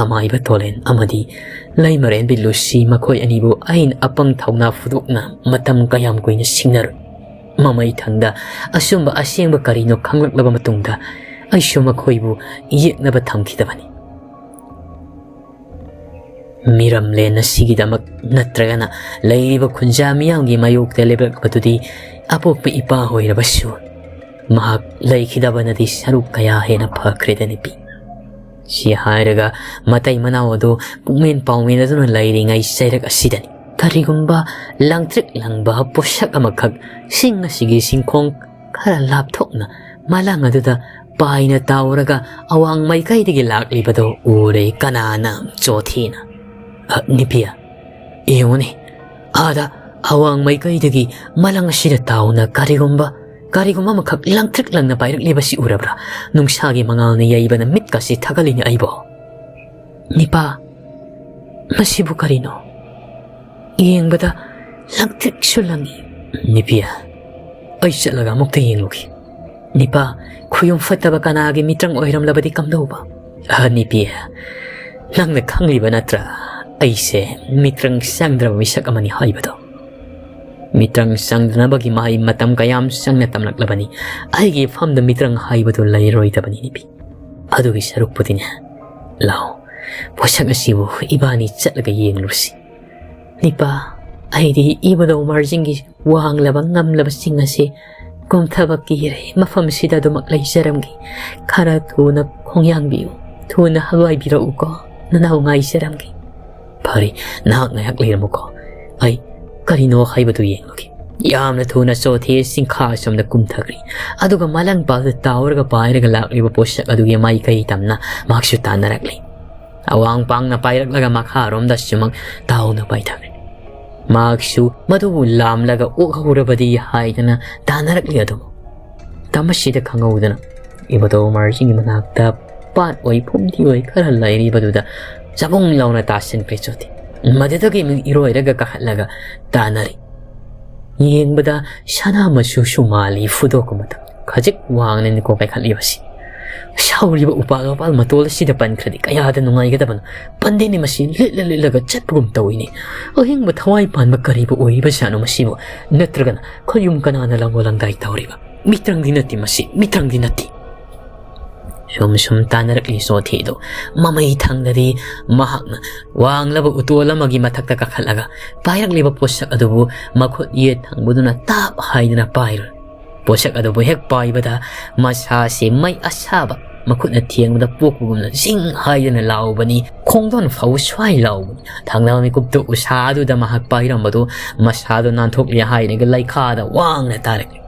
ꯑꯃꯥꯏꯕ ꯇꯣꯂꯦꯟ ꯑꯃꯗꯤ ꯂꯩꯃꯔꯦꯟꯕꯤ ꯂꯨꯁꯤ, ꯃꯈꯣꯏ ꯑꯅꯤꯕꯨ ꯑꯩꯅ ꯑꯄꯪ ꯊꯧꯅꯥ ꯐꯨꯗꯣꯛꯅ ꯃꯇꯝ ꯀꯌꯥꯝ ꯀꯨꯏꯅ ꯁꯤꯡꯅꯔꯨꯏ꯫ ꯃꯃꯩ ꯊꯪꯗ ꯑꯆꯨꯝꯕ ꯑꯁꯦꯡꯕ ꯀꯔꯤꯅꯣ ꯈꯪꯂꯛꯂꯕ ꯃꯇꯨꯡꯗ ꯑꯩꯁꯨ ꯃꯈꯣꯏꯕꯨ ꯌꯦꯛꯅꯕ ꯊꯝꯈꯤꯗꯕꯅꯤ꯫ ꯃꯤꯔꯝꯂꯦꯟ ꯑꯁꯤꯒꯤꯗꯃꯛ ꯅꯠꯇ꯭ꯔꯒꯅ ꯂꯩꯔꯤꯕ ꯈꯨꯟꯖꯥ ꯃꯤꯌꯥꯝꯒꯤ ꯃꯥꯌꯣꯛꯇ ꯂꯦꯞꯂꯛꯄꯗꯨꯗꯤ ꯑꯄꯣꯛꯄ ꯏꯄꯥ ꯑꯣꯏꯔꯕꯁꯨ ꯃꯍꯥꯛ ꯂꯩꯈꯤꯗꯕꯅꯗꯤ ꯁꯔꯨꯛ ꯀꯌꯥ ꯍꯦꯟꯅ ꯐꯈ꯭ꯔꯦꯗ ꯅꯨꯄꯤ꯫ ꯁꯤ ꯍꯥꯏꯔꯒ ꯃꯇꯩ ꯃꯅꯥꯎ ꯑꯗꯨ ꯄꯨꯛꯃꯦꯟ ꯄꯥꯎꯃꯦꯟ ꯑꯗꯨꯅ ꯂꯩꯔꯤꯉꯩ ꯆꯩꯔꯛ ꯑꯁꯤꯗꯅꯤ꯫ ꯀꯔꯤꯒꯨꯝꯕ ꯂꯪꯇ꯭ꯔꯤꯛ ꯂꯪꯕ ꯄꯣꯠꯁꯛ ꯑꯃꯈꯛ ꯁꯤꯡ ꯑꯁꯤꯒꯤ ꯁꯤꯡꯈꯣꯡ ꯈꯔ ꯂꯥꯞꯊꯣꯛꯅ ꯃꯂꯥꯡ ꯑꯗꯨꯗ ꯄꯥꯏꯅ ꯇꯥꯎꯔꯒ ꯑꯋꯥꯡ ꯃꯥꯏꯀꯩꯗꯒꯤ ꯂꯥꯛꯂꯤꯕꯗꯨ ꯎꯔꯦ ꯀꯅꯥꯅ ꯆꯣꯊꯤꯅ꯫ "ꯑ, ꯅꯨꯄꯤ, ꯌꯦꯡꯉꯨꯅꯦ, ꯑꯥꯗ ꯑꯋꯥꯡ ꯃꯥꯏꯀꯩꯗꯒꯤ ꯃꯂꯪ ꯑꯁꯤꯗ ꯇꯥꯎꯅ ꯀꯔꯤꯒꯨꯝꯕ, ꯀꯔꯤꯒꯨꯝꯕ ꯑꯃꯈꯛ ꯂꯪꯇ꯭ꯔꯤꯛ ꯂꯪꯅ ꯄꯥꯏꯔꯛꯂꯤꯕꯁꯤ ꯎꯔꯕ꯭ꯔꯥ? ꯅꯨꯡꯁꯥꯒꯤ ꯃꯉꯥꯜꯅ ꯌꯩꯕꯅ ꯃꯤꯠꯀꯁꯤ ꯊꯥꯒꯠꯂꯤꯅꯦ ꯑꯩꯕꯣ꯫ ꯅꯤꯄꯥ, ꯃꯁꯤꯕꯨ ꯀꯔꯤꯅꯣ? ꯌꯦꯡꯕꯗ ꯂꯪꯇ꯭ꯔꯤꯛꯁꯨ ꯂꯪꯏ꯫" "ꯅꯨꯄꯤ, ꯑꯩ ꯆꯠꯂꯒ ꯑꯃꯨꯛꯇ ꯌꯦꯡꯂꯨꯈꯤ꯫" "ꯅꯤꯄꯥ, ꯈꯨꯌꯨꯝ ꯐꯠꯇꯕ ꯀꯅꯥꯒꯤ ꯃꯤꯇ꯭ꯔꯪ ꯑꯣꯏꯔꯝꯂꯕꯗꯤ ꯀꯝꯗꯧꯕ?" "ꯑ, ꯅꯨꯄꯤ, ꯅꯪꯅ ꯈꯪꯂꯤꯕ ꯅꯠꯇ꯭ꯔꯥ? ꯑꯩꯁꯦ ꯃꯤꯇ꯭ꯔꯪ ꯆꯪꯗ꯭ꯔꯕ ꯃꯤꯁꯛ ꯑꯃꯅꯤ ꯍꯥꯏꯕꯗꯣ꯫ ꯃꯤꯇ꯭ꯔꯪ ꯆꯪꯗꯅꯕꯒꯤ ꯃꯍꯩ ꯃꯇꯝ ꯀꯌꯥꯝ ꯆꯪꯅ ꯇꯝꯂꯛꯂꯕꯅꯤ꯫ ꯑꯩꯒꯤ ꯏꯐꯝꯗ ꯃꯤꯇ꯭ꯔꯪ ꯍꯥꯏꯕꯗꯨ ꯂꯩꯔꯣꯏꯗꯕꯅꯤ ꯅꯨꯄꯤ꯫ ꯑꯗꯨꯒꯤ ꯁꯔꯨꯛꯄꯨꯗꯤꯅꯦ, "ꯂꯥꯎ, ꯄꯣꯠꯁꯛ ꯑꯁꯤꯕꯨ ꯏꯕꯥꯅꯤ ꯆꯠꯂꯒ ꯌꯦꯡꯂꯨꯁꯤ꯫ ꯅꯤꯄꯥ, ꯑꯩꯗꯤ ꯏꯕꯗꯧ ꯃꯥꯔꯖꯤꯡꯒꯤ ꯋꯥꯡꯂꯕ ꯉꯝꯂꯕꯁꯤꯡ ꯑꯁꯤ ꯀꯨꯝꯊꯕ ꯀꯤꯔꯦ꯫ ꯃꯐꯝꯁꯤꯗ ꯑꯗꯨꯃꯛ ꯂꯩꯖꯔꯝꯒꯦ꯫ ꯈꯔ ꯊꯨꯅ ꯈꯣꯡꯌꯥꯡꯕꯤꯌꯨ꯫ ꯊꯨꯅ ꯍꯜꯋꯥꯏꯕꯤꯔꯛꯎꯀꯣ꯫ ꯅꯅꯥꯎ ꯉꯥꯏꯖꯔꯝꯒꯦ꯫" "ꯐꯔꯦ, ꯅꯍꯥꯛ ꯉꯥꯏꯍꯥꯛ ꯂꯩꯔꯝꯃꯨꯀꯣ꯫ ꯑꯩ ꯀꯔꯤꯅꯣ ꯍꯥꯏꯕꯗꯨ ꯌꯦꯡꯂꯨꯒꯦ꯫" ꯌꯥꯝꯅ ꯊꯨꯅ ꯆꯣꯊꯦ ꯆꯤꯡꯈꯥ ꯑꯁꯣꯝꯗ ꯀꯨꯝꯊꯈ꯭ꯔꯦ꯫ ꯑꯗꯨꯒ ꯃꯂꯪꯄꯥꯛꯇ ꯇꯥꯎꯔꯒ ꯄꯥꯏꯔꯒ ꯂꯥꯛꯂꯤꯕ ꯄꯣꯠꯁꯛ ꯑꯗꯨꯒꯤ ꯃꯥꯏꯀꯩ ꯇꯝꯅ ꯃꯍꯥꯛꯁꯨ ꯇꯥꯟꯅꯔꯛꯂꯤ꯫ ꯑꯋꯥꯡ ꯄꯥꯡꯅ ꯄꯥꯏꯔꯛꯂꯒ ꯃꯈꯥꯔꯣꯝꯗ ꯁꯨꯃꯛ ꯇꯥꯎꯅ ꯄꯥꯏꯊꯈ꯭ꯔꯦ꯫ ꯃꯍꯥꯛꯁꯨ ꯃꯗꯨꯕꯨ ꯂꯥꯝꯂꯒ ꯑꯣꯛꯍꯧꯔꯕꯗꯤ ꯍꯥꯏꯗꯅ ꯇꯥꯟꯅꯔꯛꯂꯤ꯫ ꯑꯗꯨꯕꯨ ꯃꯇꯝ ꯑꯁꯤꯗ ꯈꯪꯍꯧꯗꯅ ꯏꯕꯗꯧ ꯃꯥꯔꯖꯤꯡꯒꯤ ꯃꯅꯥꯛꯇ ꯄꯥꯠ ꯑꯣꯏ ꯐꯨꯝꯗꯤ ꯑꯣꯏ ꯈꯔ ꯂꯩꯔꯤꯕꯗꯨꯗ ꯆꯕꯨꯡ ꯂꯥꯎꯅ ꯇꯥꯁꯤꯟꯈ꯭ꯔꯦ ꯆꯣꯊꯦ꯫ ꯃꯗꯨꯗꯒꯤ ꯃꯤꯠ ꯏꯔꯣꯏꯔꯒ ꯀꯥꯈꯠꯂꯒ ꯇꯥꯟꯅꯔꯤ꯫ ꯌꯦꯡꯕꯗ ꯁꯅꯥ ꯃꯆꯨꯁꯨ ꯃꯥꯜꯂꯤ ꯐꯨꯗꯣꯛꯄ ꯃꯇꯝꯗ꯫ ꯈꯖꯤꯛ ꯋꯥꯡꯅꯅꯤꯀꯣ ꯀꯥꯏꯈꯠꯂꯤꯕꯁꯤ꯫ ꯁꯥꯎꯔꯤꯕ ꯎꯄꯥꯜ ꯋꯥꯄꯥꯜ ꯃꯇꯣꯜ ꯑꯁꯤꯗ ꯄꯟꯈ꯭ꯔꯗꯤ ꯀꯌꯥꯗ ꯅꯨꯡꯉꯥꯏꯒꯗꯕꯅꯣ꯫ ꯄꯟꯗꯦꯅꯦ, ꯃꯁꯤ ꯂꯤꯠꯂ ꯂꯤꯠꯂꯒ ꯆꯠꯄꯒꯨꯝ ꯇꯧꯏꯅꯦ꯫ ꯑꯍꯤꯡꯕ ꯊꯋꯥꯏ ꯄꯥꯟꯕ ꯀꯔꯤꯕꯨ ꯑꯣꯏꯔꯤꯕꯖꯥꯠꯅꯣ ꯃꯁꯤꯕꯨ? ꯅꯠꯇ꯭ꯔꯒꯅ ꯈꯌꯨꯝ ꯀꯅꯥꯅ ꯂꯥꯡꯒꯣ ꯂꯥꯡꯗꯥꯏ ꯇꯧꯔꯤꯕ? ꯃꯤꯇ꯭ꯔꯪꯗꯤ ꯅꯠꯇꯦ ꯃꯁꯤ, ꯃꯤꯇ꯭ꯔꯪꯗꯤ ꯅꯠꯇꯦ꯫ ꯁꯨꯝ ꯁꯨꯝ ꯇꯥꯟꯅꯔꯛꯂꯤ ꯆꯣꯊꯦꯗꯣ꯫ ꯃꯃꯩ ꯊꯪꯗꯗꯤ ꯃꯍꯥꯛꯅ ꯋꯥꯡꯂꯕ ꯎꯇꯣꯜ ꯑꯃꯒꯤ ꯃꯊꯛꯇ ꯀꯥꯈꯠꯂꯒ ꯄꯥꯏꯔꯛꯂꯤꯕ ꯄꯣꯠꯁꯛ ꯑꯗꯨꯕꯨ ꯃꯈꯨꯠ ꯌꯦꯠ ꯊꯪꯕꯗꯨꯅ ꯇꯥꯞ ꯍꯥꯏꯗꯨꯅ ꯄꯥꯏꯔꯨꯔꯦ꯫ ꯄꯣꯠꯁꯛ ꯑꯗꯨꯕꯨ ꯍꯦꯛ ꯄꯥꯏꯕꯗ ꯃꯁꯥꯁꯤ ꯃꯩ ꯑꯁꯥꯕ ꯃꯈꯨꯠꯅ ꯊꯦꯡꯕꯗ ꯄꯣꯛꯄꯒꯨꯝꯅ ꯖꯤꯡ ꯍꯥꯏꯗꯅ ꯂꯥꯎꯕꯅꯤ, ꯈꯣꯡꯗꯣꯟ ꯐꯥꯎ ꯁ꯭ꯋꯥꯏ ꯂꯥꯎꯕꯅꯤ꯫ ꯊꯪꯅꯕ ꯃꯤꯀꯨꯞꯇ ꯎꯁꯥꯗꯨꯗ ꯃꯍꯥꯛ ꯄꯥꯏꯔꯝꯕꯗꯨ ꯃꯁꯥꯗꯨ ꯅꯥꯟꯊꯣꯛꯂꯦ ꯍꯥꯏꯔꯒ ꯂꯩꯈꯥꯗ ꯋꯥꯡꯅ ꯇꯥꯔꯛꯂꯤ꯫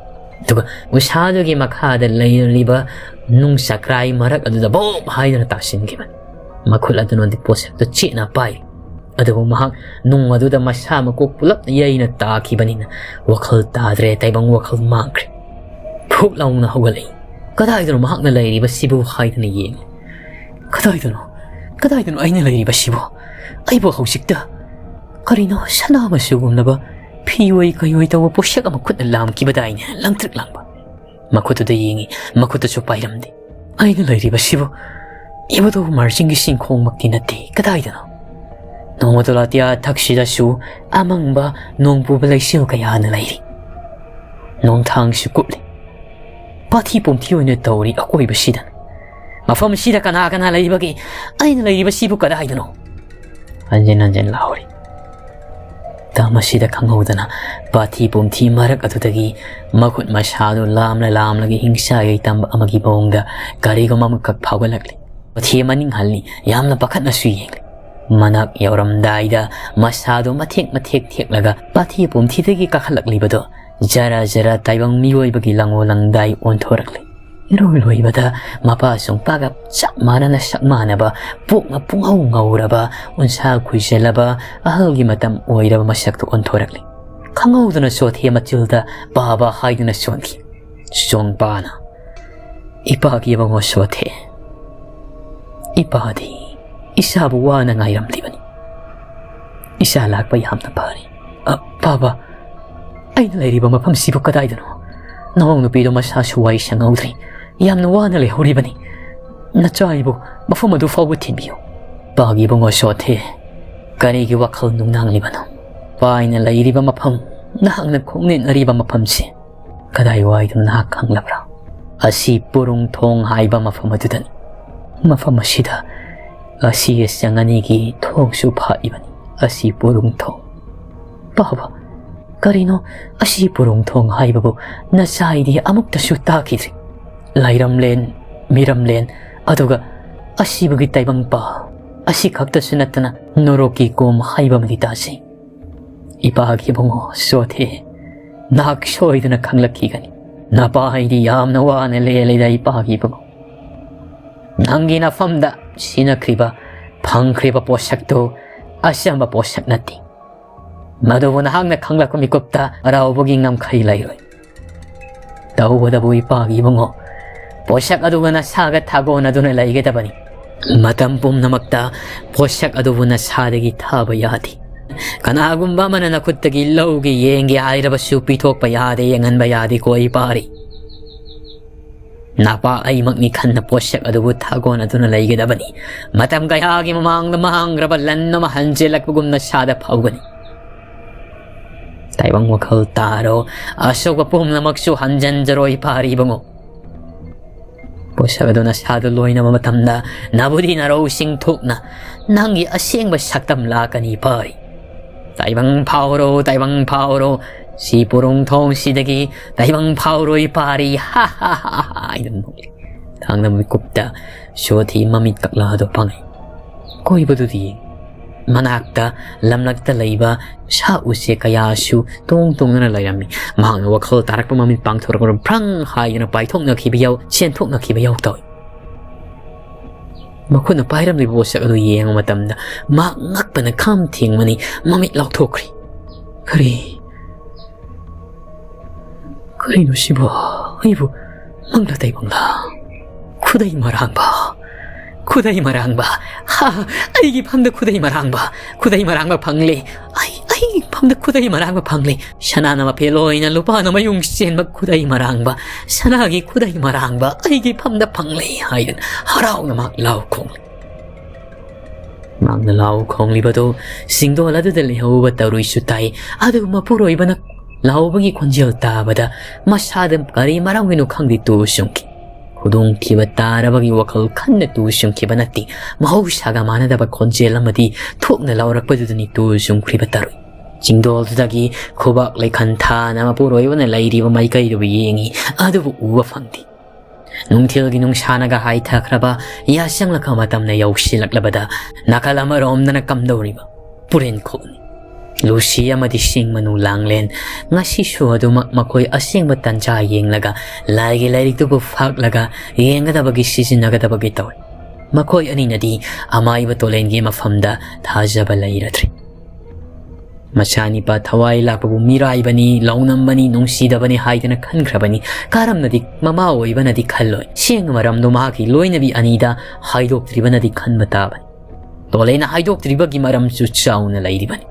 ꯑꯗꯨꯒ ꯎꯁꯥꯗꯨꯒꯤ ꯃꯈꯥꯗ ꯂꯩꯔꯤꯕ ꯅꯨꯡ ꯆꯀ꯭ꯔꯥꯏ ꯃꯔꯛ ꯑꯗꯨꯗ ꯕꯣꯞ ꯍꯥꯏꯗꯨꯅ ꯇꯥꯁꯤꯟꯈꯤꯕꯅꯤ꯫ ꯃꯈꯨꯠ ꯑꯗꯨꯅꯗꯤ ꯄꯣꯠꯁꯛꯇꯨ ꯆꯦꯠꯅ ꯄꯥꯏ꯫ ꯑꯗꯨꯕꯨ ꯃꯍꯥꯛ ꯅꯨꯡ ꯑꯗꯨꯗ ꯃꯁꯥ ꯃꯀꯣꯛ ꯄꯨꯂꯞ ꯌꯩꯅ ꯇꯥꯈꯤꯕꯅꯤꯅ ꯋꯥꯈꯜ ꯇꯥꯗ꯭ꯔꯦ, ꯇꯥꯏꯕꯪ ꯋꯥꯈꯜ ꯃꯥꯡꯈ꯭ꯔꯦ꯫ ꯐꯨꯛ ꯂꯥꯎꯅ ꯍꯧꯒꯠꯂꯛꯏ꯫ "ꯀꯗꯥꯏꯗꯅꯣ ꯃꯍꯥꯛꯅ ꯂꯩꯔꯤꯕꯁꯤꯕꯨ?" ꯍꯥꯏꯗꯅ ꯌꯦꯡꯉꯤ꯫ "ꯀꯗꯥꯏꯗꯅꯣ? ꯀꯗꯥꯏꯗꯅꯣ ꯑꯩꯅ ꯂꯩꯔꯤꯕꯁꯤꯕꯨ? ꯑꯩꯕꯨ ꯍꯧꯖꯤꯛꯇ ꯀꯔꯤꯅꯣ ꯁꯅꯥ ꯃꯆꯨꯒꯨꯝꯂꯕ ꯐꯤꯑꯣꯏ ꯀꯩꯑꯣꯏ ꯇꯧꯕ ꯄꯣꯠꯁꯛ ꯑꯃ ꯈꯨꯠꯅ ꯂꯥꯝꯈꯤꯕꯗꯥꯏꯅꯦ?" ꯂꯪꯇ꯭ꯔꯤꯛ ꯂꯪꯕ꯫ ꯃꯈꯨꯠꯇꯨꯗ ꯌꯦꯡꯉꯤ, ꯃꯈꯨꯠꯇꯁꯨ ꯄꯥꯏꯔꯝꯗꯦ꯫ "ꯑꯩꯅ ꯂꯩꯔꯤꯕꯁꯤꯕꯨ ꯏꯕꯨꯙꯧ ꯃꯥꯔꯖꯤꯡꯒꯤ ꯆꯤꯡꯈꯣꯡꯃꯛꯇꯤ ꯅꯠꯇꯦ, ꯀꯗꯥꯏꯗꯅꯣ? ꯅꯣꯡꯃꯗꯣꯂꯥ ꯑꯇꯤꯌꯥ ꯊꯛꯁꯤꯗꯁꯨ ꯑꯃꯪꯕ ꯅꯣꯡ ꯄꯨꯕ ꯂꯩꯆꯤꯜ ꯀꯌꯥꯅ ꯂꯩꯔꯤ꯫ ꯅꯣꯡꯊꯥꯡꯁꯨ ꯀꯨꯞꯂꯤ꯫ ꯄꯥꯊꯤ ꯄꯨꯝꯊꯤ ꯑꯣꯏꯅ ꯇꯧꯔꯤ ꯑꯀꯣꯏꯕꯁꯤꯗ꯫ "ꯃꯐꯝꯁꯤꯗ ꯀꯅꯥ ꯀꯅꯥ ꯂꯩꯔꯤꯕꯒꯦ? ꯑꯩꯅ ꯂꯩꯔꯤꯕꯁꯤꯕꯨ ꯀꯗꯥꯏꯗꯅꯣ?" ꯍꯟꯖꯤꯟ ꯍꯟꯖꯤꯟ ꯂꯥꯎꯔꯤ꯫ ꯇꯝ ꯑꯁꯤꯗ ꯈꯪꯍꯧꯗꯅ ꯄꯥꯊꯤ ꯄꯨꯝꯊꯤ ꯃꯔꯛ ꯑꯗꯨꯗꯒꯤ ꯃꯈꯨꯠ ꯃꯁꯥꯗꯨ ꯂꯥꯝꯂ ꯂꯥꯝꯂꯒ ꯍꯤꯡꯁꯥ ꯌꯩꯇꯝꯕ ꯑꯃꯒꯤ ꯃꯑꯣꯡꯗ ꯀꯔꯤꯒꯨꯝꯕ ꯑꯃꯈꯛ ꯐꯥꯎꯒꯠꯂꯛꯂꯤ꯫ ꯄꯥꯊꯤ ꯑꯃ ꯅꯤꯡꯍꯜꯂꯤ꯫ ꯌꯥꯝꯅ ꯄꯥꯈꯠꯅꯁꯨ ꯌꯦꯡꯂꯤ꯫ ꯃꯅꯥꯛ ꯌꯧꯔꯝꯗꯥꯏꯗ ꯃꯁꯥꯗꯨ ꯃꯊꯦꯛ ꯃꯊꯦꯛ ꯊꯦꯛꯂꯒ ꯄꯥꯊꯤ ꯄꯨꯝꯊꯤꯗꯒꯤ ꯀꯥꯈꯠꯂꯛꯂꯤꯕꯗꯨ ꯖꯔ ꯖꯔ ꯇꯥꯏꯕꯪ ꯃꯤꯑꯣꯏꯕꯒꯤ ꯂꯪꯉꯣ ꯂꯪꯗꯥꯏ ꯑꯣꯟꯊꯣꯔꯛꯂꯤ꯫ ꯏꯔꯣꯏ ꯂꯣꯏꯕꯗ ꯃꯄꯥ ꯁꯨꯡꯄꯥꯒ ꯆꯞ ꯃꯥꯟꯅꯅ ꯁꯛ ꯃꯥꯟꯅꯕ, ꯄꯣꯛꯅ ꯄꯨꯡꯉꯧ ꯉꯧꯔꯕ, ꯎꯟꯁꯥ ꯈꯨꯏꯖꯜꯂꯕ ꯑꯍꯜꯒꯤ ꯃꯇꯝ ꯑꯣꯏꯔꯕ ꯃꯁꯛꯇꯨ ꯑꯣꯟꯊꯣꯔꯛꯂꯤ꯫ ꯈꯪꯍꯧꯗꯅ ꯆꯣꯊꯦ ꯃꯆꯤꯜꯗ "ꯄꯥꯕ" ꯍꯥꯏꯗꯨꯅ ꯆꯣꯟꯈꯤ꯫ ꯆꯣꯡꯄꯥꯅ, "ꯏꯄꯥꯒꯤ ꯏꯕꯨꯡꯉꯣ ꯆꯣꯊꯦ, ꯏꯄꯥꯗꯤ ꯏꯆꯥꯕꯨ ꯋꯥꯅ ꯉꯥꯏꯔꯝꯂꯤꯕꯅꯤ꯫ ꯏꯆꯥ ꯂꯥꯛꯄ ꯌꯥꯝꯅ ꯐꯔꯦ꯫ ꯑ, ꯄꯥꯕ, ꯑꯩꯅ ꯂꯩꯔꯤꯕ ꯃꯐꯝꯁꯤꯕꯨ ꯀꯗꯥꯏꯗꯅꯣ? ꯅꯋꯥ ꯅꯨꯄꯤꯗꯣ ꯃꯁꯥꯁꯨ ꯋꯥꯏ ꯁꯪꯍꯧꯗ꯭ꯔꯤ꯫ ꯌꯥꯝꯅ ꯋꯥꯅ ꯂꯩꯍꯧꯔꯤꯕꯅꯤ꯫ ꯅꯆꯥ ꯑꯩꯕꯨ ꯃꯐꯝ ꯑꯗꯨ ꯐꯥꯎꯕ ꯊꯤꯟꯕꯤꯌꯨ꯫" "ꯄꯥꯒꯤ ꯏꯕꯨꯡꯉꯣ ꯆꯣꯊꯦ, ꯀꯔꯤꯒꯤ ꯋꯥꯈꯜ ꯅꯨꯡꯅꯥꯡꯂꯤꯕꯅꯣ? ꯄꯥꯏꯅ ꯂꯩꯔꯤꯕ ꯃꯐꯝ, ꯅꯍꯥꯛꯅ ꯈꯣꯡꯅꯦꯠꯅꯔꯤꯕ ꯃꯐꯝꯁꯦ ꯀꯗꯥꯏ ꯋꯥꯏꯗꯅꯣ ꯅꯍꯥꯛ ꯈꯪꯂꯕ꯭ꯔꯥ? ꯑꯁꯤ ꯄꯨꯔꯨꯡ ꯊꯣꯡ ꯍꯥꯏꯕ ꯃꯐꯝ ꯑꯗꯨꯗꯅꯤ꯫ ꯃꯐꯝ ꯑꯁꯤꯗ ꯑꯁꯤ ꯑꯁꯪ ꯑꯅꯤꯒꯤ ꯊꯣꯡꯁꯨ ꯐꯥꯛꯏꯕꯅꯤ꯫ ꯑꯁꯤ ꯄꯨꯔꯨꯡ ꯊꯣꯡ꯫" "ꯄꯥꯕ, ꯀꯔꯤꯅꯣ ꯑꯁꯤ ꯄꯨꯔꯨꯡ ꯊꯣꯡ ꯍꯥꯏꯕꯕꯨ? ꯅꯆꯥ ꯑꯩꯗꯤ ꯑꯃꯨꯛꯇꯁꯨ ꯇꯥꯈꯤꯗ꯭ꯔꯤ꯫ ꯂꯥꯏꯔꯝꯂꯦꯟ, ꯃꯤꯔꯝꯂꯦꯟ, ꯑꯗꯨꯒ ꯑꯁꯤꯕꯒꯤ ꯇꯥꯏꯕꯪꯄꯥꯜ, ꯑꯁꯤ ꯈꯛꯇꯁꯨ ꯅꯠꯇꯅ ꯅꯣꯔꯣꯛꯀꯤ ꯀꯣꯝ ꯍꯥꯏꯕ ꯑꯃꯗꯤ ꯇꯥꯖꯩ꯫ ꯏꯄꯥꯒꯤ ꯏꯕꯨꯡꯉꯣ ꯆꯣꯊꯦ, ꯅꯍꯥꯛ ꯁꯣꯏꯗꯅ ꯈꯪꯂꯛꯈꯤꯒꯅꯤ꯫ ꯅꯄꯥ ꯑꯩꯗꯤ ꯌꯥꯝꯅ ꯋꯥꯅ ꯂꯦꯜꯂꯤꯗ ꯏꯄꯥꯒꯤ ꯏꯕꯨꯡꯉꯣ꯫ ꯅꯪꯒꯤ ꯅꯐꯝꯗ ꯁꯤꯖꯤꯟꯅꯈ꯭ꯔꯤꯕ, ꯐꯪꯈ꯭ꯔꯤꯕ ꯄꯣꯠꯁꯛꯇꯨ ꯑꯆꯝꯕ ꯄꯣꯠꯁꯛ ꯅꯠꯇꯦ꯫ ꯃꯗꯨꯕꯨ ꯅꯍꯥꯛꯅ ꯈꯪꯂꯛꯄ ꯃꯤꯀꯨꯞꯇ ꯍꯔꯥꯎꯕꯒꯤ ꯉꯝꯈꯩ ꯂꯩꯔꯣꯏ꯫ ꯇꯧꯕꯇꯕꯨ ꯏꯄꯥꯒꯤ ꯏꯕꯨꯡꯉꯣ, ꯄꯣꯠꯁꯛ ꯑꯗꯨꯒ ꯅꯁꯥꯒ ꯊꯥꯒꯣꯟꯅꯗꯨꯅ ꯂꯩꯒꯗꯕꯅꯤ꯫ ꯃꯇꯝ ꯄꯨꯝꯅꯃꯛꯇ ꯄꯣꯠꯁꯛ ꯑꯗꯨꯕꯨ ꯅꯁꯥꯗꯒꯤ ꯊꯥꯕ ꯌꯥꯗꯦ꯫ ꯀꯅꯥꯒꯨꯝꯕ ꯑꯃꯅ ꯅꯈꯨꯠꯇꯒꯤ ꯂꯧꯒꯦ ꯌꯦꯡꯒꯦ ꯍꯥꯏꯔꯕꯁꯨ ꯄꯤꯊꯣꯛꯄ ꯌꯥꯗꯦ, ꯌꯦꯡꯍꯟꯕ ꯌꯥꯗꯦꯀꯣ ꯏꯄꯥꯔꯤ꯫ ꯅꯄꯥ ꯑꯩꯃꯛꯅꯤ ꯈꯟꯅ ꯄꯣꯠꯁꯛ ꯑꯗꯨꯕꯨ ꯊꯥꯒꯣꯟꯅꯗꯨꯅ ꯂꯩꯒꯗꯕꯅꯤ꯫ ꯃꯇꯝ ꯀꯌꯥꯒꯤ ꯃꯃꯥꯡꯗ ꯃꯥꯡꯈ꯭ꯔꯕ ꯂꯟ ꯑꯃ ꯍꯟꯖꯤꯜꯂꯛꯄꯒꯨꯝꯅ ꯁꯥꯗ ꯐꯥꯎꯒꯅꯤ꯫ ꯇꯥꯏꯕꯪ ꯋꯥꯈꯜ ꯇꯥꯔꯣ, ꯑꯁꯣꯛꯄ ꯄꯨꯝꯅꯃꯛꯁꯨ ꯍꯟꯖꯤꯟꯖꯔꯣꯏ ꯏꯄꯥꯔꯤ ꯏꯕꯨꯡꯉꯣ꯫ ꯄꯣꯠꯁꯛ ꯑꯗꯨ ꯅꯁꯥꯗ ꯂꯣꯏꯅꯕ ꯃꯇꯝꯗ ꯅꯥꯕꯨꯗꯤ ꯅꯥꯔꯧꯁꯤꯡ ꯊꯣꯛꯅ ꯅꯪꯒꯤ ꯑꯁꯦꯡꯕ ꯁꯛꯇꯝ ꯂꯥꯛꯀꯅꯤ ꯄꯥꯔꯤ꯫ "ꯇꯥꯏꯕꯪ ꯐꯥꯎꯔꯣ, ꯇꯥꯏꯕꯪ ꯐꯥꯎꯔꯣ, ꯁꯤ ꯄꯣꯔꯣꯡ ꯊꯣꯡꯁꯤꯗꯒꯤ ꯇꯥꯏꯕꯪ ꯐꯥꯎꯔꯣꯏ ꯄꯥꯔꯤ, ꯍꯥ ꯍꯥ ꯍꯥ ꯍꯥ" ꯍꯥꯏꯗꯨꯅ ꯅꯣꯛꯂꯤ꯫ ꯊꯥꯡꯅ ꯃꯤꯀꯨꯞꯇ ꯁꯣꯊꯤ ꯃꯃꯤꯠ ꯀꯛꯂꯥ ꯑꯗꯨ ꯐꯪꯉꯤ꯫ ꯀꯣꯏꯕꯗꯨꯗꯤ ꯃꯅꯥꯛꯇ ꯂꯝꯂꯛꯇ ꯂꯩꯕ ꯁꯥ ꯎꯆꯦꯛ ꯀꯌꯥꯁꯨ ꯇꯣꯡ ꯇꯣꯡꯗꯨꯅ ꯂꯩꯔꯝꯃꯤ꯫ ꯃꯍꯥꯛꯅ ꯋꯥꯈꯜ ꯇꯥꯔꯛꯄ ꯃꯃꯤꯠ ꯄꯥꯡꯊꯣꯔꯛꯄꯗ ꯐ꯭ꯔꯪ ꯍꯥꯏꯗꯨꯅ ꯄꯥꯏꯊꯣꯛꯅꯈꯤꯕ ꯌꯥꯎ-, ꯆꯦꯟꯊꯣꯛꯅꯈꯤꯕ ꯌꯥꯎ ꯇꯧꯏ꯫ ꯃꯈꯨꯠꯅ ꯄꯥꯏꯔꯝꯂꯤꯕ ꯄꯣꯠꯁꯛ ꯑꯗꯨ ꯌꯦꯡꯕ ꯃꯇꯝꯗ ꯃꯍꯥꯛ ꯉꯛꯄꯅ ꯈꯝ ꯊꯦꯡꯕꯅꯤ, ꯃꯃꯤꯠ ꯂꯥꯎꯊꯣꯛꯈ꯭ꯔꯤ꯫ "ꯀꯔꯤ, ꯀꯔꯤꯅꯣ ꯁꯤꯕꯨ? ꯑꯩꯕꯨ ꯃꯪꯂ ꯇꯥꯏꯕꯪꯂ? ꯈꯨꯗꯩ ꯃꯔꯥꯡꯕ, ꯈꯨꯗꯩ ꯃꯔꯥꯡꯕ, ꯍꯥ, ꯑꯩꯒꯤ ꯐꯝꯗ ꯈꯨꯗꯩ ꯃꯔꯥꯡꯕ, ꯈꯨꯗꯩ ꯃꯔꯥꯡꯕ ꯐꯪꯂꯦ꯫ ꯑꯩ, ꯑꯩꯒꯤ ꯐꯝꯗ ꯈꯨꯗꯩ ꯃꯔꯥꯡꯕ ꯐꯪꯂꯦ꯫ ꯁꯅꯥꯅ ꯃꯐꯦꯜ ꯑꯣꯏꯅ ꯂꯨꯄꯥꯅ ꯃꯌꯨꯡ ꯆꯦꯟꯕ ꯈꯨꯗꯩ ꯃꯔꯥꯡꯕ, ꯁꯅꯥꯒꯤ ꯈꯨꯗꯩ ꯃꯔꯥꯡꯕ ꯑꯩꯒꯤ ꯐꯝꯗ ꯐꯪꯂꯦ" ꯍꯥꯏꯗꯨꯅ ꯍꯔꯥꯎꯅ ꯃꯍꯥꯛ ꯂꯥꯎ ꯈꯣꯡꯂꯤ꯫ ꯃꯍꯥꯛꯅ ꯂꯥꯎ ꯈꯣꯡꯂꯤꯕꯗꯨ ꯆꯤꯡꯗꯣꯜ ꯑꯗꯨꯗ ꯂꯩꯍꯧꯕ ꯇꯔꯨꯏꯁꯨ ꯇꯥꯏ꯫ ꯑꯗꯨꯒ ꯃꯄꯨꯔꯣꯏꯕꯅ ꯂꯥꯎꯕꯒꯤ ꯈꯣꯟꯖꯦꯜ ꯇꯥꯕꯗ ꯃꯁꯥꯗ ꯀꯔꯤ ꯃꯔꯝꯒꯤꯅꯣ ꯈꯪꯗꯦ ꯇꯨ ꯆꯨꯡꯈꯤ꯫ ꯈꯨꯗꯣꯡꯊꯤꯕ ꯇꯥꯔꯕꯒꯤ ꯋꯥꯈꯜ ꯈꯟꯅ ꯇꯨ ꯆꯨꯡꯈꯤꯕ ꯅꯠꯇꯦ, ꯃꯍꯧꯁꯥꯒ ꯃꯥꯟꯅꯗꯕ ꯈꯣꯟꯖꯦꯜ ꯑꯃꯗꯤ ꯊꯣꯛꯅ ꯂꯥꯎꯔꯛꯄꯗꯨꯗꯅꯤ ꯇꯨ ꯆꯨꯡꯈ꯭ꯔꯤꯕ ꯇꯔꯨꯏ꯫ ꯆꯤꯡꯗꯣꯜꯗꯨꯗꯒꯤ ꯈꯨꯕꯥꯛ ꯂꯩꯈꯟ ꯊꯥꯅ ꯃꯄꯨꯔꯣꯏꯕꯅ ꯂꯩꯔꯤꯕ ꯃꯥꯏꯀꯩꯗꯨꯕꯨ ꯌꯦꯡꯉꯤ, ꯑꯗꯨꯕꯨ ꯎꯕ ꯐꯪꯗꯦ꯫ ꯅꯨꯡꯊꯤꯜꯒꯤ ꯅꯨꯡꯁꯥꯅꯒ ꯍꯥꯏꯊꯈ꯭ꯔꯕ ꯌꯥꯆꯪꯂꯛꯄ ꯃꯇꯝꯅ ꯌꯧꯁꯤꯜꯂꯛꯂꯕꯗ ꯅꯥꯀꯜ ꯑꯃꯔꯣꯝꯗꯅ ꯀꯝꯗꯧꯔꯤꯕ ꯄꯨꯔꯦꯟꯈꯣꯛꯅꯤ꯫ ꯂꯨꯁꯤ ꯑꯃꯗꯤ ꯁꯤꯡ ꯃꯅꯨ ꯂꯥꯡꯂꯦꯟ ꯉꯁꯤꯁꯨ ꯑꯗꯨꯃꯛ ꯃꯈꯣꯏ ꯑꯁꯦꯡꯕ ꯇꯟꯖꯥ ꯌꯦꯡꯂꯒ ꯂꯥꯏꯒꯤ ꯂꯥꯏꯔꯤꯛꯇꯨꯕꯨ ꯐꯥꯛꯂꯒ ꯌꯦꯡꯒꯗꯕꯒꯤ ꯁꯤꯖꯤꯟꯅꯒꯗꯕꯒꯤ ꯇꯧꯏ꯫ ꯃꯈꯣꯏ ꯑꯅꯤꯅꯗꯤ ꯑꯃꯥꯏꯕ ꯇꯣꯂꯦꯟꯒꯤ ꯃꯐꯝꯗ ꯊꯥꯖꯕ ꯂꯩꯔꯗ꯭ꯔꯤ꯫ ꯃꯆꯥꯅꯤꯄꯥ ꯊꯋꯥꯏ ꯂꯥꯛꯄꯕꯨ ꯃꯤꯔꯥꯏꯕꯅꯤ, ꯂꯧꯅꯝꯕꯅꯤ, ꯅꯨꯡꯁꯤꯗꯕꯅꯤ ꯍꯥꯏꯗꯅ ꯈꯟꯈ꯭ꯔꯕꯅꯤ꯫ ꯀꯔꯝꯅꯗꯤ ꯃꯃꯥ ꯑꯣꯏꯕꯅꯗꯤ ꯈꯜꯂꯣꯏ꯫ ꯁꯦꯡꯅ ꯃꯔꯝꯗꯣ ꯃꯍꯥꯛꯀꯤ ꯂꯣꯏꯅꯕꯤ ꯑꯅꯤꯗ ꯍꯥꯏꯗꯣꯛꯇ꯭ꯔꯤꯕꯅꯗꯤ ꯈꯟꯕ ꯇꯥꯕꯅꯤ꯫ ꯇꯣꯂꯦꯟꯅ ꯍꯥꯏꯗꯣꯛꯇ꯭ꯔꯤꯕꯒꯤ ꯃꯔꯝꯁꯨ ꯆꯥꯎꯅ ꯂꯩꯔꯤꯕꯅꯤ꯫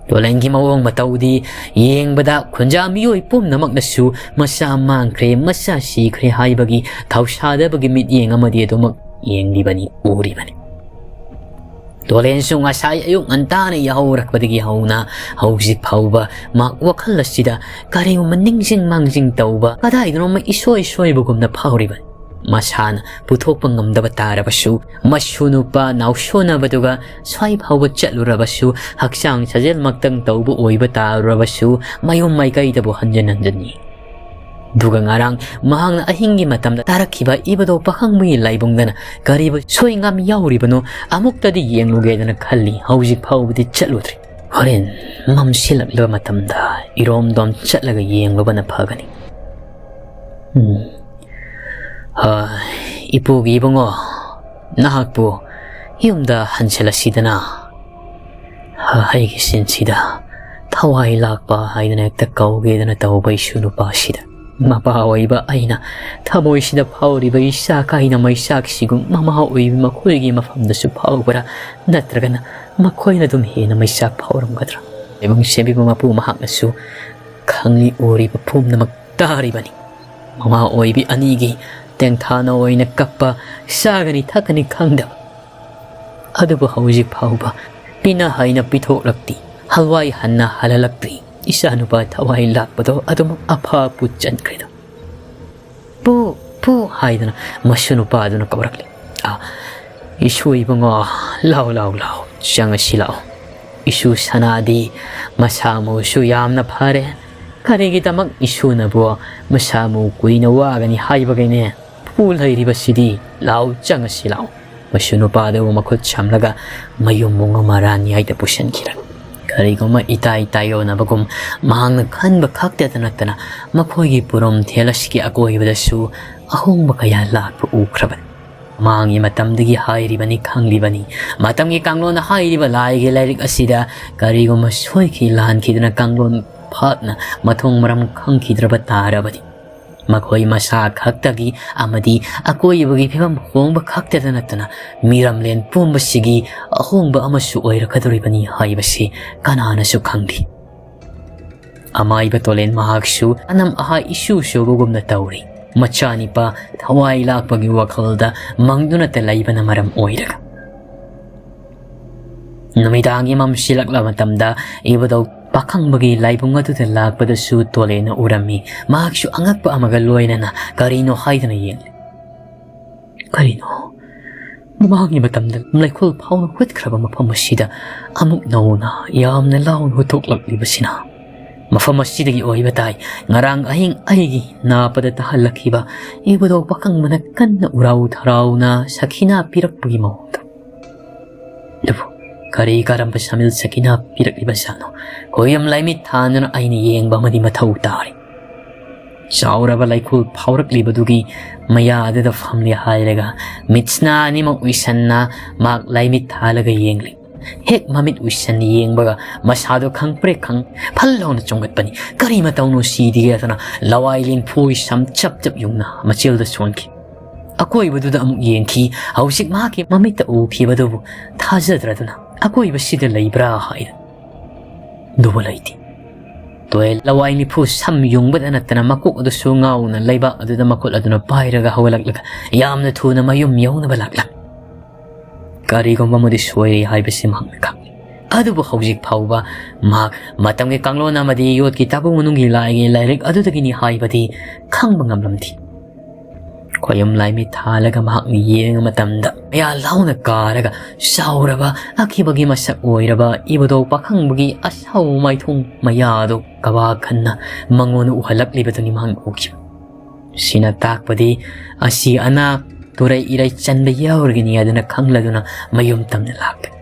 ꯇꯣꯂꯦꯟꯒꯤ ꯃꯑꯣꯡ ꯃꯇꯧꯗꯤ ꯌꯦꯡꯕꯗ ꯈꯨꯟꯖꯥ ꯃꯤꯑꯣꯏ ꯄꯨꯝꯅꯃꯛꯅꯁꯨ ꯃꯆꯥ ꯃꯥꯡꯈ꯭ꯔꯦ, ꯃꯆꯥ ꯁꯤꯈ꯭ꯔꯦ ꯍꯥꯏꯕꯒꯤ ꯊꯧꯁꯥꯗꯕꯒꯤ ꯃꯤꯠꯌꯦꯡ ꯑꯃꯗꯤ ꯑꯗꯨꯃꯛ ꯌꯦꯡꯂꯤꯕꯅꯤ, ꯎꯔꯤꯕꯅꯤ꯫ ꯇꯣꯂꯦꯟꯁꯨ ꯉꯁꯥꯏ ꯑꯌꯨꯛ ꯉꯟꯇꯥꯅ ꯌꯥꯍꯧꯔꯛꯄꯗꯒꯤ ꯍꯧꯅ ꯍꯧꯖꯤꯛ ꯐꯥꯎꯕ ꯃꯍꯥꯛ ꯋꯥꯈꯜ ꯑꯁꯤꯗ ꯀꯔꯤꯒꯨꯝꯕ ꯅꯤꯡꯁꯤꯡ ꯃꯥꯡꯖꯤꯡ ꯇꯧꯕ, ꯀꯗꯥꯏꯗꯅꯣꯃ ꯏꯁꯣꯏ ꯁꯣꯏꯕꯒꯨꯝꯅ ꯐꯥꯎꯔꯤꯕꯅꯤ꯫ ꯃꯁꯥꯅ ꯄꯨꯊꯣꯛꯄ ꯉꯝꯗꯕ ꯇꯥꯔꯕꯁꯨ, ꯃꯁꯨ ꯅꯨꯄꯥ ꯅꯥꯎꯁꯣꯟꯅꯕꯗꯨꯒ ꯁ꯭ꯋꯥꯏ ꯐꯥꯎꯕ ꯆꯠꯂꯨꯔꯕꯁꯨ, ꯍꯛꯆꯥꯡ ꯁꯥꯖꯦꯜꯃꯛꯇꯪ ꯇꯧꯕ ꯑꯣꯏꯕ ꯇꯥꯔꯨꯔꯕꯁꯨ, ꯃꯌꯨꯝ ꯃꯥꯏꯀꯩꯗꯕꯨ ꯍꯟꯖꯤꯟ ꯍꯟꯖꯤꯟ ꯌꯦꯡꯏ꯫ ꯑꯗꯨꯒ ꯉꯔꯥꯡ ꯃꯍꯥꯛꯅ ꯑꯍꯤꯡꯒꯤ ꯃꯇꯝꯗ ꯇꯥꯔꯛꯈꯤꯕ ꯏꯕꯗꯧ ꯄꯥꯈꯪꯕꯒꯤ ꯂꯥꯏꯕꯨꯡꯗꯅ ꯀꯔꯤꯕꯨ ꯁꯣꯏ ꯉꯥꯝ ꯌꯥꯎꯔꯤꯕꯅꯣ ꯑꯃꯨꯛꯇꯗꯤ ꯌꯦꯡꯂꯨꯒꯦꯗꯅ ꯈꯜꯂꯤ꯫ ꯍꯧꯖꯤꯛ ꯐꯥꯎꯕꯗꯤ ꯆꯠꯂꯨꯗ꯭ꯔꯤ꯫ ꯍꯣꯔꯦꯟ ꯃꯝꯁꯤꯜꯂꯛꯂꯕ ꯃꯇꯝꯗ ꯏꯔꯣꯝꯗꯣꯝ ꯆꯠꯂꯒ ꯌꯦꯡꯂꯨꯕꯅ ꯐꯒꯅꯤ꯫ ꯎꯝ꯫ ꯑ, ꯏꯄꯨꯒꯤ ꯏꯕꯨꯡꯉꯣ, ꯅꯍꯥꯛꯄꯨ ꯌꯨꯝꯗ ꯍꯟꯁꯤꯜꯂꯁꯤꯗꯅ꯫ ꯑ, ꯑꯩꯒꯤ ꯁꯤꯟꯁꯤꯗ ꯊꯋꯥꯏ ꯂꯥꯛꯄ ꯍꯥꯏꯗꯅ ꯍꯦꯛꯇ ꯀꯧꯒꯦꯗꯅ ꯇꯧꯕ ꯏꯁꯨ ꯅꯨꯄꯥꯁꯤꯗ꯫ ꯃꯄꯥ ꯑꯣꯏꯕ ꯑꯩꯅ ꯊꯃꯣꯏꯁꯤꯗ ꯐꯥꯎꯔꯤꯕ ꯏꯆꯥ ꯀꯥꯏꯅ ꯃꯩꯆꯥꯛꯁꯤꯒꯨꯝ ꯃꯃꯥ ꯑꯣꯏꯕ ꯃꯈꯣꯏꯒꯤ ꯃꯐꯝꯗꯁꯨ ꯐꯥꯎꯕ꯭ꯔꯥ, ꯅꯠꯇ꯭ꯔꯒꯅ ꯃꯈꯣꯏꯅ ꯑꯗꯨꯝ ꯍꯦꯟꯅ ꯃꯩꯆꯥꯛ ꯐꯥꯎꯔꯝꯒꯗ꯭ꯔꯥ? ꯏꯕꯨꯡ ꯁꯦꯝꯕꯤꯕ ꯃꯄꯨ ꯃꯍꯥꯛꯅꯁꯨ ꯈꯪꯂꯤ ꯎꯔꯤꯕ ꯄꯨꯝꯅꯃꯛ ꯇꯥꯔꯤꯕꯅꯤ꯫ ꯃꯃꯥ ꯑꯣꯏꯕꯤ ꯑꯅꯤꯒꯤ ꯇꯦꯡꯊꯥꯅ ꯑꯣꯏꯅ ꯀꯞꯄ, ꯆꯥꯒꯅꯤ ꯊꯛꯀꯅꯤ ꯈꯪꯗꯕ꯫ ꯑꯗꯨꯕꯨ ꯍꯧꯖꯤꯛ ꯐꯥꯎꯕ ꯄꯤꯅ ꯍꯥꯏꯅ ꯄꯤꯊꯣꯛꯂꯛꯇꯦ, ꯍꯜꯋꯥꯏ ꯍꯟꯅ ꯍꯜꯍꯜꯂꯛꯇ꯭ꯔꯤ꯫ ꯏꯆꯥꯅꯨꯄꯥ ꯊꯋꯥꯏ ꯂꯥꯛꯄꯗꯣ ꯑꯗꯨꯃꯛ ꯑꯐꯥ ꯄꯨ ꯆꯟꯈ꯭ꯔꯦꯗꯣ꯫ "ꯄꯨ, ꯄꯨ" ꯍꯥꯏꯗꯨꯅ ꯃꯁꯨ ꯅꯨꯄꯥ ꯑꯗꯨꯅ ꯀꯧꯔꯛꯂꯦ꯫ "ꯑꯥ, ꯏꯁꯨ ꯏꯕꯨꯡꯉꯣ, ꯂꯥꯎ, ꯂꯥꯎ, ꯂꯥꯎ, ꯆꯪꯉꯁꯤ ꯂꯥꯛꯑꯣ꯫ ꯏꯁꯨ ꯁꯅꯥꯗꯤ ꯃꯁꯥ ꯃꯎꯁꯨ ꯌꯥꯝꯅ ꯐꯔꯦ꯫ ꯀꯔꯤꯒꯤꯗꯃꯛ ꯏꯁꯨꯅꯕꯨ ꯃꯁꯥ ꯃꯎ ꯀꯨꯏꯅ ꯋꯥꯒꯅꯤ ꯍꯥꯏꯕꯒꯤꯅꯦ? ꯄꯨ ꯂꯩꯔꯤꯕꯁꯤꯗꯤ, ꯂꯥꯎ, ꯆꯪꯉꯁꯤ ꯂꯥꯎ"꯫ ꯃꯁꯨ ꯅꯨꯄꯥꯗꯨꯕꯨ ꯃꯈꯨꯠ ꯁꯝꯂꯒ ꯃꯌꯨꯝ ꯃꯨꯡ ꯑꯃ ꯔꯥꯅꯤ ꯍꯥꯏꯗ ꯄꯨꯁꯤꯟꯈꯤꯔꯦ꯫ ꯀꯔꯤꯒꯨꯝꯕ ꯏꯇꯥꯏ ꯇꯥꯏꯌꯣꯟꯅꯕꯒꯨꯝ ꯃꯍꯥꯛꯅ ꯈꯟꯕ ꯈꯛꯇꯗ ꯅꯠꯇꯅ ꯃꯈꯣꯏꯒꯤ ꯄꯨꯔꯝꯊꯦꯜ ꯑꯁꯤꯒꯤ ꯑꯀꯣꯏꯕꯗꯁꯨ ꯑꯍꯣꯡꯕ ꯀꯌꯥ ꯂꯥꯛꯄ ꯎꯈ꯭ꯔꯕꯅꯤ꯫ ꯃꯃꯥꯡꯒꯤ ꯃꯇꯝꯗꯒꯤ ꯍꯥꯏꯔꯤꯕꯅꯤ, ꯈꯪꯂꯤꯕꯅꯤ꯫ ꯃꯇꯝꯒꯤ ꯀꯥꯡꯂꯣꯟꯅ ꯍꯥꯏꯔꯤꯕ ꯂꯥꯏꯒꯤ ꯂꯥꯏꯔꯤꯛ ꯑꯁꯤꯗ ꯀꯔꯤꯒꯨꯝꯕ ꯁꯣꯏꯈꯤ ꯂꯥꯟꯈꯤꯗꯅ ꯀꯥꯡꯂꯣꯟ ꯐꯥꯠꯅ ꯃꯊꯣꯡ ꯃꯔꯝ ꯈꯪꯈꯤꯗ꯭ꯔꯕ ꯇꯥꯔꯕꯗꯤ, ꯃꯈꯣꯏ ꯃꯁꯥ ꯈꯛꯇꯒꯤ ꯑꯃꯗꯤ ꯑꯀꯣꯏꯕꯒꯤ ꯐꯤꯕꯝ ꯍꯣꯡꯕ ꯈꯛꯇꯗ ꯅꯠꯇꯅ ꯃꯤꯔꯝꯂꯦꯟ ꯄꯨꯝꯕꯁꯤꯒꯤ ꯑꯍꯣꯡꯕ ꯑꯃꯁꯨ ꯑꯣꯏꯔꯛꯀꯗꯧꯔꯤꯕꯅꯤ ꯍꯥꯏꯕꯁꯤ ꯀꯅꯥꯅꯁꯨ ꯈꯪꯗꯦ꯫ ꯑꯃꯥꯏꯕ ꯇꯣꯂꯦꯟ ꯃꯍꯥꯛꯁꯨ ꯑꯅꯝ ꯑꯍꯥ ꯏꯁꯨ ꯁꯨꯕꯒꯨꯝꯅ ꯇꯧꯔꯤ꯫ ꯃꯆꯥꯅꯤꯄꯥ ꯊꯋꯥꯏ ꯂꯥꯛꯄꯒꯤ ꯋꯥꯈꯜꯗ ꯃꯪꯗꯨꯅꯇ ꯂꯩꯕꯅ ꯃꯔꯝ ꯑꯣꯏꯔꯒ꯫ ꯅꯨꯃꯤꯗꯥꯡꯒꯤ ꯃꯝꯁꯤꯜꯂꯛꯂꯕ ꯃꯇꯝꯗ ꯏꯕꯨꯙꯧ ꯄꯥꯈꯪꯕꯒꯤ ꯂꯥꯏꯕꯨꯡ ꯑꯗꯨꯗ ꯂꯥꯛꯄꯗꯁꯨ ꯇꯣꯂꯦꯟꯅ ꯎꯔꯝꯃꯤ꯫ ꯃꯍꯥꯛꯁꯨ ꯑꯉꯛꯄ ꯑꯃꯒ ꯂꯣꯏꯅꯅ ꯀꯔꯤꯅꯣ ꯍꯥꯏꯗꯨꯅ ꯌꯦꯡꯂꯤ꯫ ꯀꯔꯤꯅꯣ? ꯃꯃꯥꯡꯒꯤ ꯃꯇꯝꯗ ꯂꯩꯈꯣꯜ ꯐꯥꯎꯅ ꯍꯨꯠꯈ꯭ꯔꯕ ꯃꯐꯝ ꯑꯁꯤꯗ ꯑꯃꯨꯛ ꯅꯧꯅ ꯌꯥꯝꯅ ꯂꯥꯎꯅ ꯍꯨꯠꯇꯣꯛꯂꯛꯂꯤꯕꯁꯤꯅ? ꯃꯐꯝ ꯑꯁꯤꯗꯒꯤ ꯑꯣꯏꯕ ꯇꯥꯏ ꯉꯔꯥꯡ ꯑꯍꯤꯡ ꯑꯩꯒꯤ ꯅꯥꯄꯗ ꯇꯥꯍꯜꯂꯛꯈꯤꯕ ꯏꯕꯨꯙꯧ ꯄꯥꯈꯪꯕꯅ ꯀꯟꯅ ꯎꯔꯥꯎ ꯊꯔꯥꯎꯅ ꯁꯈꯤꯅꯥ ꯄꯤꯔꯛꯄꯒꯤ ꯃꯑꯣꯡꯗꯣ꯫ ꯑꯗꯨꯕꯨ ꯀꯔꯤ ꯀꯔꯝꯕ ꯁꯃꯤꯜ ꯁꯈꯤꯅꯥ ꯄꯤꯔꯛꯂꯤꯕꯖꯥꯠꯅꯣ? ꯈꯣꯏꯔꯝ ꯂꯥꯏꯃꯤꯠ ꯊꯥꯟꯗꯨꯅ ꯑꯩꯅ ꯌꯦꯡꯕ ꯑꯃꯗꯤ ꯃꯊꯧ ꯇꯥꯔꯤ꯫ ꯆꯥꯎꯔꯕ ꯂꯩꯈꯣꯜ ꯐꯥꯎꯔꯛꯂꯤꯕꯗꯨꯒꯤ ꯃꯌꯥ ꯑꯗꯨꯗ ꯐꯝꯂꯦ ꯍꯥꯏꯔꯒ ꯃꯤꯠꯁꯅꯥ ꯑꯅꯤꯃꯛ ꯎꯏꯁꯟꯅ ꯃꯍꯥꯛ ꯂꯥꯏꯃꯤꯠ ꯊꯥꯜꯂꯒ ꯌꯦꯡꯂꯤ꯫ ꯍꯦꯛ ꯃꯃꯤꯠ ꯎꯏꯁꯟ ꯌꯦꯡꯕꯒ ꯃꯁꯥꯗꯣ ꯈꯪꯄ꯭ꯔꯦꯛ ꯈꯪ ꯐꯜ ꯂꯥꯎꯅ ꯆꯣꯡꯒꯠꯄꯅꯤ꯫ ꯀꯔꯤ ꯃꯇꯧꯅꯣ ꯁꯤꯗꯤ ꯍꯥꯏꯗꯨꯅ ꯂꯋꯥꯏ ꯂꯦꯡꯐꯨꯒꯤ ꯁꯝ ꯆꯞ ꯆꯞ ꯌꯨꯡꯅ ꯃꯆꯤꯜꯗ ꯁꯣꯟꯈꯤ꯫ ꯑꯀꯣꯏꯕꯗꯨꯗ ꯑꯃꯨꯛ ꯌꯦꯡꯈꯤ꯫ ꯍꯧꯖꯤꯛ ꯃꯍꯥꯛꯀꯤ ꯃꯃꯤꯠꯇ ꯎꯈꯤꯕꯗꯨꯕꯨ ꯊꯥꯖꯗ꯭ꯔꯗꯨꯅ ꯑꯀꯣꯏꯕꯁꯤꯗ ꯂꯩꯕ꯭ꯔꯥ ꯍꯥꯏꯅ꯫ ꯑꯗꯨꯕꯨ ꯂꯩꯇꯦ꯫ ꯇꯣꯏ ꯂꯋꯥꯏ ꯃꯤꯐꯨ ꯁꯝ ꯌꯨꯡꯕꯗ ꯅꯠꯇꯅ ꯃꯀꯣꯛ ꯑꯗꯨꯁꯨ ꯉꯥꯎꯅ ꯂꯩꯕꯥꯛ ꯑꯗꯨꯗ ꯃꯈꯨꯠ ꯑꯗꯨꯅ ꯄꯥꯏꯔꯒ ꯍꯧꯒꯠꯂꯛꯂꯒ ꯌꯥꯝꯅ ꯊꯨꯅ ꯃꯌꯨꯝ ꯌꯧꯅꯕ ꯂꯥꯛꯂꯝꯃꯤ꯫ ꯀꯔꯤꯒꯨꯝꯕ ꯑꯃꯗꯤ ꯁꯣꯏꯔꯦ ꯍꯥꯏꯕꯁꯤ ꯃꯍꯥꯛꯅ ꯈꯪꯂꯤ꯫ ꯑꯗꯨꯕꯨ ꯍꯧꯖꯤꯛ ꯐꯥꯎꯕ ꯃꯍꯥꯛ ꯃꯇꯝꯒꯤ ꯀꯥꯡꯂꯣꯟ ꯑꯃꯗꯤ ꯌꯣꯠꯀꯤ ꯇꯥꯕꯨ ꯃꯅꯨꯡꯒꯤ ꯂꯥꯏꯒꯤ ꯂꯥꯏꯔꯤꯛ ꯑꯗꯨꯗꯒꯤꯅꯤ ꯍꯥꯏꯕꯗꯤ ꯈꯪꯕ ꯉꯝꯂꯝꯗꯦ꯫ ꯈꯣꯌꯨꯝ ꯂꯥꯏꯃꯤꯠ ꯊꯥꯜꯂꯒ ꯃꯍꯥꯛꯅ ꯌꯦꯡꯕ ꯃꯇꯝꯗ ꯃꯌꯥ ꯂꯥꯎꯅ ꯀꯥꯔꯒ ꯆꯥꯎꯔꯕ ꯑꯀꯤꯕꯒꯤ ꯃꯁꯛ ꯑꯣꯏꯔꯕ ꯏꯕꯨꯙꯧ ꯄꯥꯈꯪꯕꯒꯤ ꯑꯁꯥꯎ ꯃꯥꯏꯊꯣꯡ ꯃꯌꯥꯗꯨ ꯀꯕꯥ ꯈꯟꯅ ꯃꯉꯣꯟꯗ ꯎꯍꯜꯂꯛꯂꯤꯕꯗꯨꯅꯤ ꯃꯍꯥꯛꯅ ꯎꯈꯤꯕ꯫ ꯁꯤꯅ ꯇꯥꯛꯄꯗꯤ ꯑꯁꯤ ꯑꯅꯥ ꯇꯨꯔꯩ ꯏꯔꯩ ꯆꯟꯕ ꯌꯥꯎꯔꯒꯅꯤ ꯍꯥꯏꯗꯨꯅ ꯈꯪꯂꯗꯨꯅ ꯃꯌꯨꯝ ꯇꯝꯅ ꯂꯥꯛꯀꯅꯤ꯫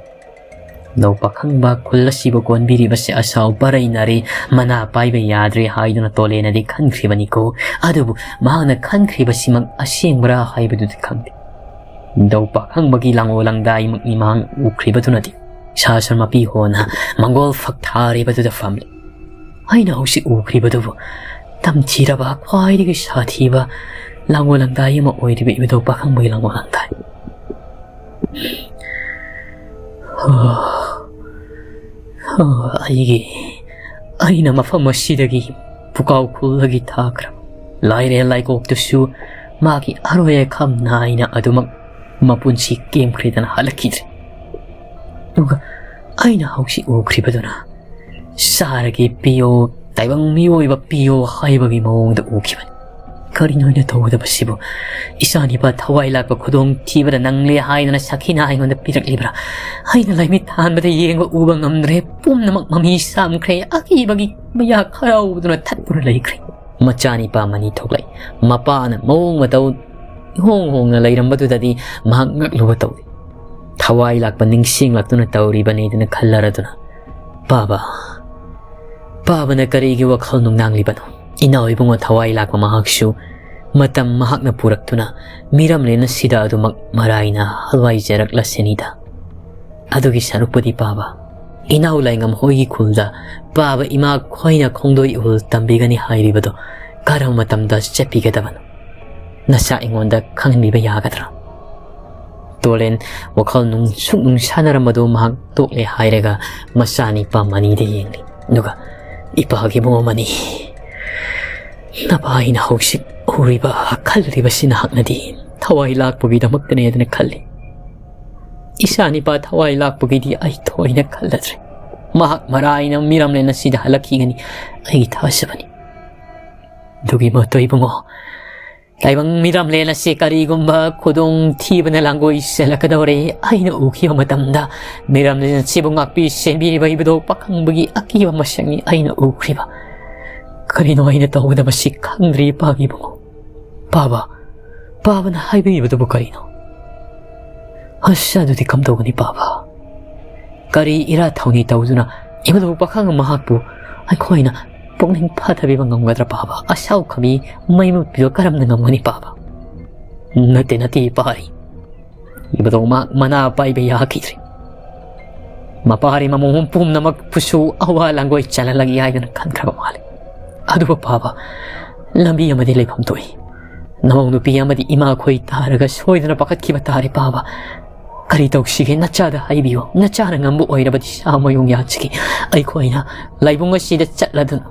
ꯂꯧ ꯄꯥꯈꯪꯕ ꯈꯨꯜ ꯑꯁꯤꯕꯨ ꯀꯣꯟꯕꯤꯔꯤꯕꯁꯦ ꯑꯁꯥꯎ ꯄꯔꯩꯅꯔꯦ, ꯃꯅꯥ ꯄꯥꯏꯕ ꯌꯥꯗ꯭ꯔꯦ ꯍꯥꯏꯗꯨꯅ ꯇꯣꯂꯦꯅꯗꯤ ꯈꯟꯈ꯭ꯔꯤꯕꯅꯤꯀꯣ꯫ ꯑꯗꯨꯕꯨ ꯃꯍꯥꯛꯅ ꯈꯟꯈ꯭ꯔꯤꯕꯁꯤꯃꯛ ꯑꯁꯦꯡꯕ꯭ꯔꯥ ꯍꯥꯏꯕꯗꯨꯗꯤ ꯈꯪꯗꯦ꯫ ꯂꯧ ꯄꯥꯈꯪꯕꯒꯤ ꯂꯥꯡꯑꯣ ꯂꯥꯡꯗꯥꯏꯃꯛꯅꯤ ꯃꯍꯥꯛ ꯎꯈ꯭ꯔꯤꯕꯗꯨꯅꯗꯤ꯫ ꯁꯥꯁꯟ ꯃꯄꯤ ꯍꯣꯅ ꯃꯪꯒꯣꯜ ꯐꯛ ꯊꯥꯔꯤꯕꯗꯨꯗ ꯐꯝꯂꯤ꯫ ꯑꯩꯅ ꯍꯧꯖꯤꯛ ꯎꯈ꯭ꯔꯤꯕꯗꯨꯕꯨ ꯇꯝꯊꯤꯔꯕ ꯈ꯭ꯋꯥꯏꯗꯒꯤ ꯁꯥꯊꯤꯕ ꯂꯥꯡꯑꯣ ꯂꯥꯡꯗꯥꯏ ꯑꯃ ꯑꯣꯏꯔꯤꯕ ꯏꯕꯨꯙꯧ ꯄꯥꯈꯪꯕꯒꯤ ꯂꯥꯡꯑꯣ ꯂꯥꯡꯗꯥꯏ꯫ ꯑꯩꯒꯤ, ꯑꯩꯅ ꯃꯐꯝ ꯑꯁꯤꯗꯒꯤ ꯄꯨꯀꯥꯎ ꯈꯨꯜꯗꯒꯤ ꯊꯥꯈ꯭ꯔꯕ ꯂꯥꯏꯔꯦꯜ ꯂꯥꯏꯀꯣꯛꯇꯨꯁꯨ ꯃꯥꯒꯤ ꯑꯔꯣꯏ ꯑꯈꯝ ꯅꯥꯏꯅ ꯑꯗꯨꯃꯛ ꯃꯄꯨꯟꯁꯤ ꯀꯦꯝꯈ꯭ꯔꯦꯗꯅ ꯍꯜꯂꯛꯈꯤꯗ꯭ꯔꯦ꯫ ꯑꯗꯨꯒ ꯑꯩꯅ ꯍꯧꯖꯤꯛ ꯎꯈ꯭ꯔꯤꯕꯗꯨꯅ ꯁꯥꯔꯒꯤ ꯄꯤꯌꯣ, ꯇꯥꯏꯕꯪ ꯃꯤꯑꯣꯏꯕ ꯄꯤꯌꯣ ꯍꯥꯏꯕꯒꯤ ꯃꯑꯣꯡꯗ ꯎꯈꯤꯕꯅꯤ꯫ ꯀꯔꯤꯅꯣ ꯑꯩꯅ ꯇꯧꯒꯗꯕꯁꯤꯕꯨ? ꯏꯆꯥꯅꯤꯄꯥ ꯊꯋꯥꯏ ꯂꯥꯛꯄ ꯈꯨꯗꯣꯡ ꯊꯤꯕꯗ ꯅꯪꯂꯦ ꯍꯥꯏꯗꯅ ꯁꯈꯤꯅ ꯑꯩꯉꯣꯟꯗ ꯄꯤꯔꯛꯂꯤꯕ꯭ꯔꯥ? ꯑꯩꯅ ꯂꯥꯏꯃꯤꯠ ꯊꯥꯟꯕꯗ ꯌꯦꯡꯕ ꯎꯕ ꯉꯝꯗ꯭ꯔꯦ, ꯄꯨꯝꯅꯃꯛ ꯃꯃꯤ ꯁꯥꯝꯈ꯭ꯔꯦ, ꯑꯀꯤꯕꯒꯤ ꯃꯌꯥ ꯈꯔꯥꯎꯗꯨꯅ ꯊꯠꯇꯨꯅ ꯂꯩꯈ꯭ꯔꯦ꯫ ꯃꯆꯥꯅꯤꯄꯥ ꯃꯅꯤ ꯊꯣꯛꯂꯛꯏ꯫ ꯃꯄꯥꯅ ꯃꯑꯣꯡ ꯃꯇꯧ ꯏꯍꯣꯡ ꯍꯣꯡꯅ ꯂꯩꯔꯝꯕꯗꯨꯗꯗꯤ ꯃꯍꯥꯛ ꯉꯛꯂꯨꯕ ꯇꯧꯏ꯫ ꯊꯋꯥꯏ ꯂꯥꯛꯄ ꯅꯤꯡꯁꯤꯡꯂꯛꯇꯨꯅ ꯇꯧꯔꯤꯕꯅꯤꯗꯅ ꯈꯜꯂꯔꯗꯨꯅ, "ꯄꯥꯕ, ꯄꯥꯕꯅ ꯀꯔꯤꯒꯤ ꯋꯥꯈꯜ ꯅꯨꯡꯅꯥꯡꯂꯤꯕꯅꯣ?" ꯏꯅꯥꯎ ꯏꯕꯨꯡꯉꯣ ꯊꯋꯥꯏ ꯂꯥꯛꯄ ꯃꯍꯥꯛꯁꯨ ꯃꯇꯝ ꯃꯍꯥꯛꯅ ꯄꯨꯔꯛꯇꯨꯅ ꯃꯤꯔꯝꯂꯦꯟ ꯑꯁꯤꯗ ꯑꯗꯨꯃꯛ ꯃꯔꯥꯏꯅ ꯍꯜꯋꯥꯏꯖꯔꯛꯂꯁꯤꯅꯤꯗ꯫ ꯑꯗꯨꯒꯤ ꯁꯔꯨꯛꯄꯨꯗꯤ ꯄꯥꯕ, ꯏꯅꯥꯎ ꯂꯥꯏꯉꯝ ꯍꯣꯏꯒꯤ ꯈꯨꯜꯗ ꯄꯥꯕ ꯏꯃꯥ ꯈꯣꯏꯅ ꯈꯣꯡꯗꯣꯏ ꯎꯍꯨꯜ ꯇꯝꯕꯤꯒꯅꯤ ꯍꯥꯏꯔꯤꯕꯗꯣ ꯀꯔꯝꯕ ꯃꯇꯝꯗ ꯆꯠꯄꯤꯒꯗꯕꯅꯣ? ꯅꯆꯥ ꯑꯩꯉꯣꯟꯗ ꯈꯪꯍꯟꯕꯤꯕ ꯌꯥꯒꯗ꯭ꯔꯥ? ꯇꯣꯂꯦꯟ ꯋꯥꯈꯜ ꯅꯨꯡꯁꯨꯛ ꯅꯨꯡꯁꯥꯟꯅꯔꯝꯕꯗꯨ ꯃꯍꯥꯛ ꯇꯣꯛꯂꯦ ꯍꯥꯏꯔꯒ ꯃꯆꯥꯅꯤꯄꯥ ꯃꯅꯤꯗ ꯌꯦꯡꯂꯤ꯫ ꯑꯗꯨꯒ, "ꯏꯄꯥꯒꯤ ꯏꯕꯨꯡꯉꯣ ꯃꯅꯤ, ꯅꯄꯥ ꯑꯩꯅ ꯍꯧꯖꯤꯛ ꯎꯔꯤꯕ ꯈꯜꯂꯤꯕꯁꯤ ꯅꯍꯥꯛꯅꯗꯤ ꯊꯋꯥꯏ ꯂꯥꯛꯄꯒꯤꯗꯃꯛꯇꯅꯦꯗꯅ ꯈꯜꯂꯤ꯫ ꯏꯆꯥꯅꯤꯄꯥ ꯊꯋꯥꯏ ꯂꯥꯛꯄꯒꯤꯗꯤ ꯑꯩ ꯊꯣꯏꯅ ꯈꯜꯂꯗ꯭ꯔꯦ꯫ ꯃꯍꯥꯛ ꯃꯔꯥꯏꯅ ꯃꯤꯔꯝꯂꯦꯟ ꯑꯁꯤꯗ ꯍꯜꯂꯛꯈꯤꯒꯅꯤ, ꯑꯩꯒꯤ ꯊꯥꯖꯕꯅꯤ꯫ ꯑꯗꯨꯒꯤ ꯃꯍꯨꯠꯇ ꯏꯕꯨꯡꯉꯣ, ꯇꯥꯏꯕꯪ ꯃꯤꯔꯝꯂꯦꯟ ꯑꯁꯤ ꯀꯔꯤꯒꯨꯝꯕ ꯈꯨꯗꯣꯡ ꯊꯤꯕꯅ ꯂꯥꯡꯒꯣꯏ ꯆꯦꯜꯂꯛꯀꯗꯧꯔꯦ꯫ ꯑꯩꯅ ꯎꯈꯤꯕ ꯃꯇꯝꯗ ꯃꯤꯔꯝꯂꯦꯟ ꯑꯁꯤꯕꯨ ꯉꯥꯛꯄꯤ ꯁꯦꯟꯕꯤꯔꯤꯕ ꯏꯕꯨꯙꯧ ꯄꯥꯈꯪꯕꯒꯤ ꯑꯀꯤꯕ ꯃꯁꯛꯅꯤ ꯑꯩꯅ ꯎꯈ꯭ꯔꯤꯕ꯫ ꯀꯔꯤꯅꯣ ꯑꯩꯅ ꯇꯧꯒꯗꯕꯁꯤ ꯈꯪꯗ꯭ꯔꯤ, ꯏꯄꯥꯒꯤ ꯏꯕꯨꯡꯉꯣ꯫ ꯄꯥꯕ, ꯄꯥꯕꯅ ꯍꯥꯏꯕꯤꯔꯤꯕꯗꯨꯕꯨ ꯀꯔꯤꯅꯣ? ꯑꯁ, ꯑꯗꯨꯗꯤ ꯀꯝꯗꯧꯒꯅꯤ ꯄꯥꯕ? ꯀꯔꯤ ꯏꯔꯥ ꯊꯧꯅꯤ ꯇꯧꯗꯨꯅ ꯏꯕꯨꯙꯧ ꯄꯥꯈꯪ ꯃꯍꯥꯛꯄꯨ ꯑꯩꯈꯣꯏꯅ ꯄꯨꯛꯅꯤꯡ ꯐꯥꯊꯕꯤꯕ ꯉꯝꯒꯗ꯭ꯔꯥ ꯄꯥꯕ? ꯑꯁꯥꯎ ꯈꯥꯝꯕꯤ ꯃꯩ ꯃꯨꯠꯄꯤꯕ ꯀꯔꯝꯅ ꯉꯝꯒꯅꯤ ꯄꯥꯕ? ꯅꯠꯇꯦ, ꯅꯠꯇꯦ, ꯏꯄꯥꯔꯤ꯫ ꯏꯕꯨꯙꯧ ꯃꯍꯥꯛ ꯃꯅꯥ ꯄꯥꯏꯕ ꯌꯥꯈꯤꯗ꯭ꯔꯦ꯫ ꯃꯄꯥꯔꯤ ꯃꯃꯣꯝ ꯄꯨꯝꯅꯃꯛꯄꯨꯁꯨ ꯑꯋꯥ ꯂꯥꯡꯒꯣꯏ ꯆꯜꯍꯜꯂꯒꯦ ꯍꯥꯏꯗꯨꯅ ꯈꯟꯈ꯭ꯔꯕ ꯃꯥꯜꯂꯤ꯫ ꯑꯗꯨꯕꯨ ꯄꯥꯕ, ꯂꯝꯕꯤ ꯑꯃꯗꯤ ꯂꯩꯐꯝ ꯊꯣꯛꯏ꯫ ꯅꯃꯧ ꯅꯨꯄꯤ ꯑꯃꯗꯤ ꯏꯃꯥꯈꯣꯏ ꯇꯥꯔꯒ ꯁꯣꯏꯗꯅ ꯄꯥꯈꯠꯈꯤꯕ ꯇꯥꯔꯦ ꯄꯥꯕ꯫ ꯀꯔꯤ ꯇꯧꯁꯤꯒꯦ? ꯅꯆꯥꯗ ꯍꯥꯏꯕꯤꯌꯨ꯫ ꯅꯆꯥꯅ ꯉꯝꯕ ꯑꯣꯏꯔꯕꯗꯤ ꯁꯥ ꯃꯌꯨꯡ ꯌꯥꯟꯁꯤꯒꯦ꯫ ꯑꯩꯈꯣꯏꯅ ꯂꯥꯏꯕꯨꯡ ꯑꯁꯤꯗ ꯆꯠꯂꯗꯨꯅ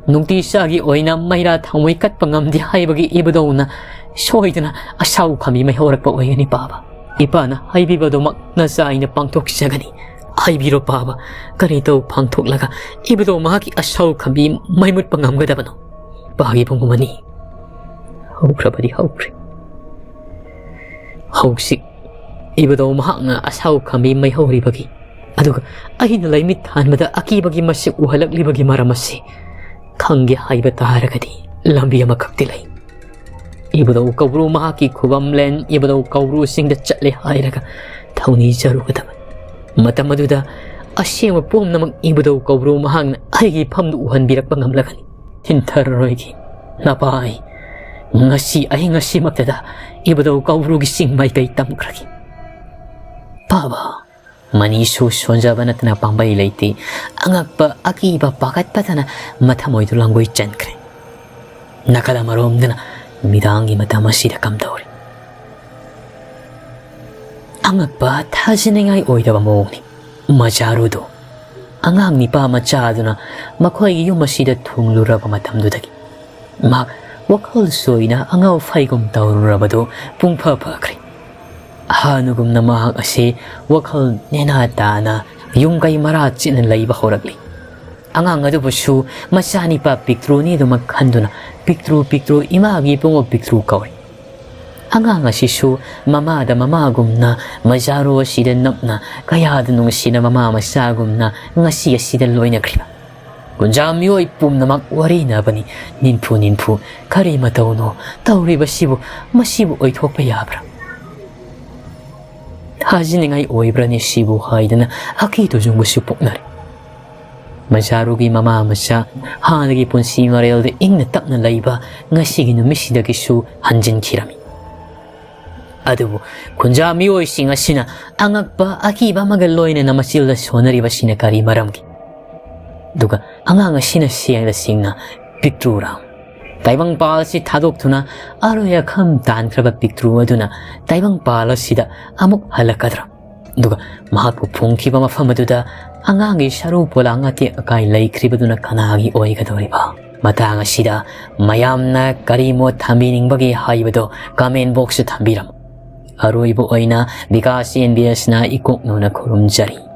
ꯅꯨꯡꯇꯤ ꯆꯥꯒꯤ ꯑꯣꯏꯅ ꯃꯩꯔꯥ ꯊꯥꯎꯃꯩ ꯀꯠꯄ ꯉꯝꯗꯦ ꯍꯥꯏꯕꯒꯤ ꯏꯕꯨꯙꯧꯅ ꯁꯣꯏꯗꯅ ꯑꯁꯥꯎ ꯈꯥꯝꯕꯤ ꯃꯩ ꯍꯧꯔꯛꯄ ꯑꯣꯏꯒꯅꯤ ꯄꯥꯕ꯫ ꯏꯄꯥꯅ ꯍꯥꯏꯕꯤꯕꯗꯨꯃꯛ ꯅꯆꯥ ꯑꯩꯅ ꯄꯥꯡꯊꯣꯛꯆꯒꯅꯤ꯫ ꯍꯥꯏꯕꯤꯔꯣ ꯄꯥꯕ, ꯀꯔꯤ ꯇꯧ ꯄꯥꯡꯊꯣꯛꯂꯒ ꯏꯕꯨꯙꯧ ꯃꯍꯥꯛꯀꯤ ꯑꯁꯥꯎ ꯈꯥꯝꯕꯤ ꯃꯩ ꯃꯨꯠꯄ ꯉꯝꯒꯗꯕꯅꯣ? ꯄꯥꯒꯤ ꯄꯨꯡ ꯑꯃꯅꯤ꯫ ꯍꯧꯈ꯭ꯔꯕꯗꯤ ꯍꯧꯈ꯭ꯔꯦ꯫ ꯍꯧꯖꯤꯛ ꯏꯕꯨꯙꯧ ꯃꯍꯥꯛꯅ ꯑꯁꯥꯎ ꯈꯥꯝꯕꯤ ꯃꯩꯍꯧꯔꯤꯕꯒꯤ, ꯑꯗꯨꯒ ꯑꯩꯅ ꯂꯩꯃꯤꯠ ꯊꯥꯟꯕꯗ ꯑꯀꯤꯕꯒꯤ ꯃꯁꯛ ꯎꯍꯜꯂꯛꯂꯤꯕꯒꯤ ꯃꯔꯝ ꯑꯁꯤ ꯈꯪꯒꯦ ꯍꯥꯏꯕ ꯇꯥꯔꯒꯗꯤ ꯂꯝꯕꯤ ꯑꯃꯈꯛꯇꯤ ꯂꯩ꯫ ꯏꯕꯨꯙꯧ ꯀꯧꯕ꯭ꯔꯨ ꯃꯍꯥꯛꯀꯤ ꯈꯨꯕꯝꯂꯦꯟ ꯏꯕꯨꯙꯧ ꯀꯧꯕ꯭ꯔꯨ ꯆꯤꯡꯗ ꯆꯠꯂꯦ ꯍꯥꯏꯔꯒ ꯊꯧꯅꯤꯖꯔꯨꯒꯗꯕꯅꯤ꯫ ꯃꯇꯝ ꯑꯗꯨꯗ ꯑꯁꯦꯡꯕ ꯄꯨꯝꯅꯃꯛ ꯏꯕꯨꯙꯧ ꯀꯧꯕ꯭ꯔꯨ ꯃꯍꯥꯛꯅ ꯑꯩꯒꯤ ꯐꯝꯗꯨ ꯎꯍꯟꯕꯤꯔꯛꯄ ꯉꯝꯂꯒꯅꯤ꯫ ꯊꯤꯟꯊꯔꯔꯣꯏꯒꯦ꯫ ꯅꯄꯥ ꯑꯩ ꯉꯁꯤ ꯑꯍꯤꯡ ꯑꯁꯤꯃꯛꯇꯗ ꯏꯕꯨꯙꯧ ꯀꯧꯕ꯭ꯔꯨꯒꯤ ꯆꯤꯡ ꯃꯥꯏꯀꯩ ꯇꯝꯈ꯭ꯔꯒꯦ꯫ ꯄꯥꯕ, ꯃꯅꯤꯁꯨ ꯁꯣꯟꯖꯕ ꯅꯠꯇꯅ ꯄꯥꯝꯕꯩ ꯂꯩꯇꯦ꯫ ꯑꯉꯛꯄ, ꯑꯀꯤꯕ, ꯄꯥꯈꯠꯄꯇꯅ ꯃꯊꯃꯣꯏꯗꯨ ꯂꯥꯡꯒꯣꯏ ꯆꯟꯈ꯭ꯔꯦ꯫ ꯅꯥꯀꯜ ꯑꯃꯔꯣꯝꯗꯅ ꯃꯤꯗꯥꯡꯒꯤ ꯃꯇꯝ ꯑꯁꯤꯗ ꯀꯝꯗꯧꯔꯤ? ꯑꯉꯛꯄ, ꯊꯥꯖꯅꯤꯡꯉꯥꯏ ꯑꯣꯏꯗꯕ ꯃꯑꯣꯡꯅꯤ꯫ ꯃꯖꯥꯔꯨꯗꯣ ꯑꯉꯥꯡ ꯅꯤꯄꯥ ꯃꯆꯥ ꯑꯗꯨꯅ ꯃꯈꯣꯏꯒꯤ ꯌꯨꯝ ꯑꯁꯤꯗ ꯊꯨꯡꯂꯨꯔꯕ ꯃꯇꯝꯗꯨꯗꯒꯤ ꯃꯍꯥꯛ ꯋꯥꯈꯜ ꯆꯣꯏꯅ ꯑꯉꯥꯎ ꯐꯩꯒꯨꯝ ꯇꯧꯔꯨꯔꯕꯗꯨ ꯄꯨꯡꯐ ꯐꯈ꯭ꯔꯦ꯫ ꯍꯥꯟꯅꯒꯨꯝꯅ ꯃꯍꯥꯛ ꯑꯁꯤ ꯋꯥꯈꯜ ꯅꯦꯅꯥ ꯇꯥꯅ ꯌꯨꯝ ꯀꯩ ꯃꯔꯥ ꯆꯦꯠꯅ ꯂꯩꯕ ꯍꯧꯔꯛꯂꯤ꯫ ꯑꯉꯥꯡ ꯑꯗꯨꯕꯨꯁꯨ ꯃꯆꯥꯅꯤꯄꯥ ꯄꯤꯛꯇ꯭ꯔꯨꯅꯤ ꯑꯗꯨꯃꯛ ꯈꯟꯗꯨꯅ ꯄꯤꯛꯇ꯭ꯔꯨ ꯄꯤꯛꯇ꯭ꯔꯨ ꯏꯃꯥꯒꯤ ꯏꯕꯨꯡꯉꯣ ꯄꯤꯛꯇ꯭ꯔꯨ ꯀꯧꯏ꯫ ꯑꯉꯥꯡ ꯑꯁꯤꯁꯨ ꯃꯃꯥꯗ ꯃꯃꯥꯒꯨꯝꯅ ꯃꯖꯥꯔꯨ ꯑꯁꯤꯗ ꯅꯞꯅ ꯀꯌꯥꯗ ꯅꯨꯡꯁꯤꯅ ꯃꯃꯥ ꯃꯆꯥꯒꯨꯝꯅ ꯉꯁꯤ ꯑꯁꯤꯗ ꯂꯣꯏꯅꯈ꯭ꯔꯤꯕ꯫ ꯀꯨꯟꯖꯥ ꯃꯤꯑꯣꯏ ꯄꯨꯝꯅꯃꯛ ꯋꯥꯔꯤꯅꯕꯅꯤ, ꯅꯤꯟꯐꯨ ꯅꯤꯟꯐꯨ, ꯀꯔꯤ ꯃꯇꯧꯅꯣ ꯇꯧꯔꯤꯕꯁꯤꯕꯨ? ꯃꯁꯤꯕꯨ ꯑꯣꯏꯊꯣꯛꯄ ꯌꯥꯕ꯭ꯔꯥ? ꯊꯥꯖꯅꯤꯡꯉꯥꯏ ꯑꯣꯏꯕ꯭ꯔꯅꯦ ꯁꯤꯕꯨ ꯍꯥꯏꯗꯅ ꯑꯀꯤ ꯇꯨꯖꯨꯡꯕꯁꯨ ꯄꯣꯛꯅꯔꯦ꯫ ꯃꯖꯥꯔꯨꯒꯤ ꯃꯃꯥ ꯃꯆꯥ ꯍꯥꯟꯅꯒꯤ ꯄꯨꯟꯁꯤ ꯃꯔꯦꯜꯗ ꯏꯪꯅ ꯇꯞꯅ ꯂꯩꯕ ꯉꯁꯤꯒꯤ ꯅꯨꯃꯤꯠꯁꯤꯗꯒꯤꯁꯨ ꯍꯟꯖꯤꯟꯈꯤꯔꯝꯃꯤ꯫ ꯑꯗꯨꯕꯨ ꯈꯨꯟꯖꯥ ꯃꯤꯑꯣꯏꯁꯤꯡ ꯑꯁꯤꯅ ꯑꯉꯛꯄ ꯑꯀꯤꯕ ꯑꯃꯒ ꯂꯣꯏꯅꯅ ꯃꯆꯤꯜꯗ ꯁꯣꯟꯅꯔꯤꯕꯁꯤꯅ ꯀꯔꯤ ꯃꯔꯝꯒꯤ? ꯑꯗꯨꯒ ꯑꯉꯥꯡ ꯑꯁꯤꯅ ꯁꯦꯡꯅ ꯁꯦꯡꯅ ꯄꯤꯛꯇ꯭ꯔꯨ ꯔꯥꯝ ꯇꯥꯏꯕꯪꯄꯥꯜ ꯑꯁꯤ ꯊꯥꯗꯣꯛꯇꯨꯅ ꯑꯔꯣꯏ ꯑꯈꯝ ꯇꯥꯟꯈ꯭ꯔꯕ ꯄꯤꯛꯇ꯭ꯔꯨ ꯑꯗꯨꯅ ꯇꯥꯏꯕꯪꯄꯥꯜ ꯑꯁꯤꯗ ꯑꯃꯨꯛ ꯍꯜꯂꯛꯀꯗ꯭ꯔꯥ? ꯑꯗꯨꯒ ꯃꯍꯥꯛꯄꯨ ꯐꯨꯝꯈꯤꯕ ꯃꯐꯝ ꯑꯗꯨꯗ ꯑꯉꯥꯡꯒꯤ ꯁꯔꯨ ꯄꯣꯂꯥꯡ ꯑꯇꯦꯛ ꯑꯀꯥꯏ ꯂꯩꯈ꯭ꯔꯤꯕꯗꯨꯅ ꯀꯅꯥꯒꯤ ꯑꯣꯏꯒꯗꯧꯔꯤꯕ? ꯃꯇꯥꯡ ꯑꯁꯤꯗ ꯃꯌꯥꯝꯅ ꯀꯔꯤ ꯃꯣꯠ ꯊꯝꯕꯤꯅꯤꯡꯕꯒꯦ ꯍꯥꯏꯕꯗꯣ comment boxꯇ ꯊꯝꯕꯤꯔꯝꯃꯨ꯫ ꯑꯔꯣꯏꯕ ꯑꯣꯏꯅ ꯕꯤꯀꯥꯁ ꯑꯦꯟ ꯕꯤ ꯑꯦꯁꯅ ꯏꯀꯣꯛꯅꯧꯅ ꯈꯨꯔꯨꯝꯖꯔꯤ꯫